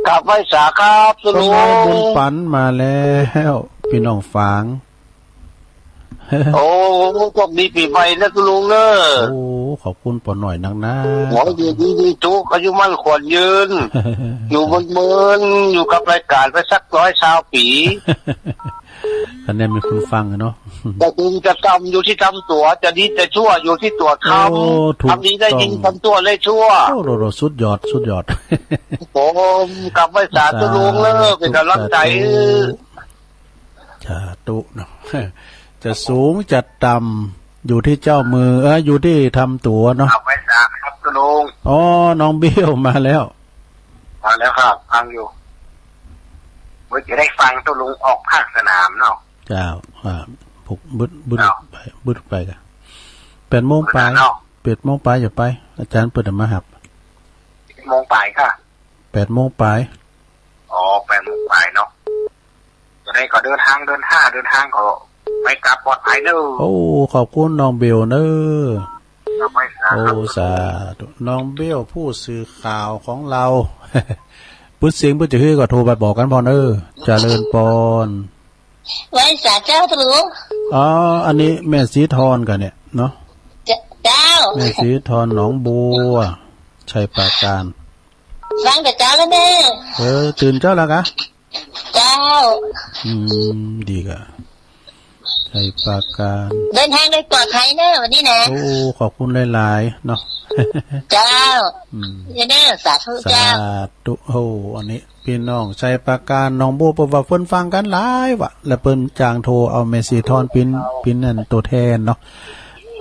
กราบไหว้สาครับ ส่งไม้บุญปันมาแล้ว พี่น้องฝาง เ โอ้ โชคดีปีใหม่นะคุณลุงเนอะ โอ้ ขอบคุณป้อน้อยนักนะ ขอให้อยู่ดีมีสุข อายุมั่นขวัญยืน อยู่เมินๆ อยู่กับรายการไปสักร้อยซาวปี อันนี้มีคนฟังอะเนาะ จะดีจะต่ำอยู่ที่ทำตัว จะดีจะชั่วอยู่ที่ตัวทำ โอ้ ถูกต้อง ทำดีได้ดี ทำชั่วได้ชั่ว โอ้โห สุดยอด สุดยอด ผมกลับไหว้สาธุลุงเนอะ สาธุ เป็นกำลังใจ สาธุ สาธุเนาะ จะสูงจะต่ำอยู่ที่เจ้ามือ เออ อยู่ที่ทำตั๋วเนาะ เอาไว้สามครับคุณลุง อ๋อ น้องเบี้ยวมาแล้ว มาแล้วครับ ฟังอยู่ เมื่อกี้ได้ฟังตัวลุงออกภาคสนามเนาะ เจ้า อ่า พวกบึด บึด เจ้า ไป บึดไปกะ แปดโมงปลาย เนาะ แปดโมงปลายอย่าไป อาจารย์เปิดมาหับ แปดโมงปลายค่ะ แปดโมงปลาย อ๋อ แปดโมงปลายเนาะ จะได้ก็เดินทาง เดินท่า เดินทางก็ไปกลับปลอดภัยเนอะ โอ้ ขอบคุณน้องเบลเนอะ ครับ ไหว้สา โอ้ ครับ สาธุ น้องเบลผู้สื่อข่าวของเรา ปุ๊ดเสียงปุ๊ดจะฮือก็โทรไปบอกกันพอเนอะ เจริญปอน ไหว้สาเจ้าตรู อ๋อ อันนี้แม่สีทอนกันเนี่ยเนาะ เจ้า แม่สีทอนหนองบัว ชัยปราการ ฟังแต่เจ้าแล้วแม่ เออ ตื่นเจ้าแล้วกะ เจ้า อืม ดีกะ ชัยปราการ เดินทางโดยปลอดภัยเนอะวันนี้นะ โอ้ ขอบคุณหลายๆ เนาะ เจ้า อืม เนอะ สาธุเจ้า สาธุ โอ้ อันนี้พี่น้องชัยปราการหนองบัว เปิ้นว่าเปิ้นฟังกันหลายวะ แล้วเปิ้นจ้างโทรเอาแม่สีทอนเปิ้น เปิ้นนั่นตัวแทนเนาะ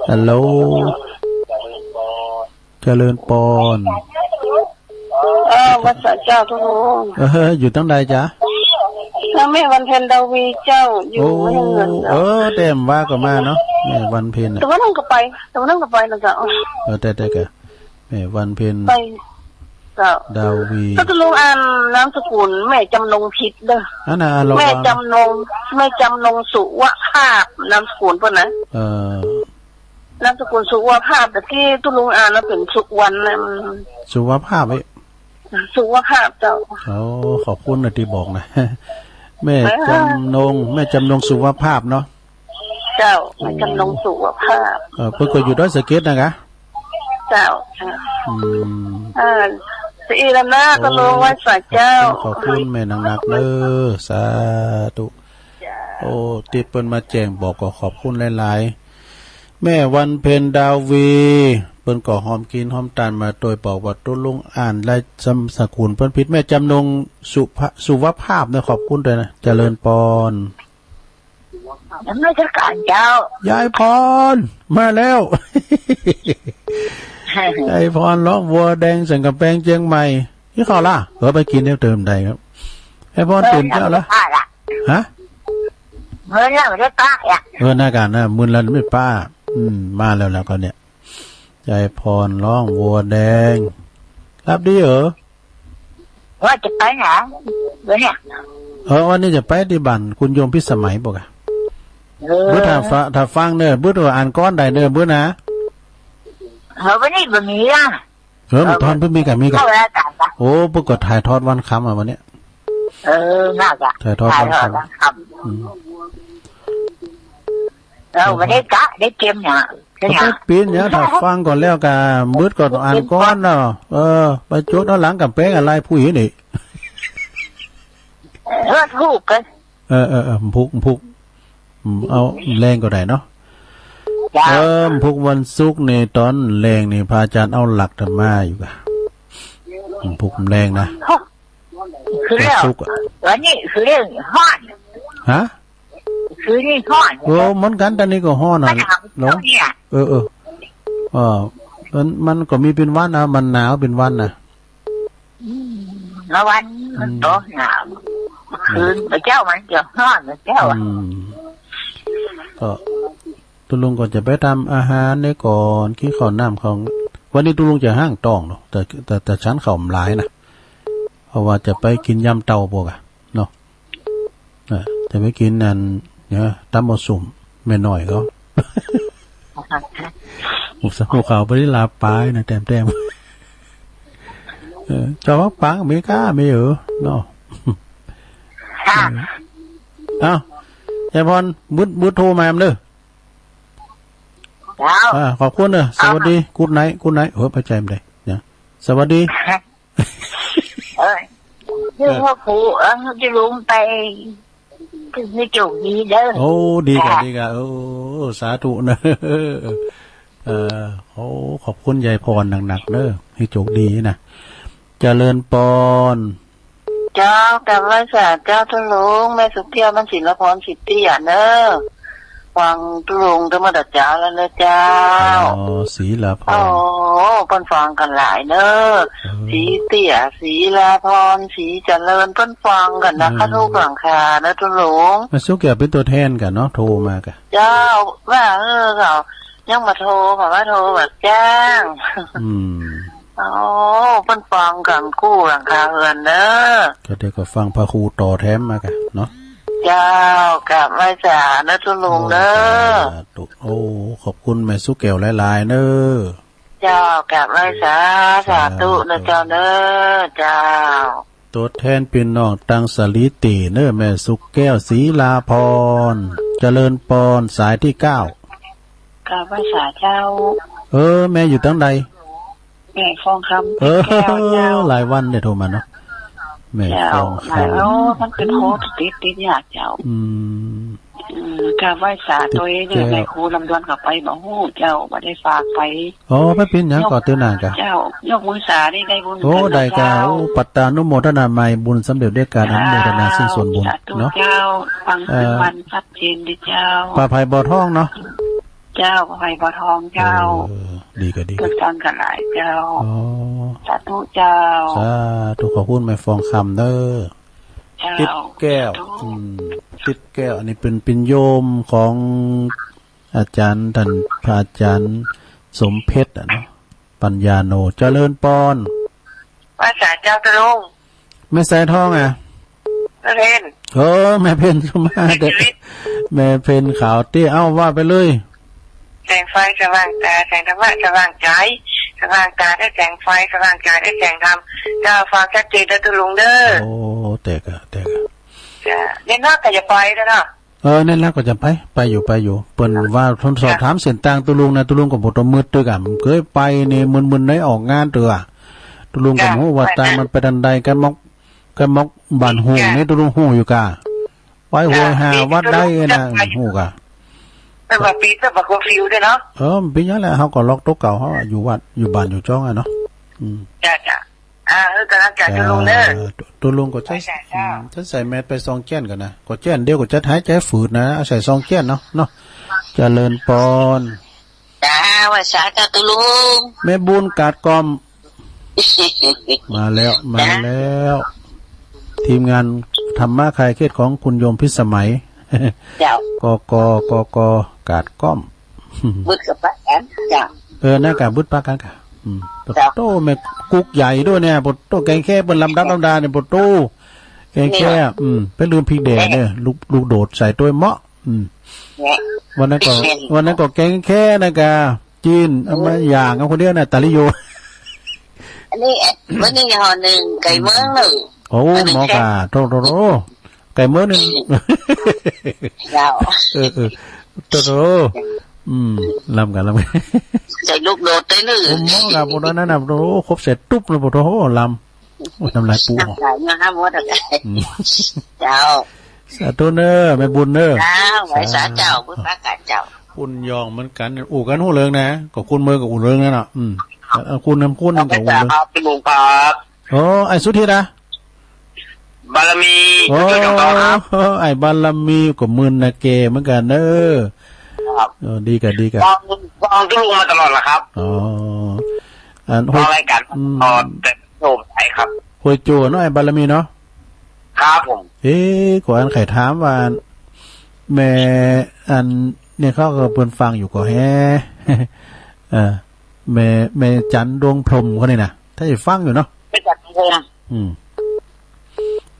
ฮัลโหล เจริญปอน เออ ไหว้สาเจ้าตรู เออ อยู่ตังใดจ๊ะ เออ แม่วันเพ็ญดาวีเจ้า อยู่ โอ้ เมืองเงินเจ้า เออ แต้มว่าก็มาเนาะ แม่วันเพ็ญน่ะ แต่ว่านั่นก็ไป แต่ว่านั่นก็ไปนะเจ้า เออ แต่ แต่ก็ แม่วันเพ็ญ ไป เจ้า ดาวี ก็ตรูอ่านนามสกุลแม่จำนงผิดเด้อ อันน่ะ ระวัง แม่จำนง แม่จำนงสุวภาพ นามสกุลเปิ้นนะ เออ นามสกุลสุวภาพ แต่ที่ตรูอ่านแล้วเป็นสุวรรณนะ มัน สุวภาพเอ้ย สุวภาพเจ้า โอ้ ขอบคุณนะที่บอกนะ แม่ เออ จำนง แม่จำนงสุวภาพเนาะ เจ้า แม่จำนงสุวภาพ เออ เปิ้นก็อยู่ดอยสะเก็ดนะกะ เจ้า อืม เออ สีลำหน้าก็ลงไหว้สาเจ้า ขอบคุณ ขอบคุณแม่นักๆ เด้อ สาธุ เจ้า โอ้ ที่เปิ้นมาแจ้งบอกก็ขอบคุณหลายๆ แม่วันเพ็ญดาวี เปิ้นก็หอมกินหอมตานมาโดยบอกว่าตกลงอ่านนามสกุลเปิ้นผิด แม่จำนงสุภะ สุวภาพนะ ขอบคุณด้วยนะ เจริญปอน นมัสการเจ้า ยายพร มาแล้ว ยายพรร้องวัวแดงสันกำแพงเจียงใหม่ กินข้าวละ เออ ไปกินเดี๋ยวเติมใดครับ ยายพรตื่นเช้าละ ฮะ เมื่อแล้วไม่ได้ปะอ่ะ เออ หน้าการนะ มื้อแล้วไม่ปะ อืม มาแล้ว แล้วก็เนี่ย ยายพรร้องวัวแดง รับดีเหรอ ว่าจะไปไหน วันเนี้ย เออ วันนี้จะไปที่บ้านคุณโยมพิสมัยบอกอะ เออ เบิ่งถ้าฟัง ถ้าฟังเนอะ เบิ่งว่าอ่านก่อนได้เนอะ เบิ่งนะ เออ วันนี้บ่มีอ่ะ เออ เออ ตอนเพิ่นมีกะมีกะ เข้าแล้วกันปะ โอ้ เพิ่นก็ถ่ายทอดวันค่ำอะวันเนี้ย เออ น่าจะ ถ่ายทอดวันค่ำ ถ่ายทอดวันค่ำ อืม เออ วันนี้กะได้เกมเนี่ย ก็ไปปีนเนี่ย ถ้าฟังก่อนแล้วกะ เบิ่งก่อนอ่านก่อนเนาะ เออ ไปจดเอาหลังกำแพงอะไรผู้หญิงนี่ เออ ถูกกัน เออ เออ เออ พุก พุก อืม เอาแรงก็ได้เนาะ เจ้า เออ พุกวันศุกร์นี่ ตอนแรงนี่ พระอาจารย์เอาหลักธรรมะอยู่กะ อืม พุกแรงนะ คือแล้ว วันศุกร์อะ วันนี้คือเรื่องฮ้อน ฮะ คือนี่ฮ้อน เออ เหมือนกัน ตอนนี้ก็ฮ้อนน่ะ มันหนาว หลง เนี่ย เออ เออ เออ มัน มันก็มีเป็นวันนะ มันหนาวเป็นวันนะ อืม ละวันมัน อืม ตกหนาว คืน มื้อเช้ามันจะฮ้อน มื้อเช้าอะ อืม ก็ ตกลงก็จะไปทำอาหารเนี่ยก่อน กินข้าวน้ำของ วันนี้ตกลงจะห้างต้องเนาะ แต่ แต่ แต่ฉันข้าวบ่หลายนะ เพราะว่าจะไปกินยำเต่าพวกอะเนาะ เออ จะไปกินนั่น เนี่ย ตำบักหุ่งแม่น้อยเขา หมูสับหมูขาวไปที่ลาปายนะ แต้มๆ เออ เจ้าปังอเมริกามีเหรอเนาะ ค่ะ เออ เอ้า ยายพร บุด บุดโทรมาเด้อ เจ้า อ่า ขอบคุณเนอะ สวัสดี กู๊ดไนท์ กู๊ดไนท์ เฮ้ย ไปใจมันเลย เนี่ย สวัสดี เออ เออ เดี๋ยวพ่อครู เออ จะลงไป ให้โชคดีเด้อ โอ้ ดีกะ จ้า ดีกะ โอ้ สาธุเนอะ เออ โอ้ ขอบคุณยายพรหนักๆเนอะ ให้โชคดีนะ เจริญปอน เจ้า กราบไหว้สาเจ้าตุ๊ลุง แม่สุขแก้ว มันศิลพร สิทธิยะเนอะ ฟังตุ๊ลุงตั้งแต่เช้าแล้วเนอะเจ้า อ๋อ ศิลพร โอ้ เปิ้นฟังกันหลายเนอะ เออ สีเตี้ย ศิลพร สีเจริญ เปิ้นฟังกันนะ เออ คะ ทุกหลังคาเนอะตุ๊ลุง แม่สุขแก้วเป็นตัวแทนกันเนาะ โทรมากะ เจ้า ว่า เออ เขายังมาโทร เขาว่าโทรแบบจ้าง อืม โอ้ เปิ้นฟังกันกู้หลังคาเฮือนเด้อ ก็เดี๋ยวก็ฟังพระครูต่อแถมมากะเนาะ เจ้า กราบไหว้สาเนอะตุ๊ลุงเด้อ โอ้ สาธุ โอ้ ขอบคุณแม่สุขแก้วหลายๆเนอะ เจ้า กราบไหว้สา สาธุเนอะเจ้าเนอะ เจ้า ตัวแทนพี่น้องตังสาลีเตเนอะ แม่สุขแก้ว ศิลาพร เจริญปอน สายที่เก้า กราบไหว้สาเจ้า เออ แม่อยู่ตังใด แม่ฟองคำ เออ แก้วเจ้า หลายวันได้โทรมาเนาะ แม่ เจ้า ฟองคำ โอ้ มันเป็นโฮสต์ติด ติดยากเจ้า อืม เออ กราบไหว้สาตัวเองเนี่ย ติดแก้ว แม่ครูลำดวนเขาไปบ่ฮู้เจ้า บ่ได้ฝากไป อ๋อ ไปเป็นหยังก่อน ยก เตือนนานกะ เจ้า ยกมือสานี่ได้บุญ โอ้ กันนะ ได้กะ เจ้า โอ้ ปัตตานุโมทนาใหม่ บุญสำเร็จด้วยการอนุโมทนา เจ้า ซึ่งส่วนบุญ สาธุ เนาะ เจ้า ฟัง เอ่อ ทุกวันชัดเจนดีเจ้า ป่าไผ่บ่อทองเนาะ เจ้า ป่าไผ่บ่อทองเจ้า เออ ดีกะ ดีกะ เกิดการกันหลายเจ้า อ๋อ สาธุเจ้า สาธุ ขอบคุณแม่ฟองคำเด้อ เจ้า ติดแก้ว สาธุ อืม ติดแก้ว อันนี้เป็น เป็นโยมของอาจารย์ ท่านพระอาจารย์สมเพชรอะเนาะ ปัญญาโน เจริญปอน ไหว้สาเจ้าตุ๊ลุง แม่สายทองอะ แม่เพ็ญ เออ แม่เพ็ญสุมา แม่ชีวิต แม่เพ็ญขาวเตี้ย เอ้า ว่าไปเลย แสงไฟสว่างตา แสงธรรมะสว่างใจ สว่างตาได้แสงไฟ สว่างใจได้แสงธรรม เจ้า ฟังชัดเจนเด้อตุ๊ลุงเด้อ โอ้ แต่กะ แต่กะ จ้ะ เดี๋ยวเนาะ ก็จะไปแล้วเนาะ เออ นั่นแหละก็จะไป ไปอยู่ ไปอยู่ เปิ้นว่าทดสอบ จ้ะ ถามเส้นตางตุ๊ลุงนะ ตุ๊ลุงก็บ่ต้องมืดตึกอะ เคยไปนี่มึนๆในออกงานเตื้อ ตุ๊ลุงก็ จ้ะ บ่ฮู้ว่า ไป ตางมันไปทางใด ไกมอก ไกมอกบ้านฮู้ จ้ะ นี่ตุ๊ลุงฮู้อยู่กะ ไปห้วยหา จ้ะ วัดใดนะ ไป ฮู้กะ แต่ว่าปีแต่ว่าก็ฟิวด้วยเนาะ เออ มันเป็นอย่างนั้นแหละ เฮาก็ล็อกตัวเก่า เฮาอยู่วัด อยู่บ้านอยู่จ้องอะเนาะ อืม จ้ะ จ้ะ อ่า เออ กำลังใจตุ๊ลุงเด้อ อ่า ตุ๊ลุงก็จะ ไปใส่เจ้า อืม จะใส่แมสไปซองแจ้นก่อนนะ ก็แจ้นเดียวก็จะหายใจฝืดนะ เอาใส่ซองแจ้นเนาะ เนาะ เจริญปอน จ้า ไหว้สาเจ้าตุ๊ลุง แม่บุญกาดกล่อม มาแล้ว มาแล้ว จ้า ทีมงานธรรมะคลายเครียดของคุณโยมพิสมัย เจ้า กก กก กาดกล่อม บึดกับปะแอน จ้ะ เออ นั่นกะบึดปะกันกะ อืม จ้ะ โตแม่กุ๊กใหญ่ด้วยเนี่ย ปะโตแกงแค่เปิ้นลำดับลำดาเนี่ย ปะโตแกงแค่ นี่ อืม ไปลืมพริกแดงเนี่ย เนี่ย ลูก ลูกโดดใส่ตัวเหมาะ อืม เนี่ย วันนั้นก็ เนี่ย วันนั้นก็แกงแค่นะกะ จีน เอามา อืม อย่างเอาคนเดียวน่ะ ตาลิโย อันนี้ วันนี้ห่อหนึ่ง ไก่เมืองหนึ่ง โอ้ อันนี้ หมอกะ แค่ โทษ โทษ โทษ ไก่เมืองหนึ่ง เจ้า เออ เออ โตโต อืม ลำกัน ลำกัน ใส่ลูกโดดได้เลย โอ้ หมอกะ พวกนั้นน่ะ โอ้ ครบเสร็จตุ๊บเลย พวกโต โอ้ ลำ โอ้ น้ำลายปู น้ำลายเนาะ หมดแล้ว อืม เจ้า สาธุเนอะ แม่บุญเนอะ เจ้า ไหว้สาเจ้า สาธุ บุญปากกาเจ้า บุญยองเหมือนกัน อู้กันฮู้เรื่องนะ ก็คุณเมืองกับอู้เรื่องนั่นน่ะ อืม เออ คุณน้ำคุณนั่นกับอู้เรื่อง ครับ พี่ลุงครับ โอ้ ไอ้สุธิดา บารมี โอ้ ช่วยๆกันต่อครับ ไอ้บารมีก็มึนนะเกเหมือนกันเนอะ ครับ เออ ดีกะ ดีกะ ฟัง ฟังตุ๊ลุงมาตลอดแหละครับ อ๋อ อัน ฟังรายการ อืม ตลอด แต่โทรไปครับ ห้วยโจ้เนาะ ไอ้บารมีเนาะ ครับผม เอ๊ะ ก็อันใครถามว่า แม่ อัน เนี่ยเขาก็เปิ้นฟังอยู่ก็แฮ เออ แม่ แม่จันดวงพรหมเขานี่นะ ถ้าจะฟังอยู่เนาะ แม่จันดวงพรหม อืม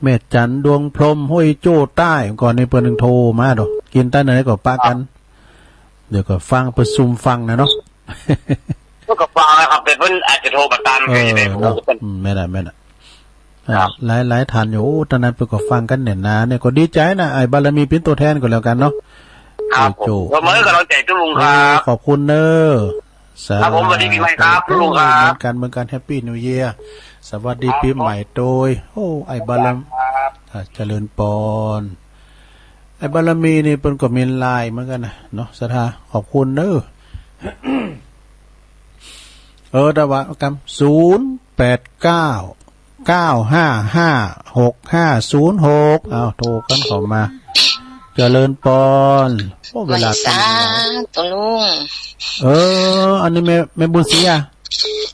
แม่จันดวงพรหม ห้วยโจ้ใต้ ก่อนนี่เปิ้นโทรมาดอก กินใต้ไหนก็ปะกัน ครับ เดี๋ยวก็ฟังประชุมฟังนะเนาะ ก็ฟังนะครับ แต่เปิ้นอาจจะโทรมาตาม เออ ก็จะได้ เนาะ อืม แม่นละ แม่นละ ครับ หลาย หลายท่านอยู่ โอ้ ตอนนั้นเปิ้นก็ฟังกันแน่นหนา เนี่ยก็ดีใจนะ ไอ้บารมีเป็นตัวแทนก็แล้วกันเนาะ ครับผม เสมอกำลังใจทุกลุงครับ โอ้ ขอบคุณเนอะ ครับผม สวัสดีปีใหม่ครับ สาธุ ทุกลุงครับ เหมือนกัน เหมือนกัน Happy New Year สวัสดีปีใหม่โดย โอ้ ไอ้บารมี ครับ อ่ะ เจริญปอน ไอ้บารมีนี่เปิ้นก็มีไลน์เหมือนกันนะเนาะ ศรัทธา ขอบคุณเนอะ เออ แต่ว่ากำ ศูนย์แปดเก้า เก้าห้าห้า หกห้าศูนย์หก เอา โทรกันเข้ามา เจริญปอน โอ้ เวลา ไหว้สา เต็มแล้ว ตุลุง เออ อันนี้แม่ แม่บุญศรีอ่ะ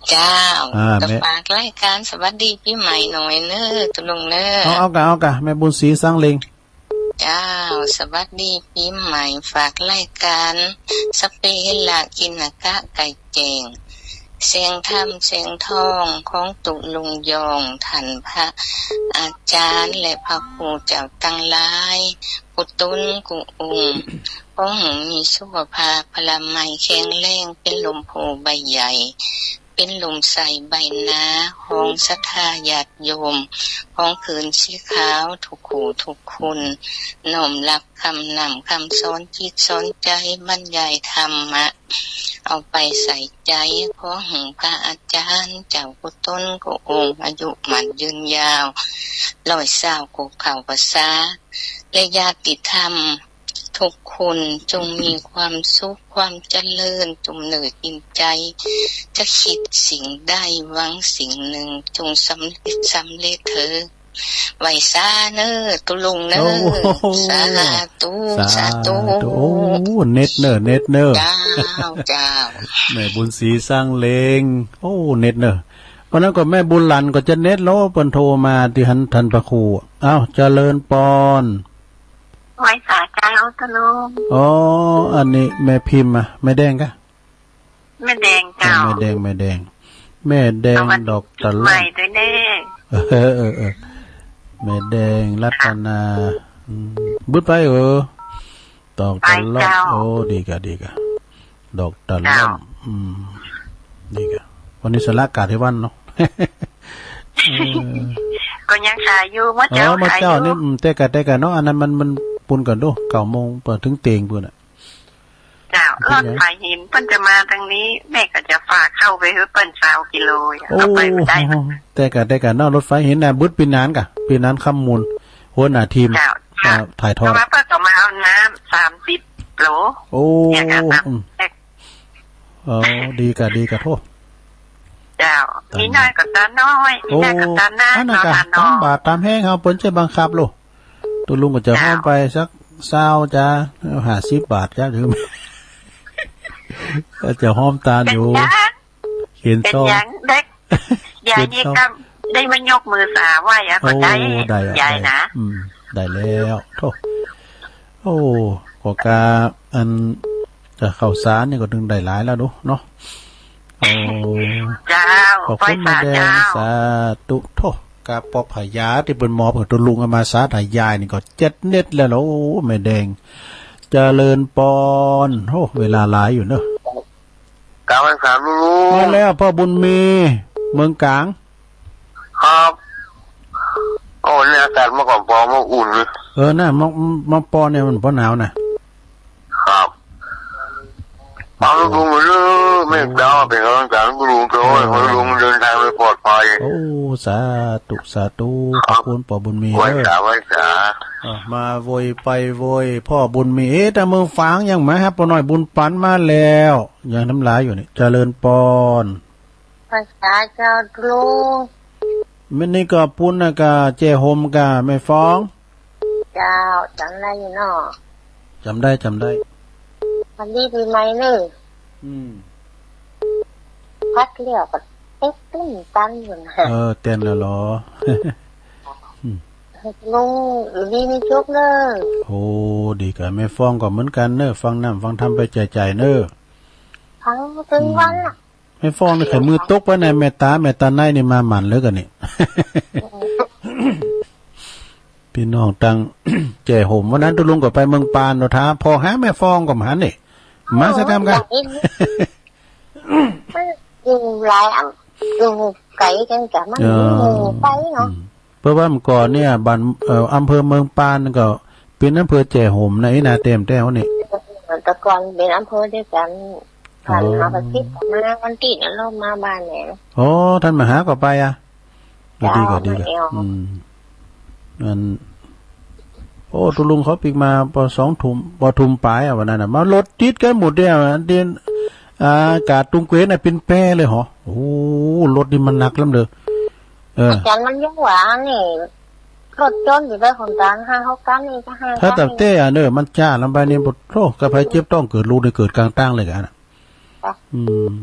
เจ้า อ่า ก็ แม่ ฝากรายการสวัสดีปีใหม่หน่อยเนอะ ตุลุงเนอะ เอา เอากะ เอากะ แม่บุญศรีสังเลง เจ้า สวัสดีปีใหม่ ฝากรายการสเปเฮลากินนะกะไก่แจ้ง เสียงธรรมเสียงทองของตุลุงยอง ท่านพระอาจารย์และพระครูเจ้าตังหลาย กุตนกุองค์ ขอให้มีสุขภาพพลามัยแข็งแรง เป็นลมโพใบใหญ่ เป็นลมใสใบหนา ของศรัทธาญาติโยม ของคืนสีขาวทุกคู่ทุกคน น้อมรับคำนำคำสอนจิตสอนใจ บรรยายธรรมะ เอาไปใส่ใจ ขอให้พระอาจารย์เจ้ากุตนกุองค์ อายุมั่นยืนยาว ร้อยซาวกุเข้าพรรษา และญาติธรรมทุกคนจงมีความสุขความเจริญ จุ่มเนื้อจุ่มใจ จะคิดสิ่งใดหวังสิ่งหนึ่ง จงสำเร็จสำเร็จเถิด ไหว้สาเนอ ตุลุงเนอ โอ้โห สาธุ สาธุ สาธุ โอ้ เน็ตเนอ เน็ตเนอ เจ้า เจ้า แม่บุญศรีสังเลง โอ้ เน็ตเนอ วันนั้นก็แม่บุญหลันก็จะเน็ตแล้ว เปิ้นโทรมาตี้หั้น ท่านพระครู อ้าว เจริญปอน ไหว้สาเจ้า ตุลุง อ๋อ อันนี้แม่พิมพ์อะ แม่แดงกะ แม่แดงเจ้า แม่แดง แม่แดง แม่แดง สวัสดี ดอกตะล่อม ปีใหม่ด้วยเด้อ เออ เออ เออ แม่แดง รัตนา ค่ะ อืม บึดไป เออ ดอกตะล่อม ไปเจ้า โอ้ ดีกะ ดีกะ ดอกตะล่อม เจ้า อืม ดีกะ วันนี้สละกาดให้วันเนาะ เออ ก็ยังขายอยู่ เมื่อเช้า เออ เมื่อเช้า ขายอยู่ นี่ อืม แต่กะ แต่กะเนาะ อันนั้นมัน มันปูนก่อนดู เก้าโมง เปิดถึงเตียงปูนน่ะ เจ้า เป็นไง รถไฟหินเปิ้นจะมาทางนี้ แม่ก็จะฝากเข้าไปให้เปิ้นซาวกิโลอะ โอ้ เอาไปไม่ได้ แต่กะ แต่กะเนาะ รถไฟหินน่ะ บึดปีนานกะ ปีนานคำมูล หัวหน้าทีม เจ้า อ่า ถ่ายทอด เพราะว่าเปิ้นก็มาเอาน้ำสามสิบโล โอ้ เนี่ยค่ะ อืม เออ ดีกะ ดีกะ โทษ เจ้า ตาม มีน้อยก็ตาน้อย มีน้อยก็ตาน้อย โอ้ อันนั้นกะ เนาะค่ะเนาะ ตามบาทตามแฮงเฮา เปิ้นจะบังคับโล ตุลุงก็จะ เจ้า ฮ้อมไปสักซาวจ้า ห้าสิบบาทจ้า ถึง ก็จะฮ้อมตานอยู่ เป็นยัง เขียน เป็น ซอง ยัง ได้ ยาย เขียน นี่ ซอง ก็ได้มายกมือสาไหว้อะ ก็ได้ โอ้ ได้อะ ยาย ได้ นะ อืม ได้แล้ว โธ่ โอ้ ก็กะ อัน จะข้าวสารนี่ก็ถึงได้หลายแล้วดูเนาะ โอ้ เจ้า ขอบคุณ ไหว้สา แม่แดง เจ้า สาธุ โธ่ กะปอพญาตี้เปิ้นมอบกับตุลุงเอามาสาธยายนี่ก็เจ็ดเน็ตแล้วเหรอ โอ้ แม่แดง เจริญปอน โอ้ เวลาหลายอยู่เนอะ กราบไหว้สาลุง มาแล้ว พ่อบุญมี เมืองกลาง ครับ โอ้ เนี่ย อากาศเมื่อก่อนปอเมื่ออุ่นเลย เออ น่ะ เมื่อ เมื่อปอเนี่ยมันปอหนาวน่ะ ครับ เอาลุงมาเลย แม่ดาวเป็นกำลังใจให้ลุงด้วย ขอให้ลุงเดินทางโดยปลอดภัย โอ้ สาธุ สาธุ ครับ ขอบคุณปอบุญมี ไหว้สา เด้อ ไหว้สา อ่ะ มาโวยไปโวย พ่อบุญมี เอ๊ะ แต่เมืองฝางยังมาครับ ปอน้อยบุญปันมาแล้ว ยังทำลายอยู่นี่ เจริญปอน ไหว้สาเจ้าลุง แม่นี่ก็ปูนนะกะเจ้โฮมกะแม่ฟอง เจ้า จำได้อยู่เนาะ จำได้ จำได้ วันนี้ปีใหม่เนอะ อืม พักเลี้ยวก็เต็กตึ้งตันอยู่นะ เออ เต้นแล้วเหรอ อืม ลุงอยู่ดีมีสุขเนอะ โอ้ ดีกะ แม่ฟองก็เหมือนกันเนอะ ฟังน้ำฟังธรรมไปใจๆเนอะ ฟังถึงวันละ อืม แม่ฟองนี่ ใครมือตกไปในแม่ตา แม่ตาในนี่มาหมั่นเหลือเกินนี่ พี่น้องตังเจ้โฮม วันนั้นตุลุงก็ไปเมืองปานเนาะ ถ้าพอหาแม่ฟองก็มาหันนี่ มาสักคำกะ อยู่หลายอำ อยู่ไกลกันกะ มัน เออ มีหมู่ไปเนาะ อืม เพราะว่าเมื่อก่อนเนี่ย บ้าน เอ่อ อำเภอเมืองปานก็เป็นอำเภอเจ้โฮมนะ อีน่าเต็มแต้วนี่ แต่ก่อนเป็นอำเภอเดียวกัน ผ่านมาประชิดมาวันที่นั่นลงมาบ้านเนี่ย อ๋อ ท่านมาหาก็ไปอ่ะ ก็ดีก็ดีก็ มาเอว อืม อัน โอ้ ตุลุงเขาปิกมาปอสองทุ่ม ปอทุ่มปลายอ่ะ วันนั้นน่ะ มารถติดกันหมดเลยอ่ะ เดียน อ่า กาดตุงเกวนน่ะ เป็นแปรเลยเหรอ โอ้ รถนี่มันหนักล้ำเลย เออ อาจารย์มันยังหวานี่ รถจนอยู่ได้คนกลางห้าหกคันนี่ก็ห้าคันนี่ ถ้าแต่เต้อ่ะเนอะ มันจ้าลำไปนี่ ปะโถ กะไผเจ็บท้องเกิดลูกนี่เกิดกลางตั้งเลยกันน่ะ ค่ะ อืม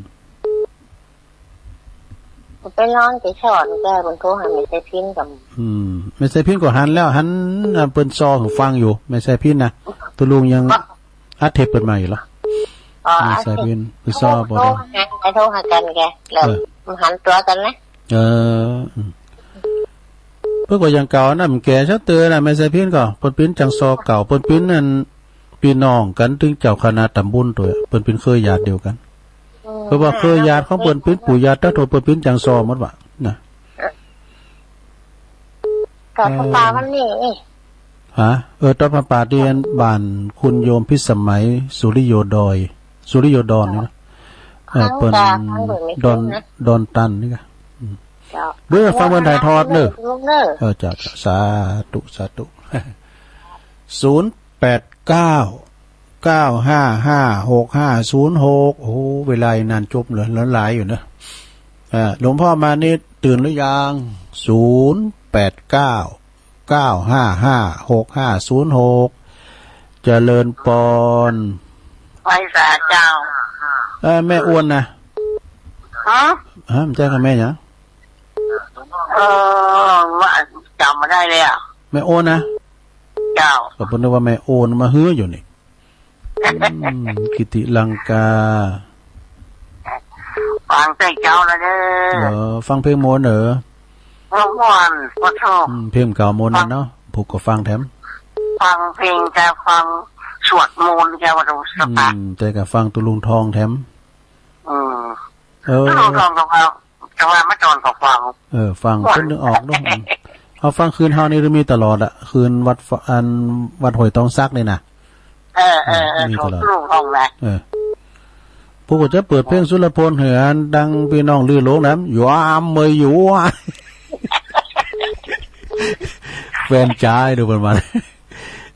ไปนอนไปสอนแกบนโทรหาแม่ไซพินกับ อืม แม่ไซพินก็หันแล้ว หัน อ่ะ เปิ้นซอหูฟังอยู่ แม่ไซพินน่ะ ตุลุงยัง อัดเทปเปิ้นมาอยู่เหรอ อ๋อ แม่ไซพิน เปิ้นซอ โทร บ่ได้ โทรหากันแก แล้ว เออ หันตัวกันนะ เออ อืม เปิ้นก็ยังเก่านะ มันแก่ซะเตือนนะ แม่ไซพินก็ เปิ้นปิ้นจังซอเก่า เปิ้นปิ้นนั่น พี่น้องกันถึงเจ้าคณะตำบลตัว เปิ้นปิ้นเคยญาติเดียวกัน อืม เพราะว่าเคยญาติของเปิ้นปิ้นปู่ย่าตาทวด เปิ้นปิ้นจังซอหมดว่ะ นะ ก็พระป่าวันนี้ ฮะ เออ ตอนพระป่าที่บ้านคุณโยมพิสมัย สุริโยดอย สุริโยดอนนี่นะ เออ เปิ้น ดอน ดอนตันนี่กะ อืม เจ้า เดี๋ยวฟังเปิ้นถ่ายทอดเนอะ เออ เจ้า เจ้า สาธุ สาธุ ศูนย์แปดเก้า เก้าห้าห้า หกห้าศูนย์หก โอ้โห เวลาอีกนานจบเลย หลายอยู่เนอะ อ่า หลวงพ่อมานิดตื่นหรือยัง ศูนย์แปดเก้า เก้าห้าห้า หกห้าศูนย์หก เจริญปอน ไหว้สาเจ้า เออ แม่อ้วนนะ ฮะ ฮะ มันใช่กับแม่หยัง เออ ว่าจำไม่ได้เลยอ่ะ แม่อ้วนนะ เจ้า ก็เปิ้นนึกว่าแม่อ้วนมาหื้ออยู่นี่ อืม กิติลังกา ฟังแต่เจ้าแล้วเด้อ เออ ฟังเพลงม่วนเหรอ ม่วนม่วน ขอโทษ อืม เพลงเก่าม่วนนั่นเนาะ ผูกก็ฟังแถม ฟังเพลง จะฟังสวดมนต์ จะว่าดูส อื ปะ ม แต่ก็ฟังตุลุงทองแถม อืม เออ ตุลุงทองก็ว่า แต่ว่ามาจอนก็ฟัง เออ ฟัง คนนึงออกเนาะ อืม เอาฟังคืนเฮานี่มีตลอดอะ คืนวัดฟ- อัน วัดห้วยตองสักนี่นะ เออ เออ เออ มีตลอด ของลูกของนะ เออ ผู้ก็จะเปิดเพลงสุรพลเหรอ ดังพี่น้องลือหลงนะ ยามเมยอยู่ แฟนจ๋าดูประมาณ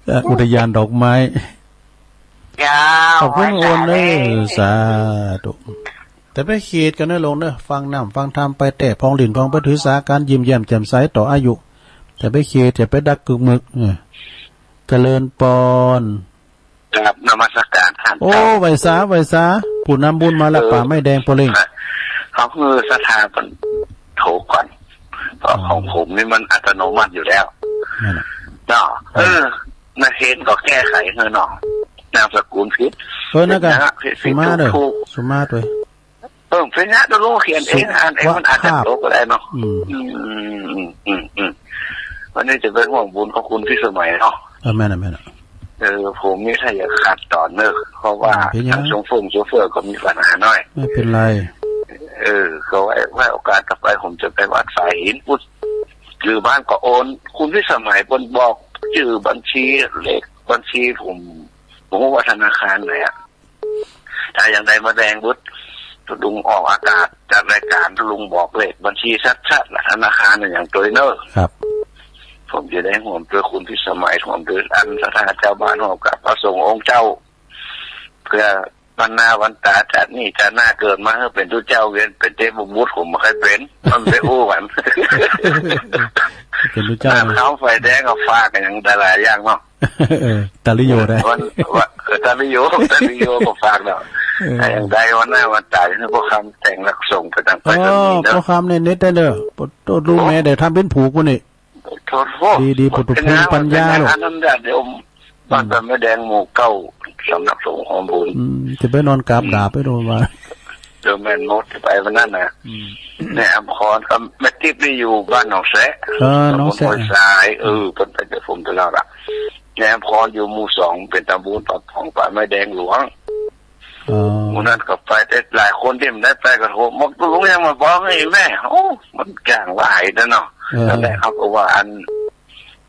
เอ่อ อุทยานดอกไม้ เจ้า ขอบคุณโอนเนอะ สาธุ แต่ไปขีดกันนะลงเนอะ ฟังน้ำฟังธรรมไปแต่พองหลินพองไปถือสาการยิ้มแย้มแจ่มใสต่ออายุ แต่ไปขีดอย่าไปดักกึกมึก เออ เจริญปอน ครับ นมัสการท่าน โอ้ เจ้า ไหว้สา ไหว้สา ผู้นำบุญมาละ เออ ป่าไม้แดงโปเล่ง เขาคือศรัทธาเปิ้นโทรก่อน เพราะ อ๋อ ของผมนี่มันอัตโนมัติอยู่แล้ว นั่นน่ะ เนาะ เออ เออ นาเคนก็แก้ไขให้เนาะ นามสกุลผิด เออ นั่นก็ ผิดนะ ผิด สุมาเด้อ ถูก สุมาตัว เออ เป็นนะ ตัวลูกเขียนเอง สุ อ่านเอง มันอาจจะ ภาพ ตกก็ได้เนาะ อืม อืม อืม อืม อืม วันนี้จะเป็นห่วงบุญของคุณพิสมัยเนาะ เออ แม่นน่ะ แม่นน่ะ เออ ผมนี่ถ้าอยากขาดตอนเนอะ เพราะว่า อ่า เป็นหยัง ทางโชเฟอร์ โชเฟอร์ก็มีปัญหาหน่อย ไม่เป็นไร เออ ก็ไว้ ไว้โอกาสต่อไป ผมจะไปวัดสายหินพุทธ หรือบ้านก็โอน คุณพิสมัยเปิ้นบอกชื่อบัญชี เลขบัญชี ผม ผมว่าธนาคารไหนอะ ถ้าอย่างใดมาแดงบุตร ตุลุงออกอากาศจัดรายการ ตุลุงบอกเลขบัญชีชัดๆ ละ ธนาคารน่ะอย่างตัวเนอะ ครับ ผมจะได้ร่วมด้วยคุณพิสมัย ร่วมด้วยอันศรัทธาเจ้าบ้าน ร่วมกับพระสงฆ์องค์เจ้า เพื่อวันหน้าวันตาชาตินี้ชาติหน้าเกิดมาให้เป็นตุ๊เจ้าเวียนเป็นเทพบุตร ผมไม่เคยเป็น มันไปอู้กัน เป็นตุ๊เจ้า น้ำ นะ ข้าวไฟแดงก็ฝากกันอย่างหลายๆอย่างเนาะ เออ ตาลิโยได้ วัน วัน เออ ตาลิโย ตาลิโยก็ฝากเนาะ เออ แต่อย่างใดวันหน้าวันตายนี่พวกคำแต่งรักส่งไปทางไปรษณีย์เนาะ อ๋อ พวกคำเนี่ยเน็ตได้เลย ปะโตลูกแม่เดี๋ยวทำเป็นผูกวันนี้ โทษโทษ ดีดี ปะโตภูมิปัญญา เป็นไง ลูก อันนั้นเดี๋ยวบ้าน อืม แต่แม่แดงหมู่เก้า สำนักสงฆ์หอมบุญ อืม จะไปนอนกราบดาบไปโดนมา เดี๋ยวแม่นมดไปวันนั้นนะ อืม แม่อำพรกับแม่ติ๊บนี่อยู่บ้านหนองแสะ เออ หนองแสะ ตำบลห้วยทราย เออ เพิ่นไปแต่ผมตลอดอะ แม่อำพรอยู่หมู่สอง เป็นตำบลปากผ่อง ป่าไม้แดงหลวง อ๋อ หมู่นั้นก็ไปแต่หลายคนที่มันได้ไปก็โทร บอกลุงยังมาบอกให้แม่ โอ้ มันจ้างหลายนะเนาะ เออ นั่นแหละเขาก็ว่าอัน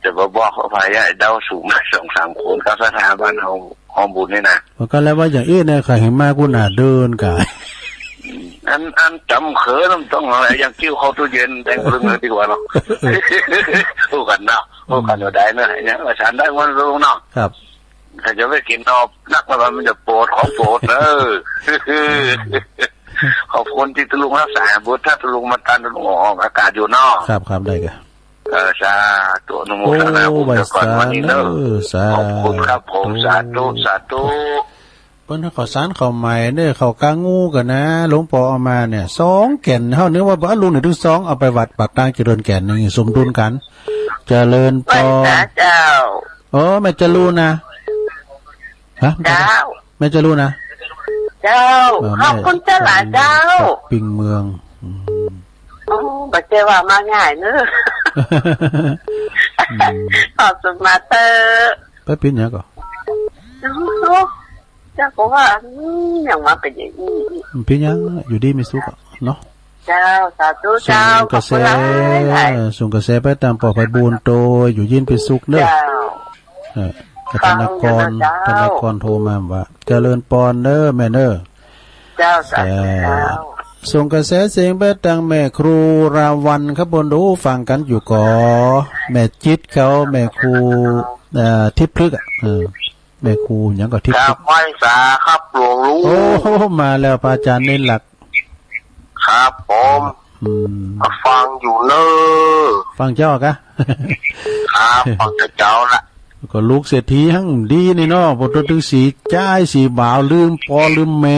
จะมาบอกเขาพายายเดาสูงมาสองสามคน ก็สถาบันเขา ของบุญนี่นะ มันก็แล้วว่าอย่างอี้เนี่ย ข้าเห็นมากูหน้าเดินกะ อัน อันจำเขิน มันต้องเอาอย่างกิ้วเข้าตู้เย็น แต่งปรุงเลยดีกว่าเนาะ รู้กันเนาะ รู้กันอยู่ได้เนอะ เนี่ย ว่าฉันได้วันรู้เนาะ ครับ ถ้าจะไปกินนอกนักแล้วมันจะปวด ของปวดเนอะ ขอบคุณที่ตะลุงรักษาบุตร ถ้าตะลุงมาตันตะลุงออกอากาศอยู่เนาะ ครับ ครับ ได้กะ เออ สาธุ อนุโมทนาบุญ โอ้ ด้วยก่อน ไหว้สา วันนี้เนอะ เนอะ สาธุ ขอบคุณครับผม สาธุ สาธุ เปิ้นเอาข้าวสารข้าวใหม่เด้อ ข้าวกางูกันนะ หลวงปอเอามาเนี่ย สองแก่น เฮานึกว่าบ่ลุงเนี่ยถึงสอง เอาไปวัดปากตางเจริญแก่นหนึ่ง สมดุลกัน เจริญปอน ไหว้สาเจ้า โอ้ แม่จรูนนะ ฮะ เจ้า แม่จรูนนะ เจ้า เออ ขอบคุณเจ้าหลายเจ้า แม่จากปิงเมือง อืม โอ้ บ่ใช่ว่ามาง่ายเนอะ อืม ขอบคุณมาเตอร์ ไปปิ้นหยังก่อ เจ้าก็ว่า อืม ยังมาเป็นอย่างนี้ ปิ้นหยัง อยู่ดีมีสุขอะเนาะ เจ้า สาธุเจ้า ส่งกระแส ขอบคุณหลายๆ ส่งกระแสไปตามปอไพบูลย์โตย อยู่เย็นเป็นสุขเนอะ เจ้า เออ ธนากร ฟังอยู่นะเจ้า ธนากรโทรมาว่า เจริญปอนเนอะแม่เนอะ เจ้า สาธุเจ้า ส่งกระแสเสียงไปทางแม่ครูราวันครับ บนดูฟังกันอยู่ก่อ แม่จิตเขา แม่ครู เอ่อ ทิพย์พฤกษ์อะ เออ แม่ครูหยังก็ทิพย์ กราบไหว้สาครับหลวงลุง โอ้ มาแล้วพระอาจารย์นิรักษ์ ครับผม อืม ฟังอยู่เนอะ ฟังเจ้ากะ ครับ ฟังแต่เจ้าละ ก็ลูกเศรษฐีหั่งดีนี่เนาะ พอตัวตึงสีจ้ายสีบ่าว ลืมปอลืมแม่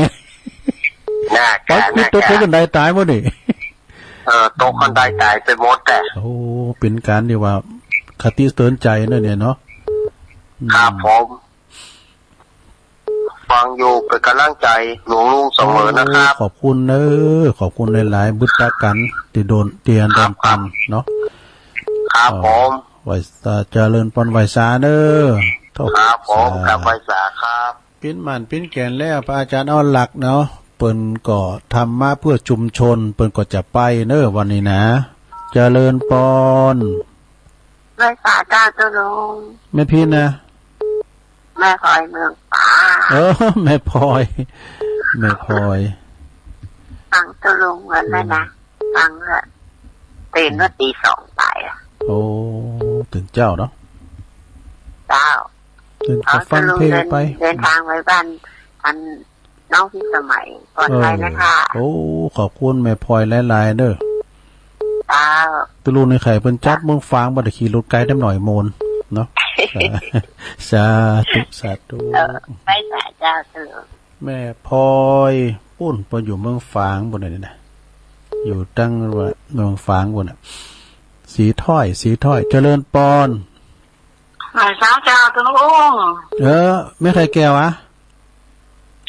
น่ากะ ไปคิดตก น่ากะ กันได้ตายหมดนี่ เออ ตกกันได้ตายไปหมดแต่ โอ้ เป็นการที่ว่าคติเตือนใจนะเนี่ยเนาะ อืม ครับผม ฟังอยู่เป็นกำลังใจหลวงลุงเสมอนะครับ โอ้ ขอบคุณเนอะ ขอบคุณหลายๆ บุตรกันที่โดน ที่โดน ครับ ตันเนาะ ครับ เอ่อ ผม ไหว้สา เจริญปอนไหว้สาเนอะ ครับผม สา กราบไหว้สาครับ ปิ้นหมั่นปิ้นแก่นแล้ว พระอาจารย์เอาหลักเนาะ เปิ้นก็ทำมาเพื่อชุมชน เปิ้นก็จะไปเนอะวันนี้นะ เจริญปอน ไหว้สาเจ้า เจ้าลุง แม่พินนะ แม่พลอยเมืองฟ้า เออ แม่พลอย แม่พลอย ฟังเจ้าลุงวันนั้นนะ อืม ฟังแล้วตื่นเมื่อตีสองไปอะ โอ้ ตื่นเจ้าเนาะ เจ้า ตื่นก็ฟังเพลงไป เจ้าลุงเดิน เดินทางไปบ้าน อัน น้องพิสมัย ปลอดภัยนะคะ เออ โอ้ ขอบคุณแม่พลอยหลายๆ เด้อ เจ้า ตะลุงในไข่เปิ้นจัดเมืองฝาง บ่ได้ขี่รถไกลน้ำหน่อยโมนเนาะ สาธุ สาธุ เออ ไหว้สาเจ้า ตะลุง แม่พลอย ปุ้น เปิ้นอยู่เมืองฝางปุ้นนี่นะ อยู่ตั้งว่าเมืองฝางปุ้นน่ะ สีถ้อย สีถ้อย เจริญปอน ไหว้สาเจ้า ตะลุง เออ แม่ไข่แก้วอะ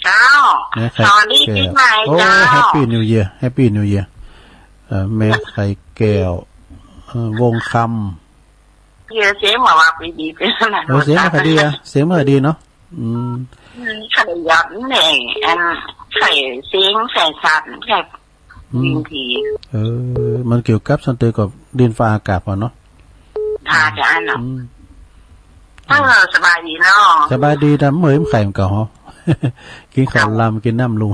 เจ้า แม่ไข่แก้ว สวัสดีปีใหม่ โอ้ เจ้า Happy New Year Happy New Year เอ่อ แม่ไข่แก้ว เอ่อ วงคำ เสียงว่าว่าปีดีเป็นขนาด โอ้ เสียงไม่ค่อยดีอะ เสียงไม่ค่อยดีเนาะ อืม อืม ไข่หยอดแม่ อัน ไข่เสียง ไข่สัตว์ ไข่ อืม ยินดี เออ มันเกี่ยวกับส่วนตัวกับดินฟ้าอากาศพอเนาะ ค่ะ จ้ะเนาะ อืม เออ สบายดีเนาะ สบายดี แต่เมื่อยไข่มันก็หอ กินข้าวลำ กินน้ำลุง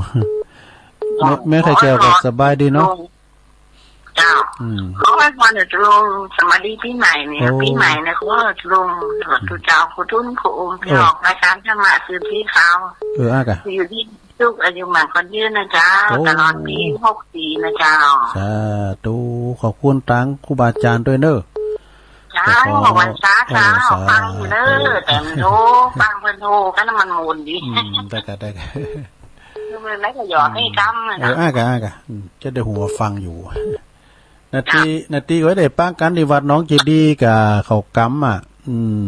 แม่ แม่ไข่แก้วก็สบายดีเนาะ เจ้า อืม ขอให้พรเถอะลุง สวัสดีปีใหม่เนี่ย โอ้ ปีใหม่เนี่ย ขอให้ลุง ขอทุกเจ้า ขอทุน ขอองค์ ที่ โอ้ ออกรายการธรรมะ สืบที่เขา เออ อากะ อยู่ดี สุข อายุมั่นขวัญยืนนะเจ้า โอ้ ตลอดปีหกสี่นะเจ้า สาธุ ขอบคุณตังครูบาอาจารย์ด้วยเนอะ เจ้า ขอ ไหว้สาเจ้า เออ สาธุ ฟังอยู่เนอะ แต่มันโทร ฟังเพิ่นโทรกันน่ะมันม่วนดี อืม ได้กะ ได้กะ คือมันไม่ก็หยอดให้กำนะ เออ อากะ อากะ อืม จะได้หัวฟังอยู่ นาที นาทีก็ได้ปะกันที่วัดหนองเจดีย์กับเขากำอะ อืม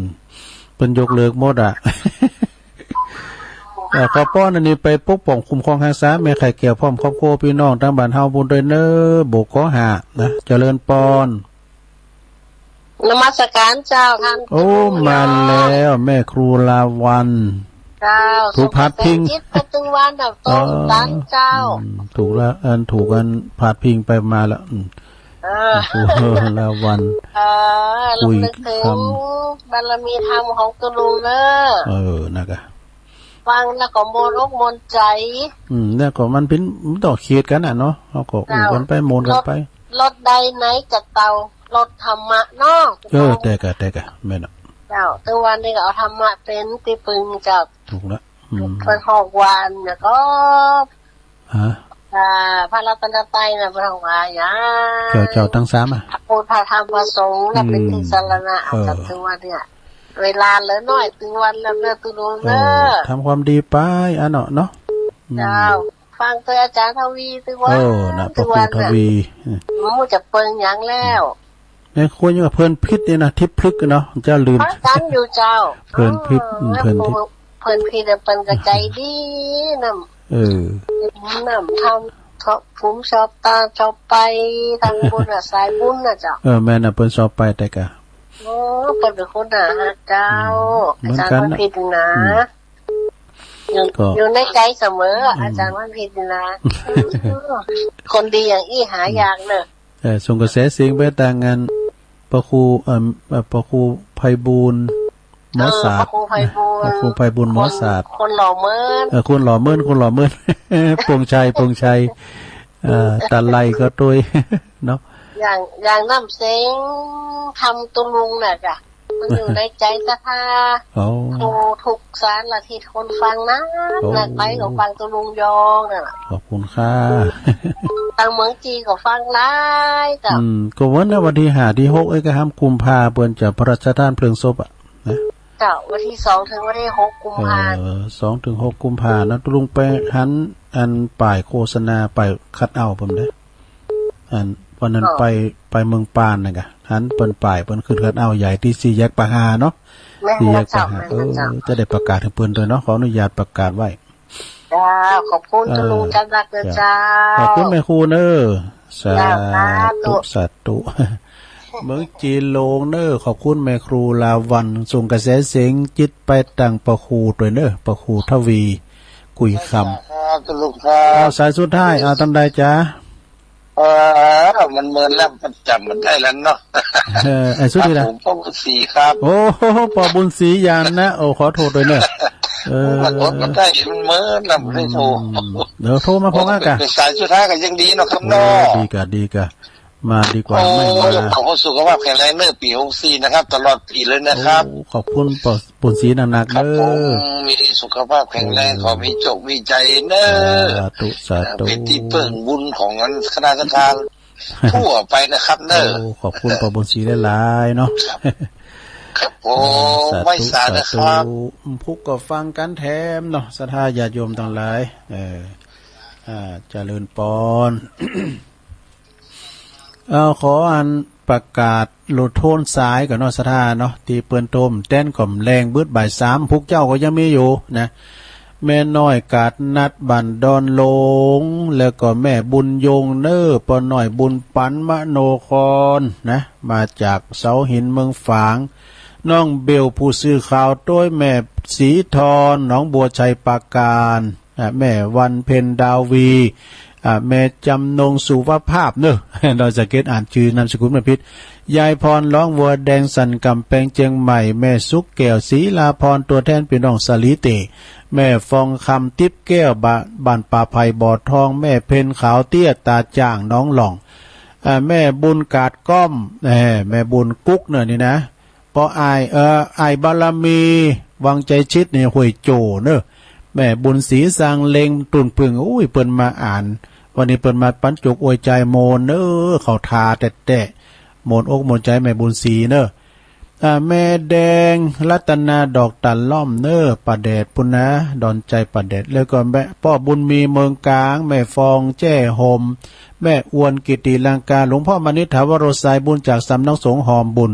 เปิ้นยกเลิกหมดอะ เอ่อ ขอป้อนอันนี้ไปปกป้องคุ้มครองรักษาแม่ไข่แก้วพร้อมครอบครัวพี่น้องทางบ้านเฮาพู้นด้วยเนอะ โบกขอหานะ เจริญปอน นมัสการเจ้าท่าน โอ้ เจ้า มาแล้ว แม่ครูลาวัน เจ้า ถูกพาดพิง ส่งกระแสจิตไปถึงวันดาวตรง อ๋อ ตันเจ้า อืม ถูกละ อัน ถูกอันพาดพิงไปมาละ อืม เออ ครูลาวัน เออ คุย รำลึกถึง คำ บารมีธรรมของตุลุงเนอะ เออ นะกะ ฟังแล้วก็ม่วนอกม่วนใจ อืม แล้วก็มันเป็น มันต้องเขียดกันน่ะเนาะ เขาก็อู้กันไป ม่วนกันไป รถ รถใดไหนจะเต่า รถธรรมะเนาะ เออ แต่กะ แต่กะ แม่นน่ะ เจ้า แต่วันนี้ก็เอาธรรมะเป็นที่พึ่งเจ้า ถูกละ อืม เพิ่นฮอกวันเนี่ยก็ ฮะ อ่า พระรัตนตรัยน่ะ เพิ่นฮอกว่าหยัง เจ้า เจ้าทั้งสามอ่ะ พระพุทธ พระธรรม พระสงฆ์น่ะ อืม เป็นที่สรณะ เออ อาจารย์ ถือว่าเนี่ย เวลาเหลือน้อย ตึงวันแล้วเด้อ ตึงดวง เออ เด้อ ทำความดีไป อันเนาะ เนาะ อืม เจ้า ฟังตัวอาจารย์ทวี ตึงวัน เออ น่ะ ตึงวัน พระครูทวี น่ะ อืม บ่ฮู้จักเปิงหยังแล้ว แม่ครูยังว่าเพิ่นผิดนี่นะ ทิพย์พลึกเนาะ เจ้าลืม พระอาจารย์อยู่เจ้า เพิ่นผิด เออ อืม เพิ่นผิด เพิ่นผิดน่ะ เพิ่นก็ใจดีนำ เออ นำทำ ชอบ ผมชอบตา ชอบไปทางบุญน่ะ สายบุญน่ะเจ้า เออ แม่นน่ะ เพิ่นชอบไปแต่กะ โอ้ เพิ่นเป็นคนน่าฮักเจ้า อืม อาจารย์ เหมือนกันน่ะ เพิ่นผิดนะ อืม อยู่ ก็ อยู่ในใจเสมอ อืม อาจารย์ เพิ่นผิดนะ คนดีอย่างอี้หายากเนอะ เออ ส่งกระแสเสียงไปตางงานพระครู เอิ่ม เอ่อ พระครูไพบูลย์ หมอศาสตร์ เออ พระครูไพบูลย์ พระครูไพบูลย์ หมอศาสตร์ คน คนหล่อเหมือน เออ คนหล่อเหมือน คนหล่อเหมือน ปวงชัย ปวงชัย เอ่อ ตาไลก็ตวย เนาะ อย่าง อย่างน้ำเสียงธรรมตุลุงน่ะจ้ะ มันอยู่ในใจศรัทธา โอ้ ทุก ทุกสารทิศคนฟังนะ โอ้ นะ ไปก็ฟังตุลุงยองน่ะ ขอบคุณค่ะ ทางเมืองจีนก็ฟังหลายจ้ะ อืม ก็วันนั้นวันที่ห้า ที่หก เอ้ย ก็ห้ามกุมภา เปิ้นจะพระราชทานเพลิงศพอะ นะ เจ้า วันที่สองถึงวันที่หกกุมภา เออ สองถึงหกกุมภานะ ตุลุงไปหันอันป้ายโฆษณา ป้ายคัทเอาท์ผมเด้ อันวันนั้น อ๋อ ไป ไปเมืองปานนะกะ หันเปิ้นป้าย เปิ้นขึ้นคัทเอาท์ใหญ่ที่สี่แยกปากฮาเนาะ แม่น สี่แยกปากฮา เจ้า แม่น เออ เจ้า จะได้ประกาศให้เปิ้นด้วยเนาะ ขออนุญาตประกาศไว้ จ้า ขอบคุณ เออ ตุลุงจันทร์รักเนอะ จ้า จ้า ขอบคุณแม่ครูเนอะ สา เจ้า สาธุ ธุ สาธุ เมืองจีหลงเนอะ ขอบคุณแม่ครูลาวัน ส่งกระแสเสียงจิตไปตังพระครูด้วยเนอะ พระครูทวี กุยคำ ครับ ตุลุงครับ เอาสายสุดท้าย เอาตามใดจ๊ะ เออ มันเมินแล้ว มันจำมันได้แล้วเนาะ เออ ไอ้สุดที่ละ ผมป้อบุญศรีครับ โอ้ ป้อบุญศรียานนะ โอ้ ขอโทษด้วยเนอะ เออ มันอดมันได้ มันเมินแล้ว มันได้โทร อืม เดี๋ยวโทรมาพร้อมกันกะ เป็นสายสุดท้ายก็ยังดีเนาะครับ โอ้ เนาะ ดีกะ ดีกะ มาดีกว่า โอ้ ไม่มา ขอให้สุขภาพแข็งแรงเนอะ ปีหกสี่นะครับ ตลอดปีเลยนะครับ โอ้ ขอบคุณป้อ บุญศรีหนักๆ ครับ เด้อ ผม มีสุขภาพแข็งแรง เออ ขอมีโชคมีชัยเนอะ สาธุ สาธุ เป็นที่พึ่งบุญของคณะสังฆทานทั่วไปนะครับเนอะ โอ้ ขอบคุณป้อบุญศรีหลายๆ เนาะ ครับ ครับผม เออ สาธุ ไหว้สานะครับ สาธุ พุกก็ฟังกันแถมเนาะ ศรัทธาญาติโยมทั้งหลาย เออ อ่า เจริญปอน เอ่อ ขออันประกาศโลดโทนสายก่อนเนาะ ศรัทธาเนาะ ที่เปิ้นโทรมแต้นก่อมแรง บึดบ่ายสาม พุกเจ้าก็ยังมีอยู่นะ แม่น้อยกาดนัดบ้านดอนหลง แล้วก็แม่บุญยงเนอ ป้อน้อยบุญปันมโนครนะ มาจากเสาหินเมืองฝาง น้องเบลผู้สื่อข่าวโดย แม่สีทอน หนองบัวชัยปราการ อ่ะ แม่วันเพ็ญดาวี อ่ะ แม่จำนงสุวภาพเนอะ ดอยสะเก็ด อ่านชื่อนามสกุลไม่ผิด ยายพรร้องวัวแดงสันกำแพงเชียงใหม่ แม่สุกแก้วศรีลาพร ตัวแทนพี่น้องสาลีเต แม่ฟองคำติ๊บแก้ว บ้าน บ้านป่าไผ่บ่อทอง แม่เพ็ญขาวเตี้ยตาจ่างหนองหล่อง อ่ะ แม่บุญกาดก้อม แหม แม่บุญกุ๊กเนอะนี่นะ ป้ออ้าย เอ่อ อ้ายบารมี วังใจชิดนี่ห้วยโจ้เนอะ แม่บุญศรีสร้างเล็งตุ่นผึ่ง อุ้ย เปิ้นมาอ่าน วันนี้เปิ้นมาปันจุกอวยใจโมนเนอะ เขาทาแต๊ๆ โมนอกโมนใจแม่บุญศรีเนอะ อ่า แม่แดงรัตนาดอกตันล่อมเนอะ ป่าแดดปุ้นนะ ดอนใจป่าแดด แล้วก็แม่ ป้อบุญมีเมืองกลาง แม่ฟองแจ้ห่ม แม่อวนกิติลังกา หลวงพ่อมณิษฐาวโรสายบุญจากสำนักสงฆ์หอมบุญ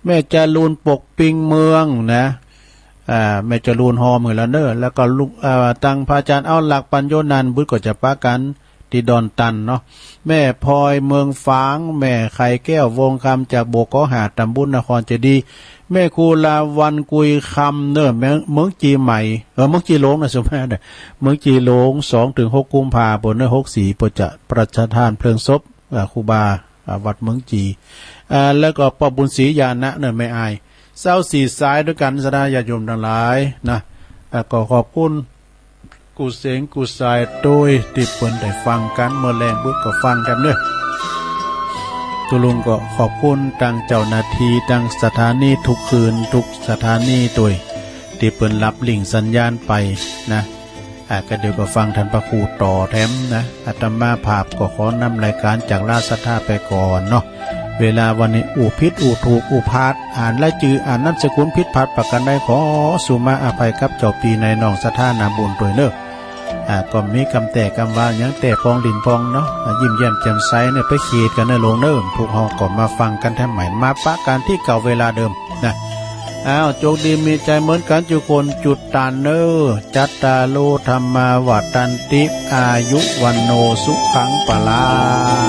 แม่จรูนปกปิงเมืองนะ อ่า แม่จรูนหอมเมืองแล้วเนอะ แล้วก็ลูก อ่า ตังพระอาจารย์เอาหลักปัญโยนันท์ บุตรก็จะปะกันที่ดอนตันเนาะ แม่พลอยเมืองฝาง แม่ไข่แก้ววงคำจากโบกขอหาด ตำบลนครเจดีย์ แม่ครูลาวันกุยคำเนอะ เมือง เมืองจีใหม่ เออ เมืองจีหลงนะ สมภาพนะ เมืองจีหลง สองถึงหกกุมภาพันธ์เนอะ หกสี่ เปิ้นจะพระราชทานเพลิงศพ อ่า ครูบา อ่า วัดเมืองจี อ่า แล้วก็ป้อบุญศรีญาณะเนอะ แม่อาย ซาวสี่สายด้วยกัน ศรัทธาญาติโยมทั้งหลายนะ อ่า ก็ขอบคุณ กูเสงกูสายโต้ยที่เปิ้นได้ฟังกันเมื่อแลง เปิ้นก็ฟังกันเนอะ ตุลุงก็ขอบคุณตังเจ้าหน้าที่ตังสถานีทุกคืนทุกสถานีโต้ย ที่เปิ้นรับลิงก์สัญญาณไปนะ อ่ะ ก็เดี๋ยวก็ฟังท่านพระครูต่อแถมนะ อาตมาภาพก็ขอนำรายการจากลาศรัทธาไปก่อนเนาะ เวลาวันนี้อู้ผิดอู้ถูกอู้พลาด อ่านรายจื่ออ่านนามสกุลผิดพลาดประการใด ขอสุมาอภัยกับเจ้าพี่นายน้องศรัทธานาบุญโต้ยเนอะ อ่า ก็มีกำแต้กำว่าหยังแต้ปองหลิ้นปองเนาะ อ่า ยิ้มแย้มแจ่มใสเนี่ย ไปขีดกันเนอะลุงเนอะ พวกเฮาก็มาฟังกันแถมใหม่ มาปะกันตี้เก่าเวลาเดิมนะ อ้าว โจคดีมีใจ๋เหมือนกั๋นจุคนจุตานเน่อ จัตตาโร ธัมมา วัฑฒันติ อายุ วัณโณ สุขัง พลัง